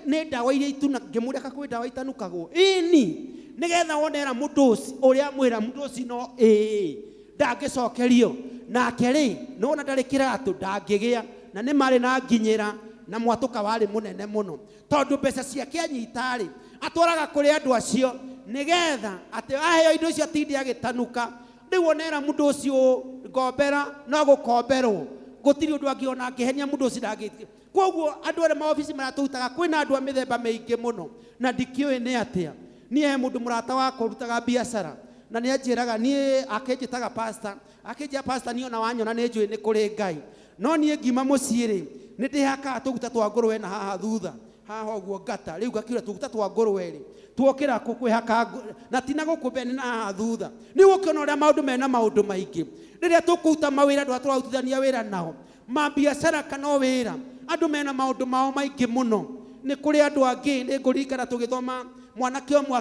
nĩ ndawa iria ituna ngĩmũria ka kwĩ ndawa itanukagwo ĩni nĩgetha wonera mũndũ ũcio ũrĩa mwĩra mũndũ ũcio no ĩĩ ndangĩcokerio nake rĩ nĩwona ndarĩ kĩratũ ndangĩgĩa na nĩ marĩ na nginyĩra na mwatũka warĩ mũnene mũno tondũ mbeca ciake anyita rĩ atwaraga kũrĩ andũ acio nĩgetha atĩ aheo indo icio atinde agĩtanuka rĩu onera mũndũ ũcio ngombera no gũkomberwo gũtirĩ ũndũ angĩona angĩhenia mũndũ ũcio ndangĩ koguo andũ arĩa maobici maratũrutaga kwĩna andũ a mĩthemba mĩingĩ mũno na ndikĩũĩ nĩ atĩa niĩ he mũndũ mũrata wakwa ũrutaga biacara na nĩ anjĩraga niĩ akĩnjĩtaga pastor akĩnjĩra pastor niĩ ona wanyona nĩ njũĩ nĩ kũrĩ Ngai no niĩ ngiuma mũciĩ rĩ nĩ ndĩhakaga tũguta twa ngũrwe na haha thutha haha ũguo ngata rĩu ngakiuga tũguta twa ngũrwe rĩ tuokĩra kwĩhaka na ti na gũkũ mbere nĩ na haha thutha nĩ ũgũkĩona ũrĩa maũndũ mena maũndũ maingĩ rĩrĩa tũkũruta mawĩra andũ arĩa tũrarutithania wĩra nao mabiacara kana o wĩra andũ mena maũndũ mao maingĩ mũno nĩ kũrĩ andũ angĩ nĩ ngũririkana tũgĩthoma mwanake ũmwe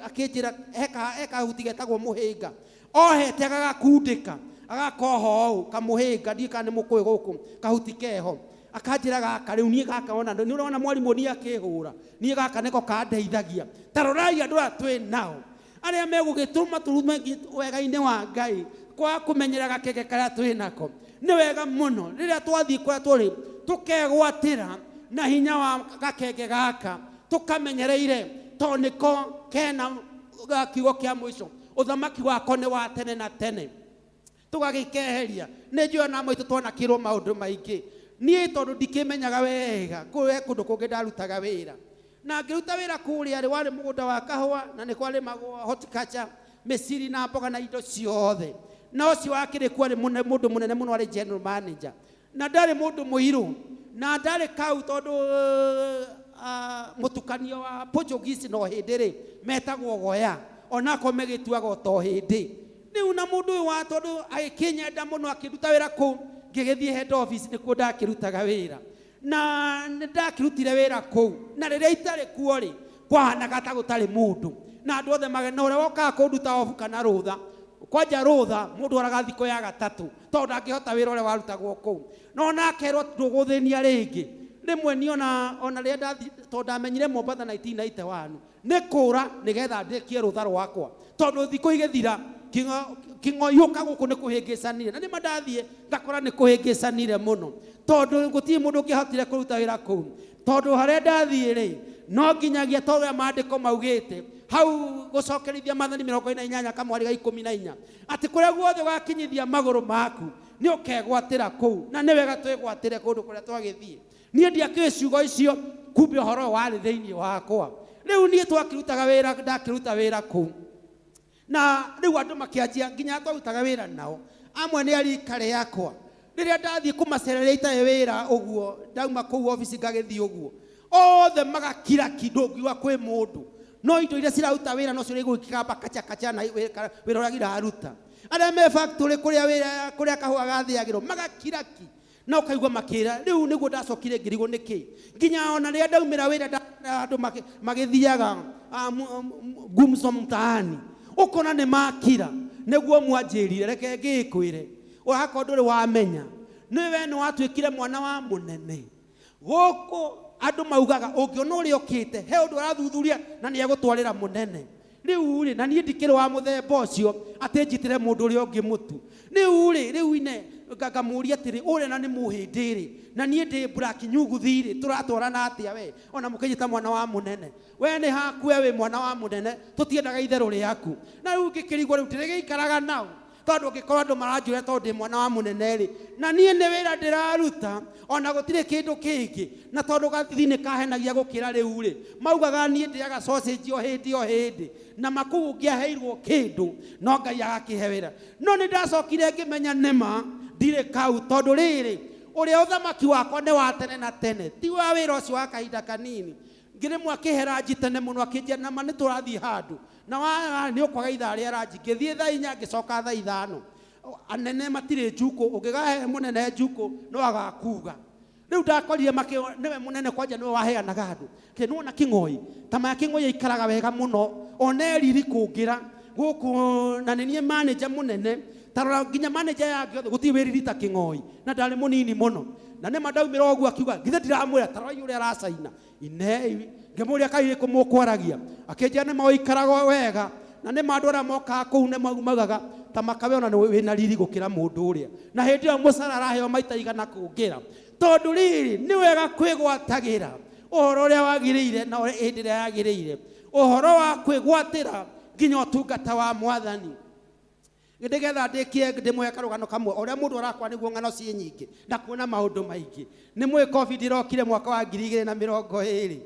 akĩnjĩra he kahuti getagwo mũhĩnga ohete agagakundĩka agakoha ũũ kamũhĩnga ndiũĩ kana nĩ mũkũĩ gũkũ kahuti keho akanjĩra gaka rĩu niĩ gaka ona nĩ ũrona mwarimũ niĩ akĩhũra niĩ gaka nĩko kandeithagia ta rorai andũ aya twĩ nao arĩa megũgĩtũma tũrume wega-inĩ wa Ngai kwaga kũmenyera gakenge karĩa twĩ nako nĩ wega mũno rĩrĩa twathiĩ kũrĩa tũrĩ tũkegwatĩra na hinya wa gakenge gaka tũkamenyereire tondũ nĩko kena kiugo kĩa mũico ũthamaki wako nĩ wa tene na tene tũgagĩkeheria nĩ njũĩ ona maitũ twanakĩrwo maũndũ maingĩ niĩ tondũ ndikĩmenyaga wega kũu kũndũ kũngĩ ndarutaga wĩra na ngĩruta wĩra kũrĩa rĩ warĩ mũgũnda wa kahũa na nĩ kwarĩmagwo horticulture mĩciri na mboga na indo ciothe na ũcio wakĩrĩ kuo arĩ mũndũ mũnene mũno arĩ general manager na ndarĩ mũndũ mũirũ na ndarĩ kau tondũ mũtukanio wa Portuguese no hĩndĩ rĩ metagwo goya onako megĩtuaga to hĩndĩ rĩu na mũndũ ũyũ wa tondũ agĩkĩnyenda mũno akĩruta wĩra kũu ngĩgĩthiĩ head office nĩkuo ndakĩrutaga wĩra na nĩ ndakĩrutire wĩra kũu na rĩrĩa itarĩ kuo rĩ kwahanaga ta gũtarĩ mũndũ na andũ othe na ũrĩa wokaga kũnduta obu kana rũtha kwanja rũtha mũndũ oraga thikũ ya gatatũ tondũ ndangĩhota wĩra ũrĩa warutagwo kũu no nakerwo ndũgũthĩnia rĩngĩ rĩmwe niĩ ona rĩrĩa ndathi tondũ ndamenyire Mombatha 1991 nĩ kũra nĩgetha ndĩkie rũtha rwakwa tondũ thikũ igĩthira kĩng'oiũka gũkũ nĩ kũhĩngĩcanire na nĩma ndathiĩ ngakora nĩ kũhĩngĩcanire mũno tondũ gũtirĩ mũndũ ũngĩahotire kũruta wĩra kũu tondũ harĩa ndathiĩ rĩ no nginyagia ta ũrĩa maandĩko maugĩte hau gũcokerithia maathani 48 kamwari ga 14 atĩ kũrĩa guothe ũgakinyithia magũrũ maku nĩ ũkegwatĩra kũu na nĩ wega twĩgwatĩre kũndũ kũrĩa twagĩthiĩ niĩ ndiakĩũĩ ciugo icio kumbe ũhoro ũyũ warĩ thĩinĩ wakwa rĩu niĩ twakĩrutaga wĩra ndakĩruta wĩra kũu na rĩu andũ makĩanjia nginya twarutaga wĩra nao amwe nĩ arika rĩakwa rĩrĩa ndathiĩ kũmacereria itarĩ wĩra ũguo ndauma kũu obici ngagĩthiĩ ũguo othe magakira ki ndũngiuga kwĩ mũndũ no indo iria ciraruta wĩra nocio igũgĩkamba kacha kacha na wĩra ũrĩa iraruta arĩa me factory kũrĩa wĩra kũrĩa kahũa gathĩagĩrwo magakira ki na ũkaigua makĩra rĩu nĩguo ndacokire ngĩrigwo nĩkĩ nginya ona rĩrĩa ndaumĩra wĩra andũ magĩthiaga gumzo mtaani ũkona nĩ makira nĩguo mwanjĩrire reke ngĩkwĩre ũrakorwo ndũrĩ wamenya nĩ we nĩ watuĩkire mwana wa mũnene gũkũ andũ maugaga ũngĩona ũrĩa ũkĩte he ũndũ arathuthuria na nĩ egũtwarĩra mũnene rĩu rĩ na niĩ ndikĩrĩ wa mũthemba ũcio atĩ njitĩre mũndũ ũrĩa ũngĩ mũtu rĩu rĩ rĩu ine ngamũria atĩrĩ ũrĩa na nĩ mũhĩndĩ rĩ na niĩ ndĩ black nyuguthi rĩ tũratwarana atĩa we ona mũkĩnjĩta mwana wa mũnene we nĩ haku we wĩ mwana wa mũnene tũtiendaga itherũ rĩaku na rĩu ngĩkĩrigwo rĩu ndĩrĩgĩikaraga nao tondũ ũngĩkorwo andũ maranjũria tondũ ndĩ mwana wa mũnene rĩ na niĩ nĩ wĩra ndĩraruta ona gũtirĩ kĩndũ kĩngĩ na tondũ gathithi nĩ kahenagia gũkĩra rĩu rĩ maugaga niĩ ndĩaga sausage o hĩndĩ o hĩndĩ na makũu ngĩaheirwo kĩndũ no Ngai agakĩhe wĩra no nĩ ndacokire ngĩmenya nĩma ndirĩ kau tondũ rĩrĩ ũrĩa ũthamaki wakwa nĩ wa tene na tene ti wa wĩra ũcio wa kahinda kanini ngĩrĩmwe akĩhe ranji tene mũno akĩnjĩra nama nĩ tũrathiĩ handũ na wa nĩ ũkwaga ithaa rĩa ranji ngĩthiĩ thaa 4 ngĩcoka thaa 5 anene matirĩ njukũ ũngĩgahe mũnene njukũ no agakuga rĩu ndakorire nĩwe mũnene kwanja nĩwe waheanaga andũ kĩ nĩwona kĩng'oi ta maya kĩng'oi aikaraga wega mũno ona eriri kũngĩra gũkũ na nĩ niĩ manager mũnene ta rora nginya manager yake othe gũtirĩ wĩriri ta kĩng'oi na ndarĩ mũnini mũno Na nĩma ndaumĩra ũguo akiuga, githĩ ndiramwĩra tarorai ũrĩa aracaina inei. Ngĩmũria kaĩ kũ mũkwaragia, akĩnjĩra nĩma ũikaraga wega, na nĩma andũ arĩa mokaga kũu nĩ maugaga ta makawe ona nĩ wĩna riri gũkĩra mũndũ ũrĩa, na hĩndĩ ĩyo mũcara araheo maita igana kũngĩra. Tondũ rĩrĩ, nĩ wega kwĩgwatagĩra ũhoro ũrĩa wagĩrĩire na hĩndĩ ĩrĩa yagĩrĩire, ũhoro wa kwĩgwatĩra nginya ũtungata wa Mwathani. Nĩgetha ndĩkie, ndĩmũhe karũgano kamwe ũrĩa mũndũ arakwa nĩguo ng'ano ciĩ nyingĩ na kuona maũndũ maingĩ. Nĩ mũĩ COVID ĩrokire mwaka wa 2020,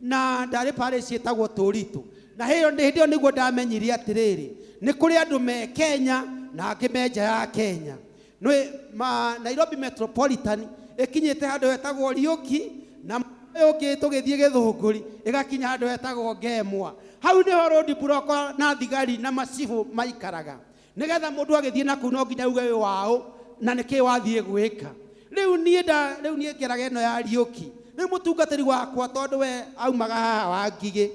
na ndarĩ parish ĩtagwo Tũritũ, na hĩndĩ ĩyo nĩguo ndamenyire atĩrĩrĩ, nĩ kũrĩ andũ me Kenya na angĩ me nja ya Kenya. Nĩ ma Nairobi Metropolitan ĩkinyĩte handũ hetagwo Riũki, na ũyũ ũngĩ tũgĩthiĩ Gĩthũngũri ĩgakinya handũ hetagwo Ngemwa. Hau nĩho road block na thigari na macibũ maikaraga, nĩgetha mũndũ agĩthiĩ na kũu no nginya uge wĩ waũ na nĩkĩ wathiĩ gwĩka. Rĩu niĩ nda rĩu niĩ ngeraga ĩno ya Riũki. Rĩu mũtungatĩri wakwa, tondũ we aumaga haha wa Ngigĩ,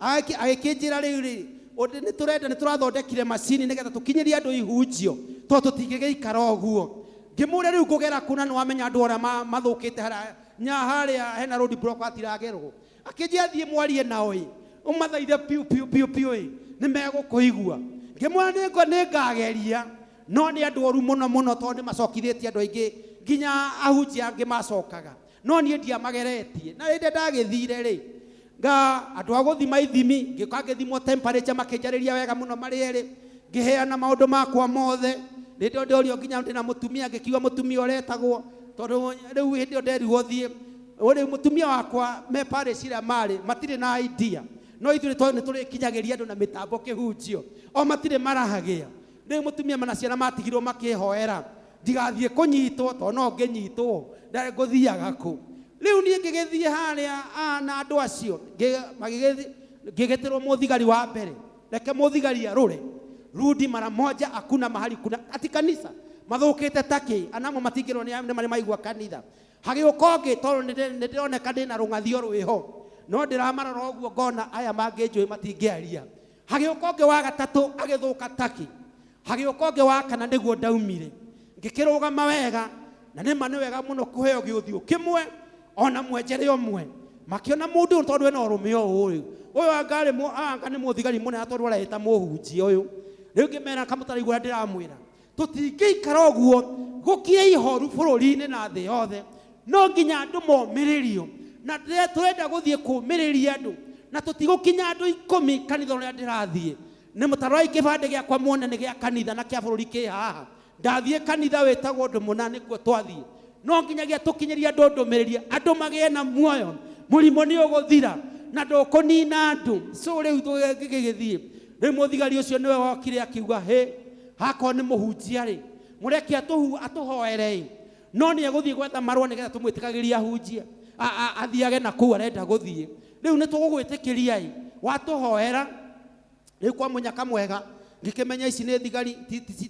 agĩkĩnjĩra rĩu rĩ, nĩ tũrenda, nĩ tũrathondekire macini nĩgetha tũkinyĩrie andũ ihunjio, tondũ tũtingĩgĩikara ũguo. Ngĩmũria rĩu ngũgera kũ, na nĩwamenya andũ arĩa mathũkĩte harĩa nya harĩa hena road block hatiragerwo. Akĩnjĩra thiĩ mwarie nao ĩ, ũmathaithe piũ piũ piũ piũ ĩ, nĩ megũkũigua. Ngĩmwĩra nĩ ngageria, no nĩ andũ oru mũno mũno, tondũ nĩ macokithĩtie andũ aingĩ, nginya ahunjia angĩ macokaga, no niĩ ndiamageretie. Na rĩrĩa ndagĩthire rĩ, nga andũ a gũthima ithimi, ngĩũka ngĩthimwo temperature, makĩnjarĩria wega mũno marĩ erĩ, ngĩheana maũndũ makwa mothe. Rĩrĩa ndorio nginya ndĩna mũtumia, ngĩkiuga mũtumia ũretagwo, tondũ rĩu hĩndĩ ĩyo nderirwo thiĩ, rĩu mũtumia wakwa me parish ĩrĩa marĩ matirĩ na idea, no ithuĩ nĩ tũrĩkinyagĩria andũ na mĩtambo kĩhunjio, o matirĩ marahagĩa. Rĩu mũtumia na ciana matigirwo makĩhoera ndigathiĩ kũnyitwo, tondũ no ngĩnyitwo ndarĩ ngũthiaga kũ. Rĩu niĩ ngĩgĩthiĩ harĩa na andũ acio, ngĩgĩtĩrwo mũthigari wa mbere, reke mũthigari arũre rudi mara moja, hakuna mahali kuna ati kanisa mathũkĩte takĩ, anamo matingĩrwo nĩ marĩ maigua kanitha. Hagĩũka ũngĩ, tondũ nĩ ndĩroneka ndĩna rũng'athio rwĩho, no ndĩramarora ũguo ngona aya mangĩnjũĩ matingĩaria. Hagĩũka ũngĩ wa gatatũ agĩthũka takĩ. Hagĩũka ũngĩ wa kana, nĩguo ndaumire ngĩkĩrũgama wega, na nĩma nĩ wega mũno kũheo gĩũthiũ kĩmwe ona mwenjere ũmwe. Makĩona mũndũ ũyũ tondũ ena ũrũme ũyũ rĩ, ũyũ anga arĩ anga nĩ mũthigari mũnene, tondũ areĩta mũhunjia ũyũ. Rĩu ngĩmera kamũtaraigua ũrĩa ndĩramwĩra, tũtingĩikara ũguo gũkire ihoru bũrũri-inĩ na thĩ yothe, no nginya andũ momĩrĩrio, na tũrenda gũthiĩ kũmĩrĩria andũ, na tũtigũkinya andũ 10 kanitha ũrĩa ndĩrathiĩ. Nĩ mũtarorai kĩbandĩ gĩakwa muone nĩ gĩa kanitha na kĩa bũrũri kĩ haha. Ndathiĩ kanitha wĩtagwo ũndũ mũna, nĩkuo twathiĩ. No nginyagia tũkinyĩrie andũ ndũmĩrĩri, andũ magĩe na muoyo, mũrimũ nĩ ũgũthira na ndũkũnina andũ. So rĩu tũgĩgĩthiĩ, rĩu mũthigari ũcio nĩwe wokire akiuga, hĩ, hakorwo nĩ mũhunjia rĩ, mũreke atũhoere ĩ, no nĩ egũthiĩ gwetha marũa nĩgetha tũmwĩtĩkagĩrie ahunjie, athiage na kũu arenda gũthiĩ. Rĩu nĩ tũgũgwĩtĩkĩria ĩ, watũhoera. Rĩu kwa mũnyaka mwega ngĩkĩmenya ici nĩ thigari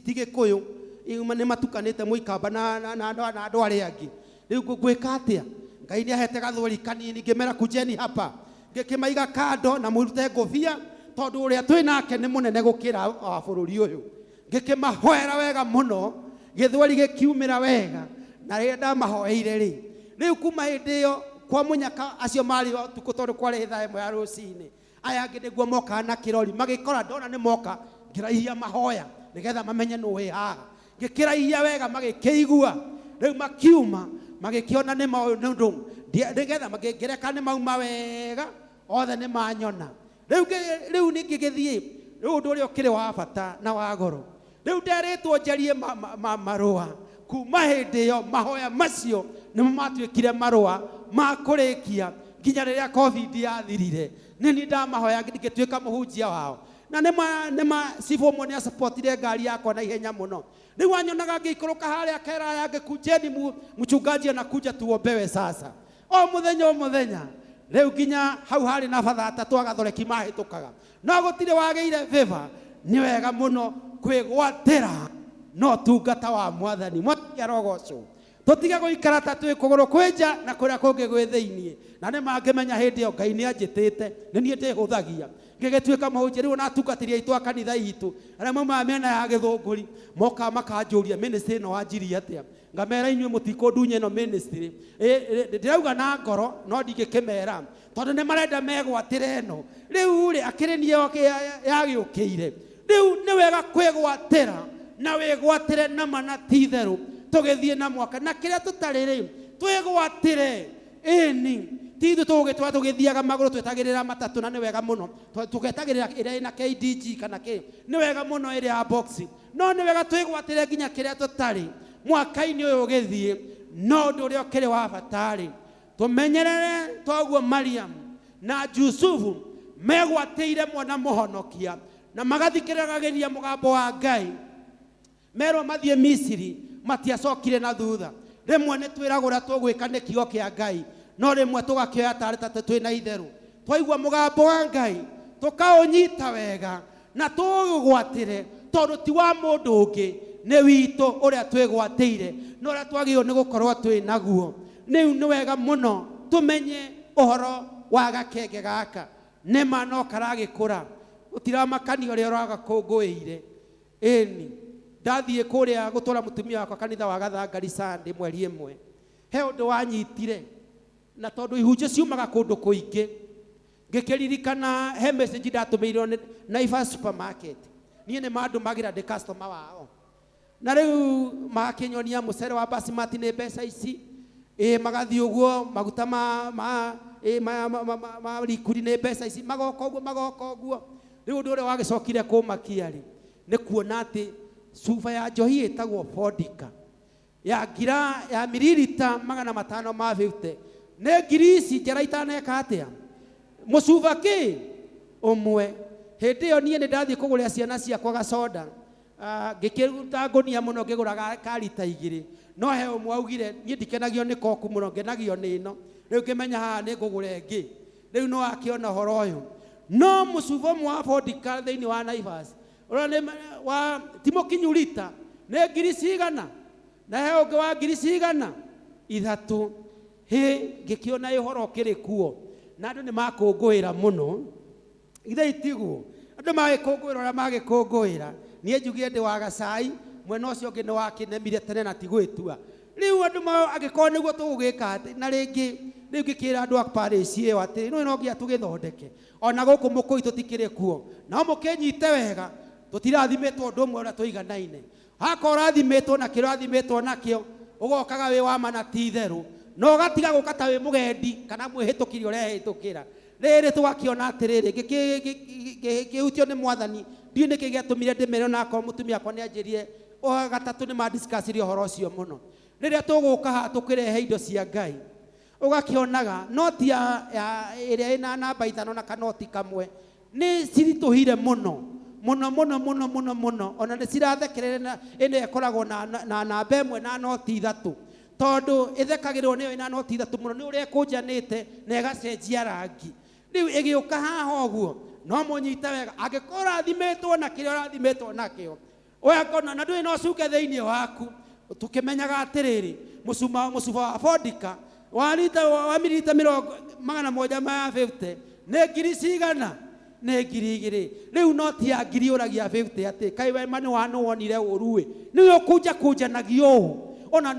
ti Gĩkũyũ, nĩ matukanĩte mũikamba na andũ arĩa angĩ. Rĩu ngwĩka atĩa? Ngai nĩ ahete gathweri kanini, ngĩmera kujeni hapa, ngĩkĩmaiga kando na mũrute ngũbia, tondũ ũrĩa twĩ nake nĩ mũnene gũkĩra wa bũrũri ũyũ. Ngĩkĩmahoera wega mũno, gĩthweri gĩkiumĩra wega, na rĩrĩa ndamahoeire rĩ, rĩu kuma hĩndĩ ĩyo kwa mũnyaka acio marĩ ũtukũ, tondũ kwarĩ thaa 1 ya rũcinĩ, aya angĩ nĩguo mokaga na kĩrori, magĩkora ndona nĩ moka, ngĩraihia mahoya nĩgetha mamenye nũ wĩ haha. Ngĩkĩraihia wega magĩkĩigua, rĩu makiuma magĩkĩona nĩ maũndũ nĩ ũndũ, nĩgetha ngĩreka nĩ mauma wega, othe nĩ manyona. Rĩu rĩu ningĩ gĩthiĩ, rĩu ũndũ ũrĩa ũkĩrĩ wa bata na wa goro, rĩu nderĩtwo njarie marũa. Kuma hĩndĩ ĩyo mahoya macio nĩmo matuĩkire marũa ma kũrĩkia nginya rĩrĩa COVID yathirire. Nĩ niĩ ndamahoya ngĩtuĩka mũhunjia wao, na nĩma cibũ ũmwe nĩ acapotire ngari yakwa na ihenya mũno. Rĩu anyonaga ngĩikũrũka harĩa keraya, ngĩkunjeni mchungaji anakuja tuombewe sasa, o mũthenya o mũthenya. Rĩu nginya hau harĩ na batha atatũ agathoreki mahĩtũkaga, no gũtirĩ wagĩire favor. Nĩ wega mũno kwĩgwatĩra no tungata wa Mwathani. Mwathani arogocwo. Tũtige gũikara ta twĩ kũgũrũ kwĩ nja na kũrĩa kũngĩ gwĩ thĩiniĩ. Na nĩ mangĩmenya hĩndĩ ĩyo Ngai nĩ anjĩtĩte, nĩ niĩ ndĩhũthagia. Ngĩgĩtuĩka mũhunjia rĩu ona atungatĩri aitũ a kanitha itũ arĩa maumaga mĩena ya Gĩthũngũri mokaga makanjũria ministry ĩno wanjirie atĩa? Ngamera inyuĩ mũtikũndunya ĩno ministry. Ndĩrauga na ngoro no ndingĩkĩmera tondũ nĩ marenda megwatĩre ĩno. Rĩu rĩ akĩrĩ niĩ yagĩũkĩire. Rĩu nĩ wega kwĩgwatĩra na wĩgwatĩre nama na ti itherũ tũgĩthiĩ na mwaka na kĩrĩa tũtarĩ rĩ twĩgwatĩre. Ĩni ti ithuĩ tũgũgĩtwara tũgĩthiaga magũrũ twetagĩrĩra matatũ na nĩ wega mũno tũgetagĩrĩra ĩrĩa ĩna KDG kana kĩ nĩ wega mũno ĩrĩa ya box no nĩ wega twĩgwatĩre nginya kĩrĩa tũtarĩ mwaka-inĩ ũyũ ũgĩthiĩ. No ũndũ ũrĩa ũkĩrĩ wa bata rĩ tũmenyerere toguo Mariamu na Jusufu megwatĩire mwana mũhonokia na magathikĩrĩria mũgambo wa Ngai. Merwo mathiĩ Misiri matiacokire na thutha. Rĩmwe nĩ twĩragwo ũrĩa tũgwĩka nĩ kiugo kĩa Ngai, no rĩmwe tũgakĩoya tarĩ ta twĩna itherũ. Twaigua mũgambo wa Ngai tũkaũnyita wega na tũũgwatĩre, tondũ ti wa mũndũ ũngĩ, nĩ witũ ũrĩa twĩgwatĩire na ũrĩa twagĩrĩirwo nĩ gũkorwo twĩ naguo. Rĩu nĩ wega mũno tũmenye ũhoro wa gakenge gaka. Nĩ ma no karagĩkũra, gũtiramakania ũrĩa ũragakũngũĩire. Ĩni, ndathiĩ kũrĩa gũtwara mũtumia wakwa kanitha wa Gathangari Sunday mweri ĩmwe, he ũndũ wanyitire, na tondũ ihunjio ciumaga kũndũ kũingĩ, ngĩkĩririkana he message ndatũmĩirwo nĩ Naivas supermarket. Niĩ nĩ mandũmagĩra ndĩ customer wao. Na rĩu magakĩnyonia mũcere wa basmati nĩ mbeca ici, ĩ magathiĩ ũguo maguta ma, ma, ĩ, ma, ma, ma, ma, ma likuri nĩ mbeca ici, magoka ũguo magoka ũguo. Rĩu ũndũ ũrĩa wagĩcokire kũmakia rĩ, nĩ kuona atĩ cuba ya njohi ĩtagwo vodka ya ngira ya mililita magana matano ma 50 nĩ ngiri ici njara itaneka atĩa mũcuba kĩ ũmwe. Hĩndĩ ĩyo niĩ nĩ ndathiĩ kũgũrĩra ciana ciakwa gacoda, ngĩkĩruta ngũnia mũno ngĩgũra ka rita igĩrĩ, no he ũmwe augire niĩ ndikenagio nĩ koku mũno, ngenagio nĩ ĩno. Rĩu ngĩmenya haha nĩ ngũgũra ĩngĩ. Rĩu no akĩona ũhoro ũyũ. No mũcuba ũmwe wa vodka thĩinĩ wa Naivas ũrĩa nĩ wa ti mũkinyu rita nĩ ngiri cigana, na he ũngĩ wa ngiri cigana ithatũ. Hĩ, ngĩkĩona ũhoro ũkĩrĩ kuo na andũ nĩ makũngũĩra mũno. Ithe itiguo andũ magĩkũngũĩra ũrĩa magĩkũngũĩra. Niĩ njugire ndĩ wa gacai, mwena ũcio ũngĩ nĩ wakĩnemire tene na ti gwĩtua. Rĩu andũ angĩkorwo nĩguo tũgũgĩka atĩ, na rĩngĩ rĩu ngĩkĩra andũ a parish ĩyo atĩ no nginya tũgĩthondeke. Ona gũkũ mũkũi tũtikĩrĩ kuo, no mũkĩnyite wega, tũtirathimĩtwo ũndũ ũmwe ũrĩa tũiganaine. Hakorwo ũrathimĩtwo na kĩrĩa ũrathimĩtwo nakĩo, ũgokaga wĩ wa ma na ti itherũ, na ũgatiga gũka ta wĩ mũgendi kana mwĩhĩtũkiri ũrehĩtũkĩra. Rĩrĩ tũgakĩona atĩrĩrĩ, ngĩhutio nĩ Mwathani, ndiũĩ nĩkĩ gĩatũmire ndĩmere ona akorwo mũtumia wakwa nĩ anjĩrire o gatatũ nĩ madiscussirie ũhoro ũcio mũno. Rĩrĩa tũgũka haha tũkĩrehe indo cia Ngai, ũgakĩonaga noti ya ĩrĩa ĩna namba ithano na kanoti kamwe nĩ ciritũhire mũno mũno mũno mũno mũno mũno, ona nĩ cirathekerere na ĩno ĩkoragwo na namba ĩmwe na noti ithatũ, tondũ ĩthekagĩrĩrwo nĩyo ĩna noti ithatũ mũno nĩ ũrĩa ĩkũnjanĩte na ĩgacenjia rangi. Rĩu ĩgĩũka haha ũguo, no mũnyite wega, angĩkorwo ũrathimĩtwo na kĩrĩa ũrathimĩtwo nakĩo, ũgakona na ndũrĩ na ũcuke thĩinĩ waku. Tũkĩmenyaga atĩrĩrĩ, mũcuba wa vodka wa rita, wa mililita mĩrongo magana mũgwanja ma 50 nĩ ngiri cigana? Nĩ ngiri igĩrĩ. Rĩu noti ya ngiri ũragia 50 atĩ kaĩ we ma nĩ wonire ũru ĩ, nĩwe ũkũnjakũnjanagia ũũ, ona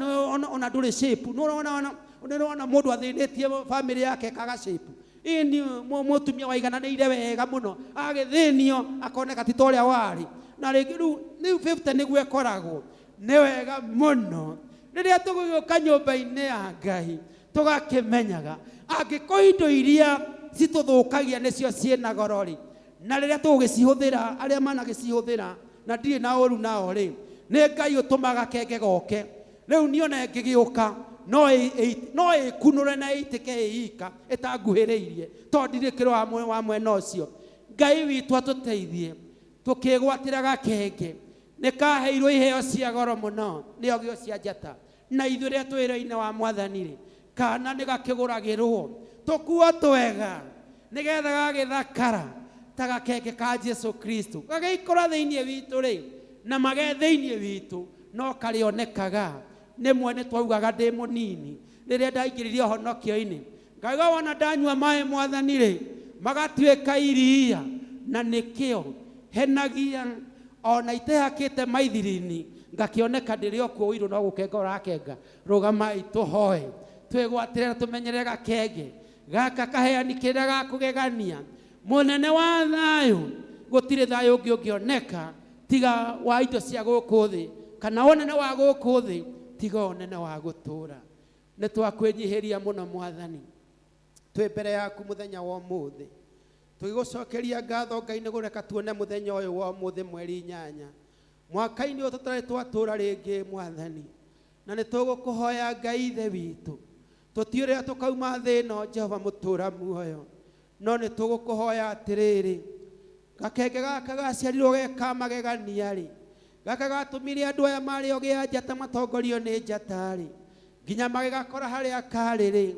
ona ndũrĩ shape. Nĩ ũrona, nĩ ũrona mũndũ athĩnĩtie family yake kaga shape. Ĩni mũtumia waigananĩire wega mũno agĩthĩnio akoneka ti ta ũrĩa warĩ. Na rĩngĩ rĩu 50 nĩguo ĩkoragwo. Nĩ wega mũno rĩrĩa tũgũgĩũka nyũmba-inĩ ya Ngai tũgakĩmenyaga angĩkorwo indo iria citũthũkagia nĩcio ciĩna goro rĩ, na rĩrĩa tũgũgĩcihũthĩra, arĩa managĩcihũthĩra na ndirĩ na ũru nao rĩ, nĩ Ngai ũtũmaga gakenge goke. Rĩu niĩ ona ĩngĩgĩũka no ĩkunũre na ĩitĩke ĩika ĩtanguhĩrĩirie, tondũ ndirĩ kĩro wa mwena ũcio. Ngai witũ atũteithie tũkĩgwatĩra gakenge. Nĩ kaheirwo iheo cia goro mũno nĩ ogĩo cia njata, na ithuĩ rĩrĩa twĩ wĩra-inĩ wa Mwathani rĩ, kana nĩ gakĩgũragĩrwo tũkuo twega nĩgetha gagĩthakara ta gakenge ka Jesu Kristo, gagĩikũra thĩinĩ witũ rĩ, na mage thĩinĩ witũ no karĩonekaga. Rĩmwe nĩ twaugaga ndĩ mũnini rĩrĩa ndaingĩrire ũhonokio-inĩ, ngauga wona ndanyua maĩ mwathani rĩ, magatuĩka iria, na nĩkĩo henagia ona itehakĩte maithirini ngakĩoneka ndĩrĩ o kuo ũirũ no gũkenga ũrakenga. Rũgamai tũhoe, twĩgwatĩre na tũmenyerere gakenge gaka kaheani kĩrĩa gakũgegania. Mũnene wa thayũ, gũtirĩ thayũ ũngĩ ũngĩoneka tiga wa indo cia gũkũ thĩ, kana ũnene wa gũkũ thĩ tiga ũnene wa gũtũũra. Nĩ twakwĩnyihĩria mũno mwathani, twĩ mbere yaku mũthenya wa ũmũthĩ tũgĩgũcokeria ngatho Ngai nĩ kũreka tuone mũthenya ũyũ wa ũmũthĩ mweri 8 mwaka-inĩ ũyũ tũtarĩ twatũũra rĩngĩ mwathani. Na nĩ tũgũkũhoya Ngai ithe witũ, tũtiũĩ rĩrĩa tũkauma thĩ ĩno Jehova mũtũũra muoyo, no nĩ tũgũkũhoya atĩrĩrĩ, gakenge gaka gaciarirwo ge ka magegania rĩ, gaka gatũmire andũ aya marĩ ogĩ a njata matongorio nĩ njata rĩ, nginya magĩgakora harĩa karĩ rĩ,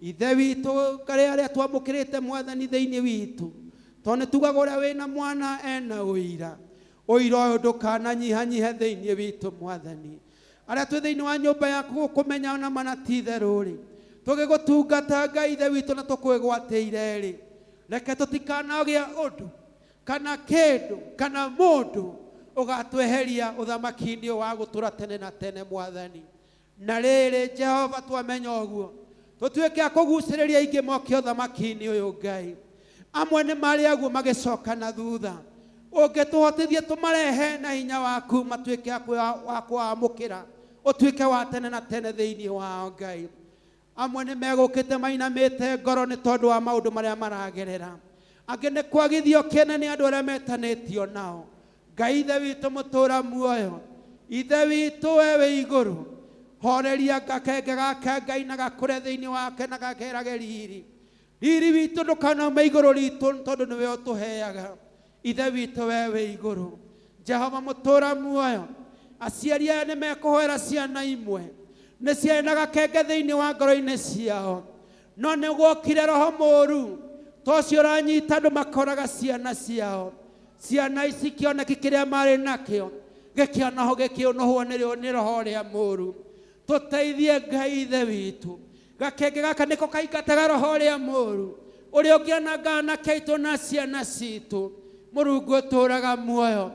ithe witũ karĩa arĩa twamũkĩrĩte mwathani thĩinĩ witũ, tondũ nĩ tugaga ũrĩa wĩna mwana ena ũira, ũira ũyũ ndũkananyihanyihe thĩinĩ witũ mwathani. Arĩa twĩ thĩinĩ wa nyũmba yaku gũkũmenya ona mana ti itherũ rĩ, tũgĩgũtungata Ngai ithe witũ na tũkwĩgwatĩire rĩ, reke tũtikanagĩa ũndũ kana kĩndũ kana mũndũ ũgatweheria ũthamaki-inĩ wa gũtũra tene na tene mwathani. Na rĩrĩ Jehova twamenya ũguo, tũtuĩke a kũgucĩrĩria aingĩ moke ũthamaki-inĩ ũyũ Ngai. Amwe nĩ marĩ aguo magĩcoka na thutha, ũngĩtũhotithia tũmarehe na hinya waku matuĩke a kũamũkĩra ũtuĩke wa tene na tene thĩinĩ wao Ngai. Amwe nĩ megũkĩte mainamĩte ngoro nĩ tondũ wa maũndũ marĩa maragerera, angĩ nĩ kwagithio kĩene nĩ andũ arĩa metanĩtio nao. Ngai ithe witũ mũtũũra muoyo, ithe witũ we wĩ igũrũ, horeria gakenge gaka Ngai na gakũre thĩinĩ wake na gakerage riri. Riri witũ ndũkanaume igũrũ ritũ tondũ nĩwe ũtũheaga. Ithe witũ we wĩ igũrũ, Jehova mũtũũra muoyo, aciari aya nĩ mekũhoera ciana imwe nĩ ciarĩ na gakenge thĩinĩ wa ngoro-inĩ ciao, no nĩ gwokire roho mũũru ta ũcio ũranyita andũ makoraga ciana ciao. Ciana ici kĩoneki kĩrĩa marĩ nakĩo gĩkĩonaho gĩkĩũnũhwo nĩ roho ũrĩa mũũru. Tũteithie Ngai ithe witũ, gakenge gaka nĩko kaingataga roho ũrĩa mũũru ũrĩa ũngĩananga anake aitũ na ciana citũ. Mũrungu ũtũũraga muoyo,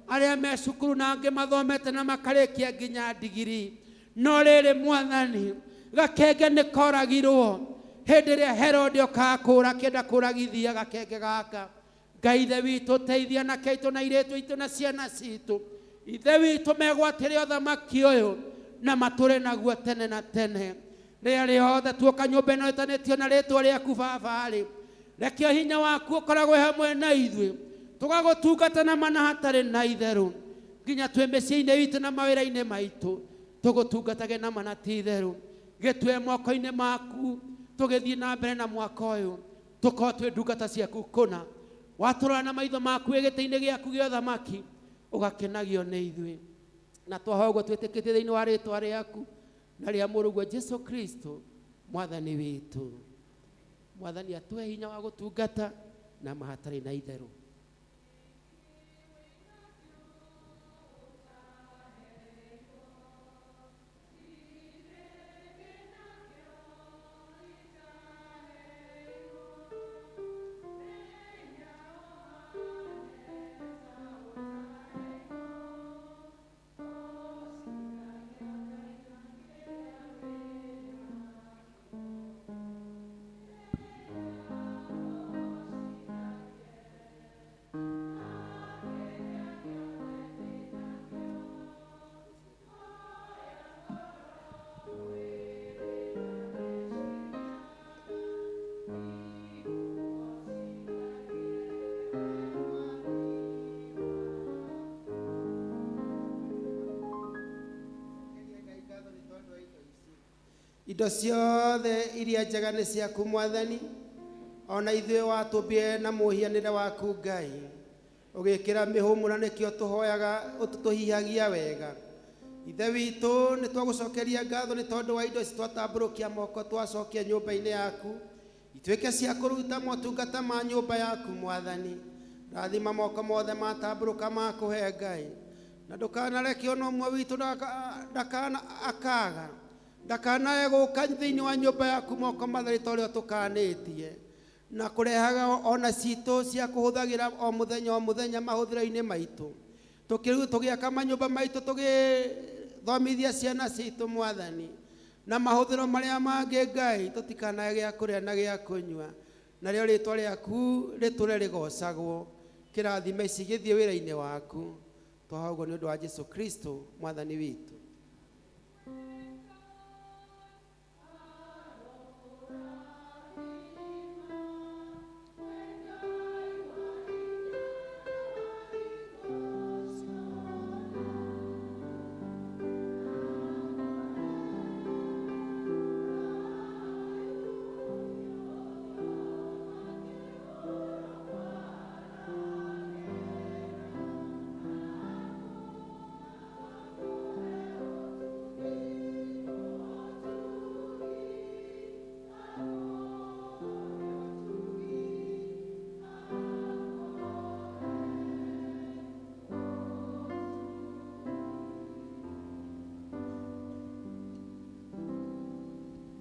arĩa me cukuru na angĩ mathomete na makarĩkia nginya ndigiri, no rĩrĩ mwathani gakenge nĩ koragirwo hĩndĩ ĩrĩa Herode okaga kũũra akĩenda kũragithia gakenge gaka. Ngai ithe witũ teithia anake aitũ na airĩtu aitũ na ciana citũ, ithe witũ megwatĩre ũthamaki ũyũ na matũre naguo tene na tene. Rĩrĩa rĩothe tuoka nyũmba ĩno ĩtanĩtio na rĩtwa rĩaku Baba rĩ, reke hinya waku ũkoragwo hamwe na ithuĩ, tũgagũtungata na mana hatarĩ na itherũ, nginya twĩ mĩciĩ-inĩ itũ na mawĩra-inĩ maitũ tũgũtungatage na mana ti itherũ. Gĩtue moko-inĩ maku tũgĩthiĩ na mbere na mwaka ũyũ, tũkorwo twĩ ndungata ciaku kũna. Watũrora na maitho maku wĩ gĩtĩ-inĩ gĩaku gĩa ũthamaki, ũgakenagio nĩ ithuĩ. Na twahoya ũguo twĩtĩkĩtie thĩinĩ wa rĩtwa rĩaku na rĩa mũrũguo Jesu Kristo mwathani witũ. Mwathani atũhe hinya wa gũtungata na mahatarĩ na itherũ. Indo ciothe iria njega nĩ ciaku mwathani, ona ithuĩ watũmbire na mũhianĩre waku Ngai, ũgĩkĩra mĩhũmũ na nĩkĩo tũhoyaga ũtũhihagia wega. Ithe witũ nĩ twagũcokeria ngatho nĩ tondũ wa indo ici twatambũrũkia moko twacokia nyũmba-inĩ yaku, ituĩke cia kũruta motungata ma nyũmba yaku mwathani. Rathima moko mothe matambũrũka ma kũhe Ngai. Na ndũkanareke ona ũmwe witũ ndakana akaga ndakanae gũka thĩinĩ wa nyũmba yaku moko matheri ta ũrĩa tũkanĩtie na kũrehaga ona citũ cia kũhũthagĩra o mũthenya o mũthenya mahũthĩro-inĩ maitũ tũkĩrĩu tũgĩaka manyũmba maitũ tũgĩthomithia ciana citũ mwathani na mahũthĩro marĩa mangĩ Ngai tũtikanae gĩa kũrĩa na gĩa kũnyua narĩo rĩtwa rĩaku rĩtũre rĩgocagwo kĩrathime ici gĩthiĩ wĩra-inĩ waku twahoya ũguo nĩ ũndũ wa Jesu Kristo mwathani witũ.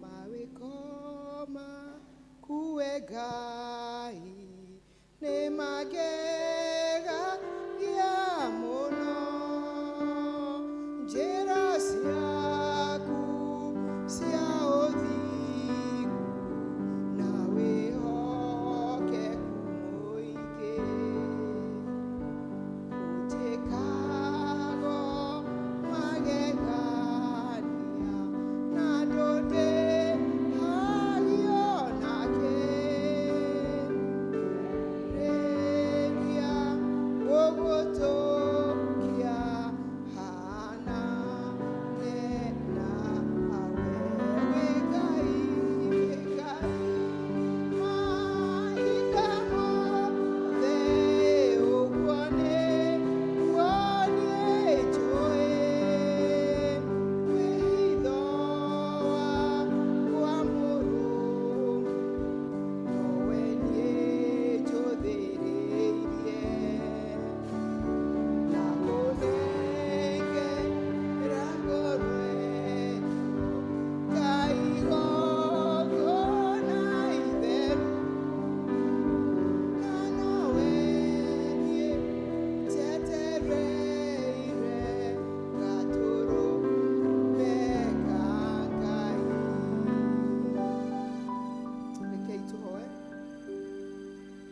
Mawĩko maku we Ngai nĩ magegagia mũno, njĩra ciaku cia ũthingu na wĩhokeku mũingĩ. Ũnjĩkago magegania na ndũndĩhagio nake. Rĩrĩa gũgũtũkia hanane nawe, wĩ Ngai, wĩ Ngai, mahinda mothe ũguo nĩguo niĩ njũĩ. Wĩhitho wakwa mũrũmu nowe niĩ njũthĩrĩirie. Ndakũnengera ngoro ĩno ta igongona itheru, na nowe niĩ njetereire gatũrũme ka Ngai. Rekei tũhoe.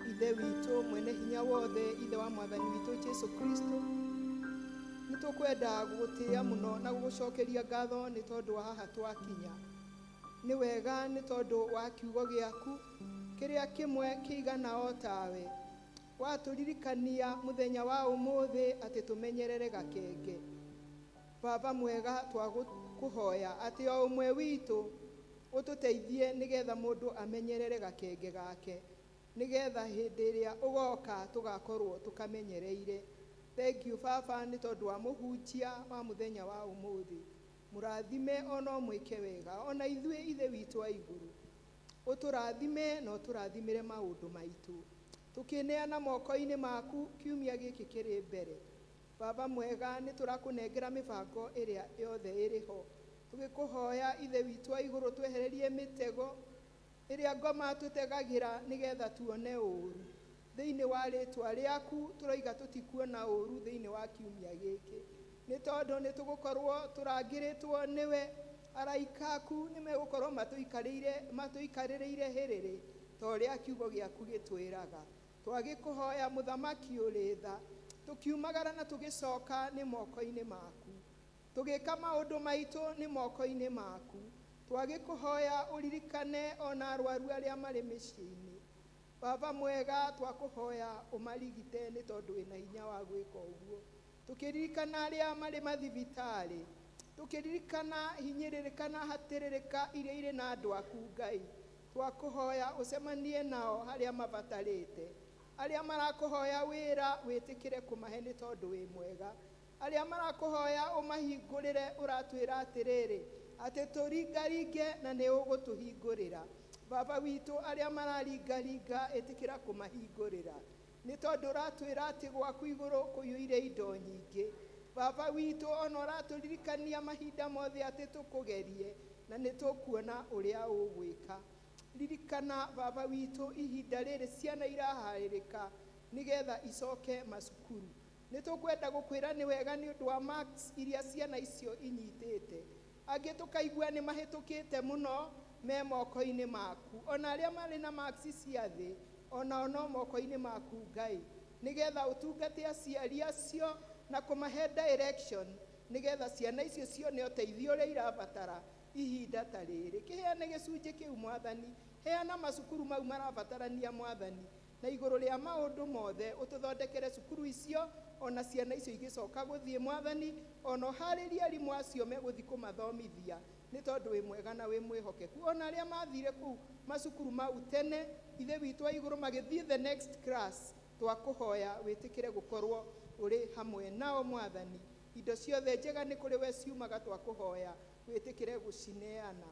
Ithe witũ mwene hinya wothe, Ithe wa mwathani witũ Jesu Kristo, nĩ tũkwenda gũgũtĩĩa mũno na gũgũcokeria ngatho nĩ tondũ wa haha twakinya. Nĩ wega nĩ tondũ wa kiugo gĩaku kĩrĩa kĩmwe kĩigana o tawe. Watũririkania mũthenya wa ũmũthĩ atĩ tũmenyerere gakenge. Baba mwega, twagũkũhoya atĩ o ũmwe witũ ũtũteithie nĩgetha mũndũ amenyerere gakenge gake, nĩgetha hĩndĩ ĩrĩa ũgoka tũgakorwo tũkamenyereire. Thank you Baba nĩ tondũ wa mũhunjia wa mũthenya wa ũmũthĩ. Mũrathime ona ũmwĩke wega, ona ithuĩ Ithe witũ wa igũrũ ũtũrathime na ũtũrathimĩre maũndũ maitũ. Tũkĩneana moko-inĩ maku kiumia gĩkĩ kĩrĩ mbere. Baba mwega, nĩ tũrakũnengera mĩbango ĩrĩa yothe ĩrĩ ho. Tũgĩkũhoya Ithe witũ wa igũrũ twehererie mĩtego ĩrĩa ngoma tũtegagĩra nĩgetha tuone ũũru. Thĩinĩ wa rĩtwa rĩaku tũroiga tũtikuona ũũru thĩinĩ wa kiumia gĩkĩ, nĩ tondũ nĩ tũgũkorwo tũrangĩrĩtwo nĩwe. Araika aku nĩ megũkorwo matũikarĩrĩire hĩrĩrĩ ta ũrĩa kiugo gĩaku gĩtwĩraga. Twagĩkũhoya mũthamaki ũrĩ tha, tũkiumagara na tũgĩcoka nĩ moko-inĩ maku, tũgĩka maũndũ maitũ nĩ moko-inĩ maku. Twagĩkũhoya ũririkane ona arwaru arĩa marĩ mĩciĩ-inĩ. Baba mwega, twakũhoya ũmarigite nĩ tondũ wĩna hinya wa gwĩka ũguo. Tũkĩririkana arĩa marĩ mathibitarĩ, tũkĩririkana hinyĩrĩrĩka na hatĩrĩrĩka iria irĩ na andũ aku Ngai, twakũhoya ũcemanie nao harĩa mabatarĩte. Arĩa marakũhoya wĩra wĩtĩkĩre kũmahe nĩ tondũ wĩ mwega. Arĩa marakũhoya ũmahingũrĩre, ũratwĩra atĩrĩrĩ, atĩ tũringaringe na nĩ ũgũtũhingũrĩra. Baba witũ, arĩa mararingaringa ĩtĩkĩra kũmahingũrĩra, nĩ tondũ ũratwĩra atĩ gwaku igũrũ kũiyũire indo nyingĩ. Baba witũ, ona ũratũririkania mahinda mothe atĩ tũkũgerie na nĩ tũkuona ũrĩa ũgwĩka. Ririkana baba witũ, ihinda rĩrĩ ciana iraharĩrĩka nĩgetha icoke macukuru. Nĩ tũkwenda gũkwĩra nĩ wega nĩ ũndũ wa marks iria ciana icio inyitĩte. Angĩ tũkaigua nĩ mahĩtũkĩte mũno me moko-inĩ maku. Ona arĩa marĩ na marks cia thĩ, onao no moko-inĩ maku Ngai, nĩgetha ũtungate aciari acio na kũmahe direction, nĩgetha ciana icio cione ũteithio ũrĩa irabatara ihinda ta rĩrĩ. Kĩheane gĩcunjĩ kĩu Mwathani, heana macukuru mau marabatarania Mwathani, na igũrũ rĩa maũndũ mothe ũtũthondekere cukuru icio, ona ciana icio igĩcoka gũthiĩ Mwathani, ona ũharĩrie arimũ acio megũthiĩ kũmathomithia, nĩ tondũ wĩ mwega na wĩ mwĩhokeku. Ona arĩa mathire kũu macukuru mau tene, Ithe witũ wa igũrũ, magĩthiĩ the next class, twakũhoya wĩtĩkĩre gũkorwo ũrĩ hamwe nao Mwathani. Indo ciothe njega nĩ kũrĩ we ciumaga, twakũhoya wĩtĩkĩre gũcineana.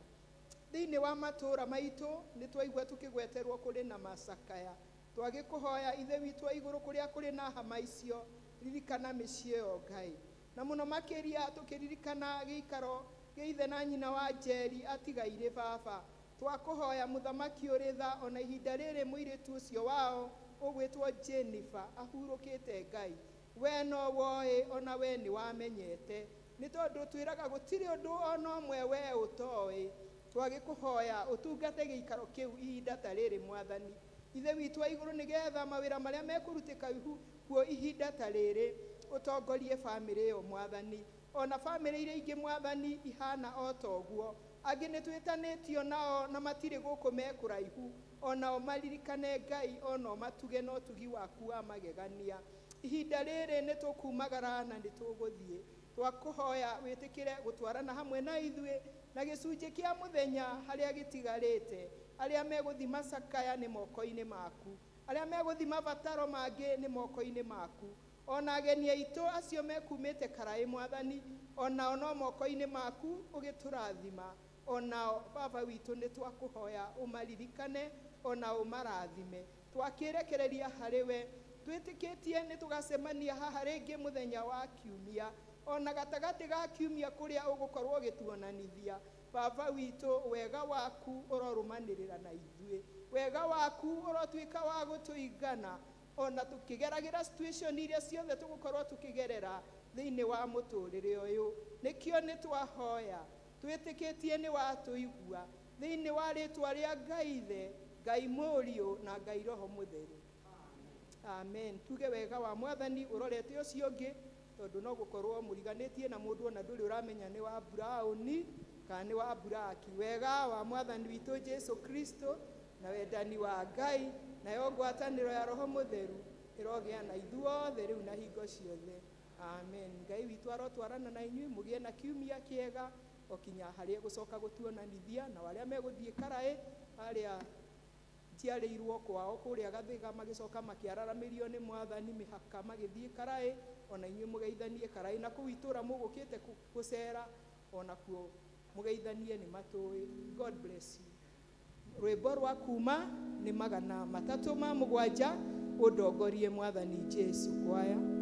Thĩinĩ wa matũũra maitũ nĩ twaigua tũkĩgweterwo kũrĩ na macakaya. Twagĩkũhoya Ithe witũ wa igũrũ, kũrĩa kũrĩ na hama icio, ririkana mĩciĩ ĩyo Ngai. Na mũno makĩria tũkĩririkana gĩikaro gĩa ithe na nyina wa Njeri atigairĩ baba. Twakũhoya mũthamaki ũrĩ tha, ona ihinda rĩrĩ mũirĩtu ũcio wao ũgwĩtwo Jennifer ahurũkĩte Ngai. We no woĩ, ona we nĩ wamenyete, nĩ tondũ twĩraga gũtirĩ ũndũ ona ũmwe we ũtoĩ. Twagĩkũhoya ũtungate gĩikaro kĩu ihinda ta rĩrĩ Mwathani. Ithe witũ wa igũrũ, nĩgetha mawĩra marĩa mekũrutĩka kuo ihinda ta rĩrĩ ũtongorie bamĩrĩ ĩyo Mwathani. Ona bamĩrĩ iria ingĩ Mwathani ihana o ta ũguo. Angĩ nĩ twĩtanĩtio nao na matirĩ gũkũ me kũraihu, onao maririkane Ngai, onao matuge na ũtugi waku wa magegania. Ihinda rĩrĩ nĩ tũkumagara na nĩ tũgũthiĩ. Twakũhoya wĩtĩkĩre gũtwarana hamwe na ithuĩ na gĩcunjĩ kĩa mũthenya harĩa gĩtigarĩte. Arĩa megũthiĩ macakaya nĩ moko-inĩ maku, arĩa megũthiĩ mabataro mangĩ nĩ moko-inĩ maku, ona ageni aitũ acio mekumĩte Karaĩ Mwathani, onao no moko-inĩ maku ũgĩtũrathima. Onao baba witũ nĩ twakũhoya ũmaririkane ona ũmarathime. Twakĩrekereria harĩ we, twĩtĩkĩtie nĩ tũgacemania haha rĩngĩ mũthenya wa kiumia, ona gatagatĩ ga kiumia kũrĩa ũgũkorwo ũgĩtuonanithia. Baba witũ, wega waku ũrorũmanĩrĩra na ithuĩ, wega waku ũrotuĩka wa gũtũigana ona tũkĩgeragĩra situation iria ciothe tũgũkorwo tũkĩgerera thĩinĩ wa mũtũrĩre ũyũ. Nĩkĩo nĩ twahoya twĩtĩkĩtie nĩ watũigua, thĩinĩ wa rĩtwa rĩa Ngai Ithe, Ngai Mũriũ na Ngai Roho Mũtheru. Amen. Tuge wega wa Mwathani ũrorete ũcio ũngĩ, tondũ no gũkorwo mũriganĩtie na mũndũ ona ndũrĩ ũramenya nĩ wa brown kana nĩ wa black. Wega wa Mwathani witũ Jesu Kristo na wendani wa Ngai nayo ngwatanĩro ya Roho Mũtheru ĩrogĩa na ithuothe rĩu na hingo ciothe. Amen. Ngai witũ arotwarana na inyuĩ, mũgĩe na kiumia kĩega o kinya harĩa gũcoka gũtuonanithia. Na arĩa megũthiĩ Karaĩ, arĩa njiarĩirwo kwao kũrĩa Gathĩga, magĩcoka makĩararamĩrio nĩ Mwathani mĩhaka magĩthiĩ Karaĩ, ona inyuĩ mũgeithanie Karaĩ, na kũu itũra mũgũkĩte gũcera onakuo mũgeithanie nĩ matũĩ. God bless you. Rwĩmbo rwa kuma nĩ 307, ũndongorie Mwathani Jesu. Kwaya.